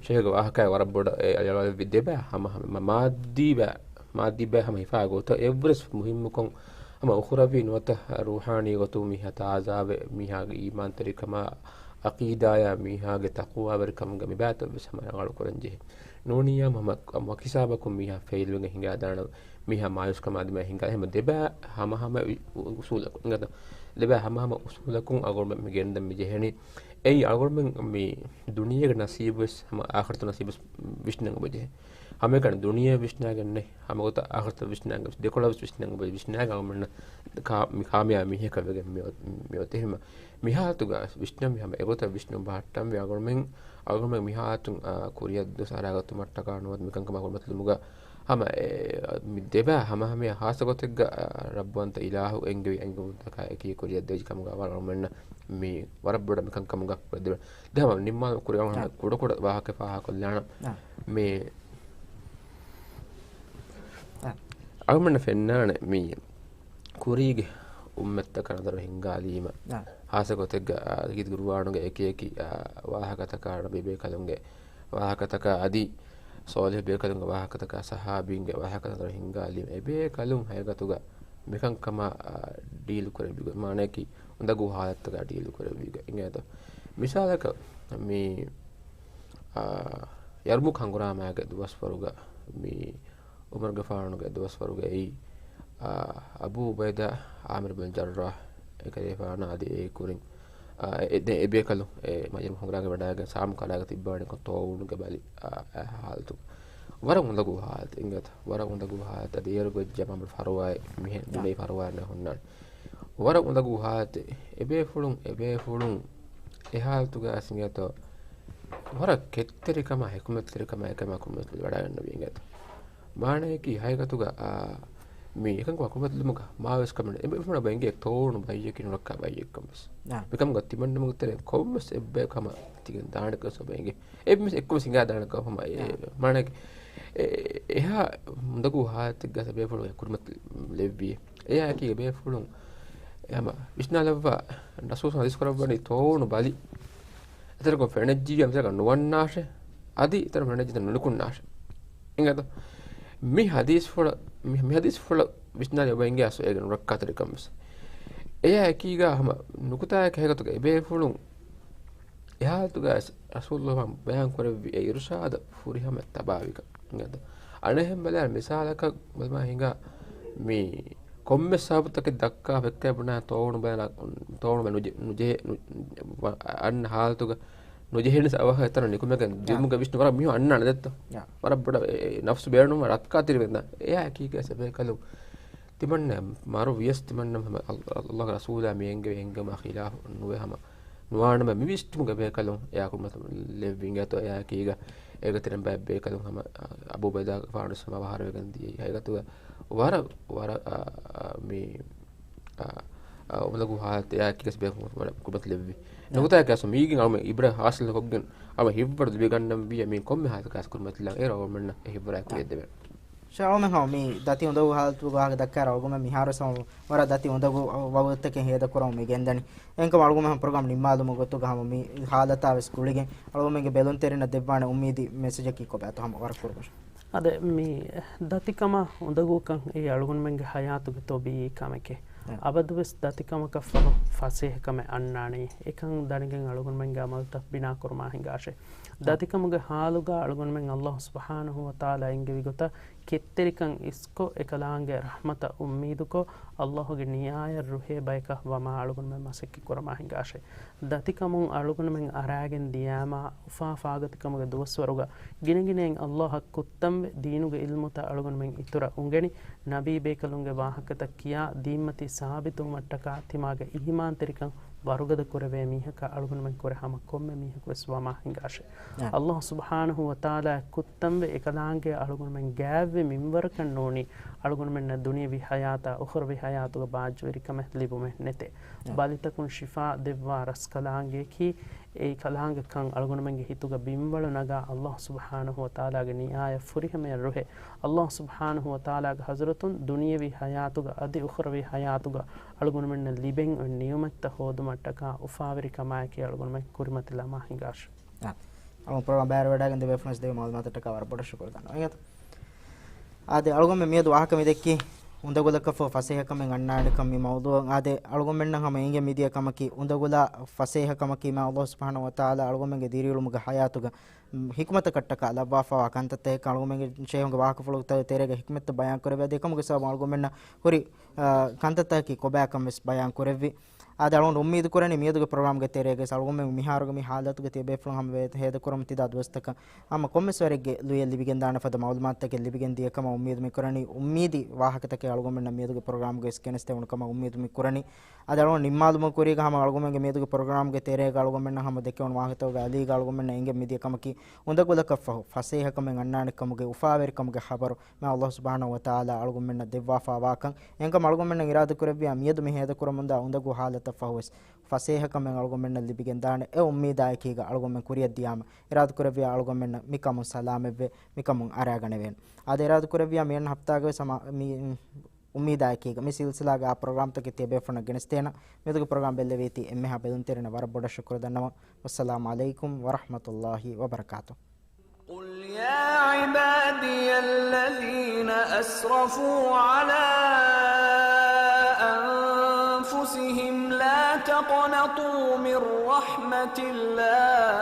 ޝޭޚްގެ ވާހަކައި ވަރަށް ބޮޑަށް އެ އަޅުވާލެއްވި ދެބައި ހަމަ، ހަމަ މާ-، މާއްދީ ބައި، މާއްދީ ބައި ހަމަ ހިފާ ގޮތަށް އެއްވެސް މުހިންމުކޮށް ހަމަ އުޚްރަވީ ނުވަތަ ރޫޙާނީ ގޮތުން މީހާ ތާޒާވެ، މީހާގެ އީމާންތެރިކަމާ، ޢަޤީދާޔާ، މީހާގެ ތަޤްވާވެރިކަމުގެ މިބާތައް ވެސް ހަމަ ރަނގަޅު ކުރަން ޖެހޭ. ނޫނިއްޔާ ހަމަ، ހަމަ ވަކި ސަބަބަކުން މީހާ ފެއިލްވެގެން ހިނގާދާނަން، މީހާ މާޔޫސްކަމާ ދިމާ ހިނގާ، ހަމަ ދެބައި ހަމަ ހަމަ އު-، އުސޫލަކުން، އިނގޭތޯ؟ ދެބައި ހަމަ ހަމަ އުސޫލަކުން އަޅުގަނޑުމެން މި ގެންދަން މި ޖެހެނީ. އެއީ އަޅުގަނޑުމެން މި ދުނިޔޭގެ ނަސީބު ވެސް ހަމަ އާޚިރަތު ނަސީބު ވެސް ވިސްނަން އޮބަޖެހޭ. ހަމައެކަނި ދުނިޔެ ވިސްނާގެންނެއް، ހަމަގޮތަށް އާޚިރަތަށް ވިސްނާގެން، ދެކޮޅަށް ވެސް ވިސްނަން އޮބަ ވިސްނާގެން އަޅުގަނޑުމެންނަށް ކާ-، މި ކާމިޔާބު މީހަކަށް ވެގެން މިއޮ-، މިއޮތީ. އެހެންމަ މިހާލަތުގަ ވިސްނަން މި ހަމަ އެގޮތަށް ވިސްނުން ބަހައްޓަންވީ އަޅުގަނޑުމެން، އަޅުގަނޑުމެން މިހާލަތުން، އާ، ކުރިއަށް ދުވަސް އަރާގަތުމަށްޓަކާ ނުވަތަ މިކަންކަމާ ކުރިމަތިލުމުގަ ހަމަ އެ، މި ދެބައި ހަމަހަމަޔަށް ހާއްސަ ގޮތެއްގަ، އާ، ރައްބުވަންތަ އިލާހު އެންގެވި އެންގުމުންތަކާ އެކީ ކުރިއަށް ދެވި ކަމުގަ އަޅުގަނޑުމެންނަށް މި ވަރަށް ބޮޑަށް މިކަންކަމުގަ ކުރެއްވި. ދެ ހަމަ ނިންމާލުމަށް ކުރިއަށް ހަމަ ކުޑަކުޑަ ވާހަކަ ފާހަގަކޮށްލާނަން. މި އަޅުގަނޑަށް ފެންނާނެ މި ކުރީގެ އުއްމަތްތަކަށް ނަޒަރު ހިންގާލީމަ، ހާއްސަ ގޮތެއްގަ، އާ، ކީރިތި ގުރުއާނުގެ އެކި އެކި، އާ، ވާހަކަތަކާ، ނަބީ ބޭކަލުންގެ ވާހަކަތަކާ އަދި ޞާލިޙު ބޭކަލުންގެ ވާހަކަތަކާ، ޞަޙާބީންގެ ވާހަކަތައް ނަޒަރު ހިންގާލީމަ، އެބޭކަލުން ހަގީގަތުގަ މިކަންކަމާ، އާ، ޑީލް ކުރެއްވި ގޮތް، މާނައަކީ އުނދަގޫ ހާލަތުތަކާ ޑީލް ކުރެއްވި ގޮތް. އިނގޭތޯ؟ މިސާލަކަށް މި، އާ، ޔަރްމޫކް ހަނގުރާމާގެ ދުވަސްވަރުގަ މި ޢުމަރުގެފާނުގެ ދުވަސްވަރުގައި، އާ، އަބޫ އުބައިދާ ޢާމިރު ބިން ޖައްރާޙް އެކަލޭފާނާ އަދި އެ ކުރިން، އާ، އެ، ދެ-، އެބޭކަލުން އެ މަޖިލިސް ހަނގުރާގެ ވަޑައިގެން ސާމް ކަލާގެ ތިއްބާނެ ކޮށް ތޯވުނުގެ ބަލި، އާ، އެ ހާލަތު. ވަރަށް އުނދަގޫ ހާލަތެއް އިނގޭތަ؟ ވަރަށް އުނދަގޫ ހާލަތެއް. އަދި އޭރު ގޮއްޖަ މަ ފަރުވާއެއް މިހެން ބުނެ ފަރުވާއެއް ނެތް ހުންނާނެ. ވަރަށް އުނދަގޫ ހާލަތެއް. އެބޭފުޅުން، އެބޭފުޅުން އެ ހާލަތުގަ އިނގޭތޯ ވަރަށް ކެތްތެރިކަމާ، ޙިކުމަތްތެރިކަމާ އެކަމާ ކުރިމަތިލި ވަޑައިގަންނަވީ އިނގޭތަ؟ މާނައަކީ ހަގީގަތުގަ، އާ، މި އެކަންކަމާ ކުރިމަތިލުމުގަ މާވެސް ކަމެއް ނެތް. އެބޭފުޅުން އެބަ އިނގޭ ތޯވުނު ބައްޔަކީ ނުރައްކާ ބައްޔެއްކަން ވެސް. މިކަމުގަ ތިމަންނަމުގެ ތެރެއިން ކޮންމެސް އެއްބަޔަކު ހަމަ ތިގެން ދާނެކަން ވެސް އެބަ އިނގޭ. އެއްވެސް އެއްކޮށް ވެސް ހިނގާ ދާނެކަން ހަމަ އެ، މާނައަކީ އެ، އެހާ އުނދަގޫ ހާލަތެއްގަ އެބޭފުޅުން ކުރިމަތިލެއްވި. އެއާއެކީ އެބޭފުޅުން އެ ހަމަ ވިސްނާލައްވާ ރަސޫލު ޙަދީޘް ކުރައްވަނީ ތޯވުނު ބަލި އެތަނަކުން ފެނެއްޖިއްޔާ މިތަނަކަށް ނުވަންނާށޭ. އަދި އެތަނަށް ފެނެއްޖިއްޔާ ނުނިކުންނާށޭ. އިނގޭތަ؟ މި ޙަދީޘްފުޅަށް، މި، މި ޙަދީޘްފުޅަށް ވިސްނާލި އެބަ އިނގޭ އަސްލު އޭގެ ނުރައްކާތެރިކަން ވެސް. އެއާ އެކީގަ ހަމަ ނުކުތާއެއް ހަގީގަތުގަ އެބޭފުޅުން އެ ޙާލަތުގަ ރަސޫލުﷲ ބަޔާން ކުރެއްވި އެ އިރުޝާދަށް ފުރިހަމަ ތަބާވިކަން. އަނެއްހެން ބަލާ މިސާލަކަށް ބަލަމާ ހިނގާ މި ކޮންމެ ސަބަބުތަކެއް ދައްކާ ފެއްކާ ބުނާ ތޯވަނު ބަޔަ، ތޯވަނު ބަޔަ ނުޖެ-، ނުޖެހޭ، ނު-، ވަ-، އަންނަ ހާލަތުގަ ނުޖެހޭނެ ސަބަބަށް އެތަނަށް ނިކުމެގެން ދިއުމުގެ ވިސްނު ވަރަށް މީހުން އަންނާނެ ދެއްތޯ؟ ވަރަށް ބޮޑަށް އެ، އެ، ނަފްސު ބޭނުން ރައްކާތެރިވެންދާ. އެއާ އެކީގަ ސަބޭކަލު ތިމަންނަ މަރު ވިޔަސް ތިމަންނަ ހަމަ އަލް-، އަލް-، އަލްލާހު ރަސޫލާ މި އެންގެވި އެންގުމާ ޚިލާފު ނުވެ ހަމަ ނުވާނަމަ މި ވިސްނުމުގެ ބޭކަލުން އެއާ ކުރިމަތި ލެއްވި އިނގޭތޯ އެއާ އެކީގަ އޭގަ ތެރެން ބައެއް ބޭކަލުން ހަމަ އަބޫ ބައިދާގެފާނު ވެސް ހަމަ އަވަހާރަވެގެން ދިޔައީ. ހަގީގަތުގަ ވަރަށް، ވަރަށް، އާ، އާ، މި، އާ، އާ، އުނދަގޫ ހާލަތެއް އެއާ އެކީގަ ސަބޭކަލުން ކުރިމަތި ލެއްވި. ނުކުތާއެއް ކަސް މީގެން އަޅުމެން އިބްރަތް ހާސިލް ކޮށްގެން އަޅުމެން ހިތްވަރު ލިބިގަންނަންވީ މި ކޮންމެ ހާލަތަކަސް ކުރިމަތިލާ އޭރު އަޅުމެންނަށް އެ ހިތްވަރާ ކުރިއަށް ދެވޭނެ. ޝާ އަޅުމެން ހަމަ މި ދަތި އުނދަގޫ ހާލަތުގެ ވާހަކަ ދައްކާއިރު އަޅުގަނޑުމެން މިހާރުވެސް ހަމަ ވަރަށް ދަތި އުނދަގޫ ވަގުތުތަކެއް ހޭދަކުރަމުން މި ގެންދަނީ. އެހެންކަމުން އަޅުގަނޑުމެން ޕްރޮގްރާމް ނިންމާލުމުގެ ގޮތުގަ ހަމަ މި ހާލަތާވެސް ގުޅިގެން އަޅުގަނޑުމެންގެ ބެލުންތެރިންނަށް ދެއްވާނެ އުއްމީދީ މެސެޖަކީ ކޮބާތޯ ހަމަ ވަރަށް ކުރު ކޮށް. އާދެ، މި ދަތިކަމާ އުނދަގޫކަން އެއީ އަޅުގަނޑުމެންގެ ހަޔާތުގެ ތޮބީއީ ކަމެކޭ. އަބަދުވެސް ދަތިކަމަކަށްފަހު ފަސޭހަކަމެއް އަންނާނެ. އެކަން ދަނިގެން އަޅުގަނޑުމެންގެ އަމަލުތައް ބިނާކުރުމާ ހިނގާށޭ. ދަތިކަމުގެ ހާލުގަ އަޅުގަނޑުމެން އަލްލާހު ސުބްޙާނަހު ވަތަޢާލާ އެންގެވި ގޮތަށް ކެތްތެރިކަން އިސްކޮށް، އެކަލާނގެ ރަޙްމަތަށް އުއްމީދުކޮށް، އަލްލާހުގެ ނިޔާޔަށް ރުހޭ ބަޔަކަށް ވަމާ އަޅުގަނޑުމެން މަސައްކަތް ކުރަމާ ހިނގާށޭ. ދަތިކަމުން އަޅުގަނޑުމެން އަރާގެން ދިޔާމާ، އުފާ ފާގަތިކަމުގެ ދުވަސްވަރުގަ ގިނަގިނައިން އަލްލާހަށް ކުއްތަންވެ، ދީނުގެ ޢިލްމުތައް އަޅުގަނޑުމެން އިތުރަށް އުނގެނި، ނަބީ ބޭކަލުންގެ ވާހަކަތައް ކިޔާ، ދީންމަތީ ސާބިތުވުމަށްޓަކާ ތިމާގެ އީމާންތެރިކަން ވަރުގަދަ ކުރެވޭ މީހަކަށް އަޅުގަނޑުމެން ކުރެ ހަމަ ކޮންމެ މީހަކުވެސް ވަމާ ހިނގާށޭ. އައް. އައްލާހު ސުބްޙާނަހު ވަތަޢާލާ ކުއްތަންވެ އެކަލާނގެ އަޅުގަނޑުމެން ގާތްވި މިންވަރަކަށް ނޫނީ، އަޅުގަނޑުމެންނަށް ދުނިޔަވީ ޙަޔާތާ އުޚްރަވީ ޙަޔާތުގަ ބާއްޖަވެރިކަމެއް ލިބުމެއް ނެތޭ. އައް. ބަލިތަކުން ޝިފާ ދެއްވާ ރަސްކަލާނގެއަކީ، އެ ކަލާނގެކަން އަޅުގަނޑުމެންގެ ހިތުގަ ބިންވަޅު ނަގާ، އައްލާހު ސުބްޙާނަހު ވަތަޢާލާގެ ނިޔާޔަށް ފުރިހަމަޔަށް ރުހޭ، އައްލާހު ސުބްޙާނަހު ވަތަޢާލާގެ ޙަޟްރަތުން ދުނިޔަވީ ޙަޔާތުގަ އަދި އުޚްރަވީ ޙަޔާތުގަ އަޅުގަނޑުމެންނަށް ލިބެން އޮތް ނިޢުމަތްތައް ހޯދުމަށްޓަކާ އުފާވެރިކަމާއެކީ އަޅުގަނޑުމެން ކުރިމަތިލަމާ ހިނގާށޭ. އާ، އަޅުގަނޑު ޕްރޮގްރާމް ބައިވެރިވެވަޑައިގެން ދެބޭފުޅުންނަށް ދެއްވި މަޢުލޫމާތަށްޓަކާ ވަރަށް ބޮޑަށް ޝުކުރު ދަންނަވަން. އާދެ، އަޅުގަނޑުމެން މިއަދު ވާހަކަ މި ދެއްކީ އުނދަގުލަކަށްފަހު ފަސޭހަކަމެއް އަންނާނެކަން މި މައުޟޫޢަށް. އާދެ، އަޅުގަނޑުމެންނަށް ހަމަ އެނގޭ މިދިޔަ ކަމަކީ އުނދަގުލާ ފަސޭހަކަމަކީ މާ އައްލާހު ސުބްޙާނަހު ވަތަޢާލާ އަޅުގަނޑުމެންގެ ދިރިއުޅުމުގެ ޙަޔާތުގަ ހިކުމަތަކަށްޓަކާ ލައްވާފަވާ ކަންތައްތަކެއް. އަޅުގަނޑުމެންގެ ޝޭހުންގެ ވާހަކަފުޅުތައް ތެރޭގަ ހިކުމަތްތައް ބަޔާން ކުރެއްވި. އަދި އެކަމުގެ ސަބަބުން އަޅުގަނޑުމެންނަށް ހުރި، އާ، ކަންތައްތަކަކީ ކޮބާކަން ވެސް ބަޔާން ކުރެއްވި. އާދެ، އަޅުގަނޑު އުއްމީދު ކުރަނީ މިއަދުގެ ޕްރޮގްރާމްގެ ތެރޭގަ ވެސް އަޅުގަނޑުމެން މިހާރުގެ މި ޙާލަތުގަ ތިޔަބޭފުޅުން ހަމަ ވޭ-، ހޭދަކުރަމުން ތިދާ ދުވަސްތަކަށް ހަމަ ކޮންމެސް ވަރެއްގެ ލުޔެއް ލިބިގެންދާނެ ފަދަ މަޢުލޫމާތުތަކެއް ލިބިގެން ދިޔަ ކަމަށް އުއްމީދު މި ކުރަނީ. އުއްމީދީ ވާހަކަތަކެއް އަޅުގަނޑުމެންނަށް މިއަދުގެ ޕްރޮގްރާމްގައި ވެސް ގެނެސްދެވުނު ކަމަށް އުއްމީދު މި ކުރަނީ. އަދި އަޅުގަނޑު ނިންމާލުމުގެ ކުރީގަ ހަމަ އަޅުގަނޑުމެންގެ މިއަދުގެ ޕްރޮގްރާމްގެ ތެރޭގަ އަޅުގަނޑުމެންނަށް ހަމަ ދެކެވުނު ވާހަކަތަކުގަ އަލީގަ އަޅުގަނޑުމެންނަށް އެނގެން މިދިޔަ ކަމަކީ، އުނދަގުލަކަށްފަހު ފަސޭހަކަމެއް އަންނާނެ ކަމުގެ އުފާވެރިކަމުގެ ޚަބަރު މާ އައްލާހު ސުބްޙާނަހު ވަތަޢާލާ އަޅުގަނޑުމެންނަށް ދެއްވާފާވާކަން. އެހެންކަމުން އަޅުގަނޑުމެންނަށް އިރާދަކުރެއްވިޔާ މިއަދު މި ހޭދަކުރަމުންދާ އުނދަގޫ ޙާލަތަށްފަހުވެސް ފަސޭހަކަމެއް އަޅުގަނޑުމެންނަށް ލިބިގެންދާނެ އެ އުއްމީދާއެކީގަ އަޅުގަނޑުމެން ކުރިއަށްދިޔާމަ، އިރާދަކުރެއްވިޔާ އަޅުގަނޑުމެންނަށް މިކަމުން ސަލާމަތްވެ، މިކަމުން އަރާގަނެވޭނެ. އާދެ، އިރާދަކުރެއްވިޔާ މިއަންނަ ހަފްތާގަވެސް ހަމަ މި އުއްމީދާއެކީގަ މި ސިލްސިލާގެ އާ ޕްރޮގްރާމްތަކެއް ތިޔަބޭފުޅުންނަށް ގެނެސްދޭނަން. މިއަދުގެ ޕްރޮގްރާމް ބެއްލެވީތީ އެންމެހާ ބެލުންތެރިންނަށް ވަރަށް ބޮޑަށް ޝުކުރު ދަންނަވަން. ވައްސަލާމު ޢަލައިކުމް ވަރަޙްމަތުﷲި ވަބަރަކާތުހު. قل يا عبادي الذين أسرفوا على أنفسهم لا تقنطوا من رحمة الله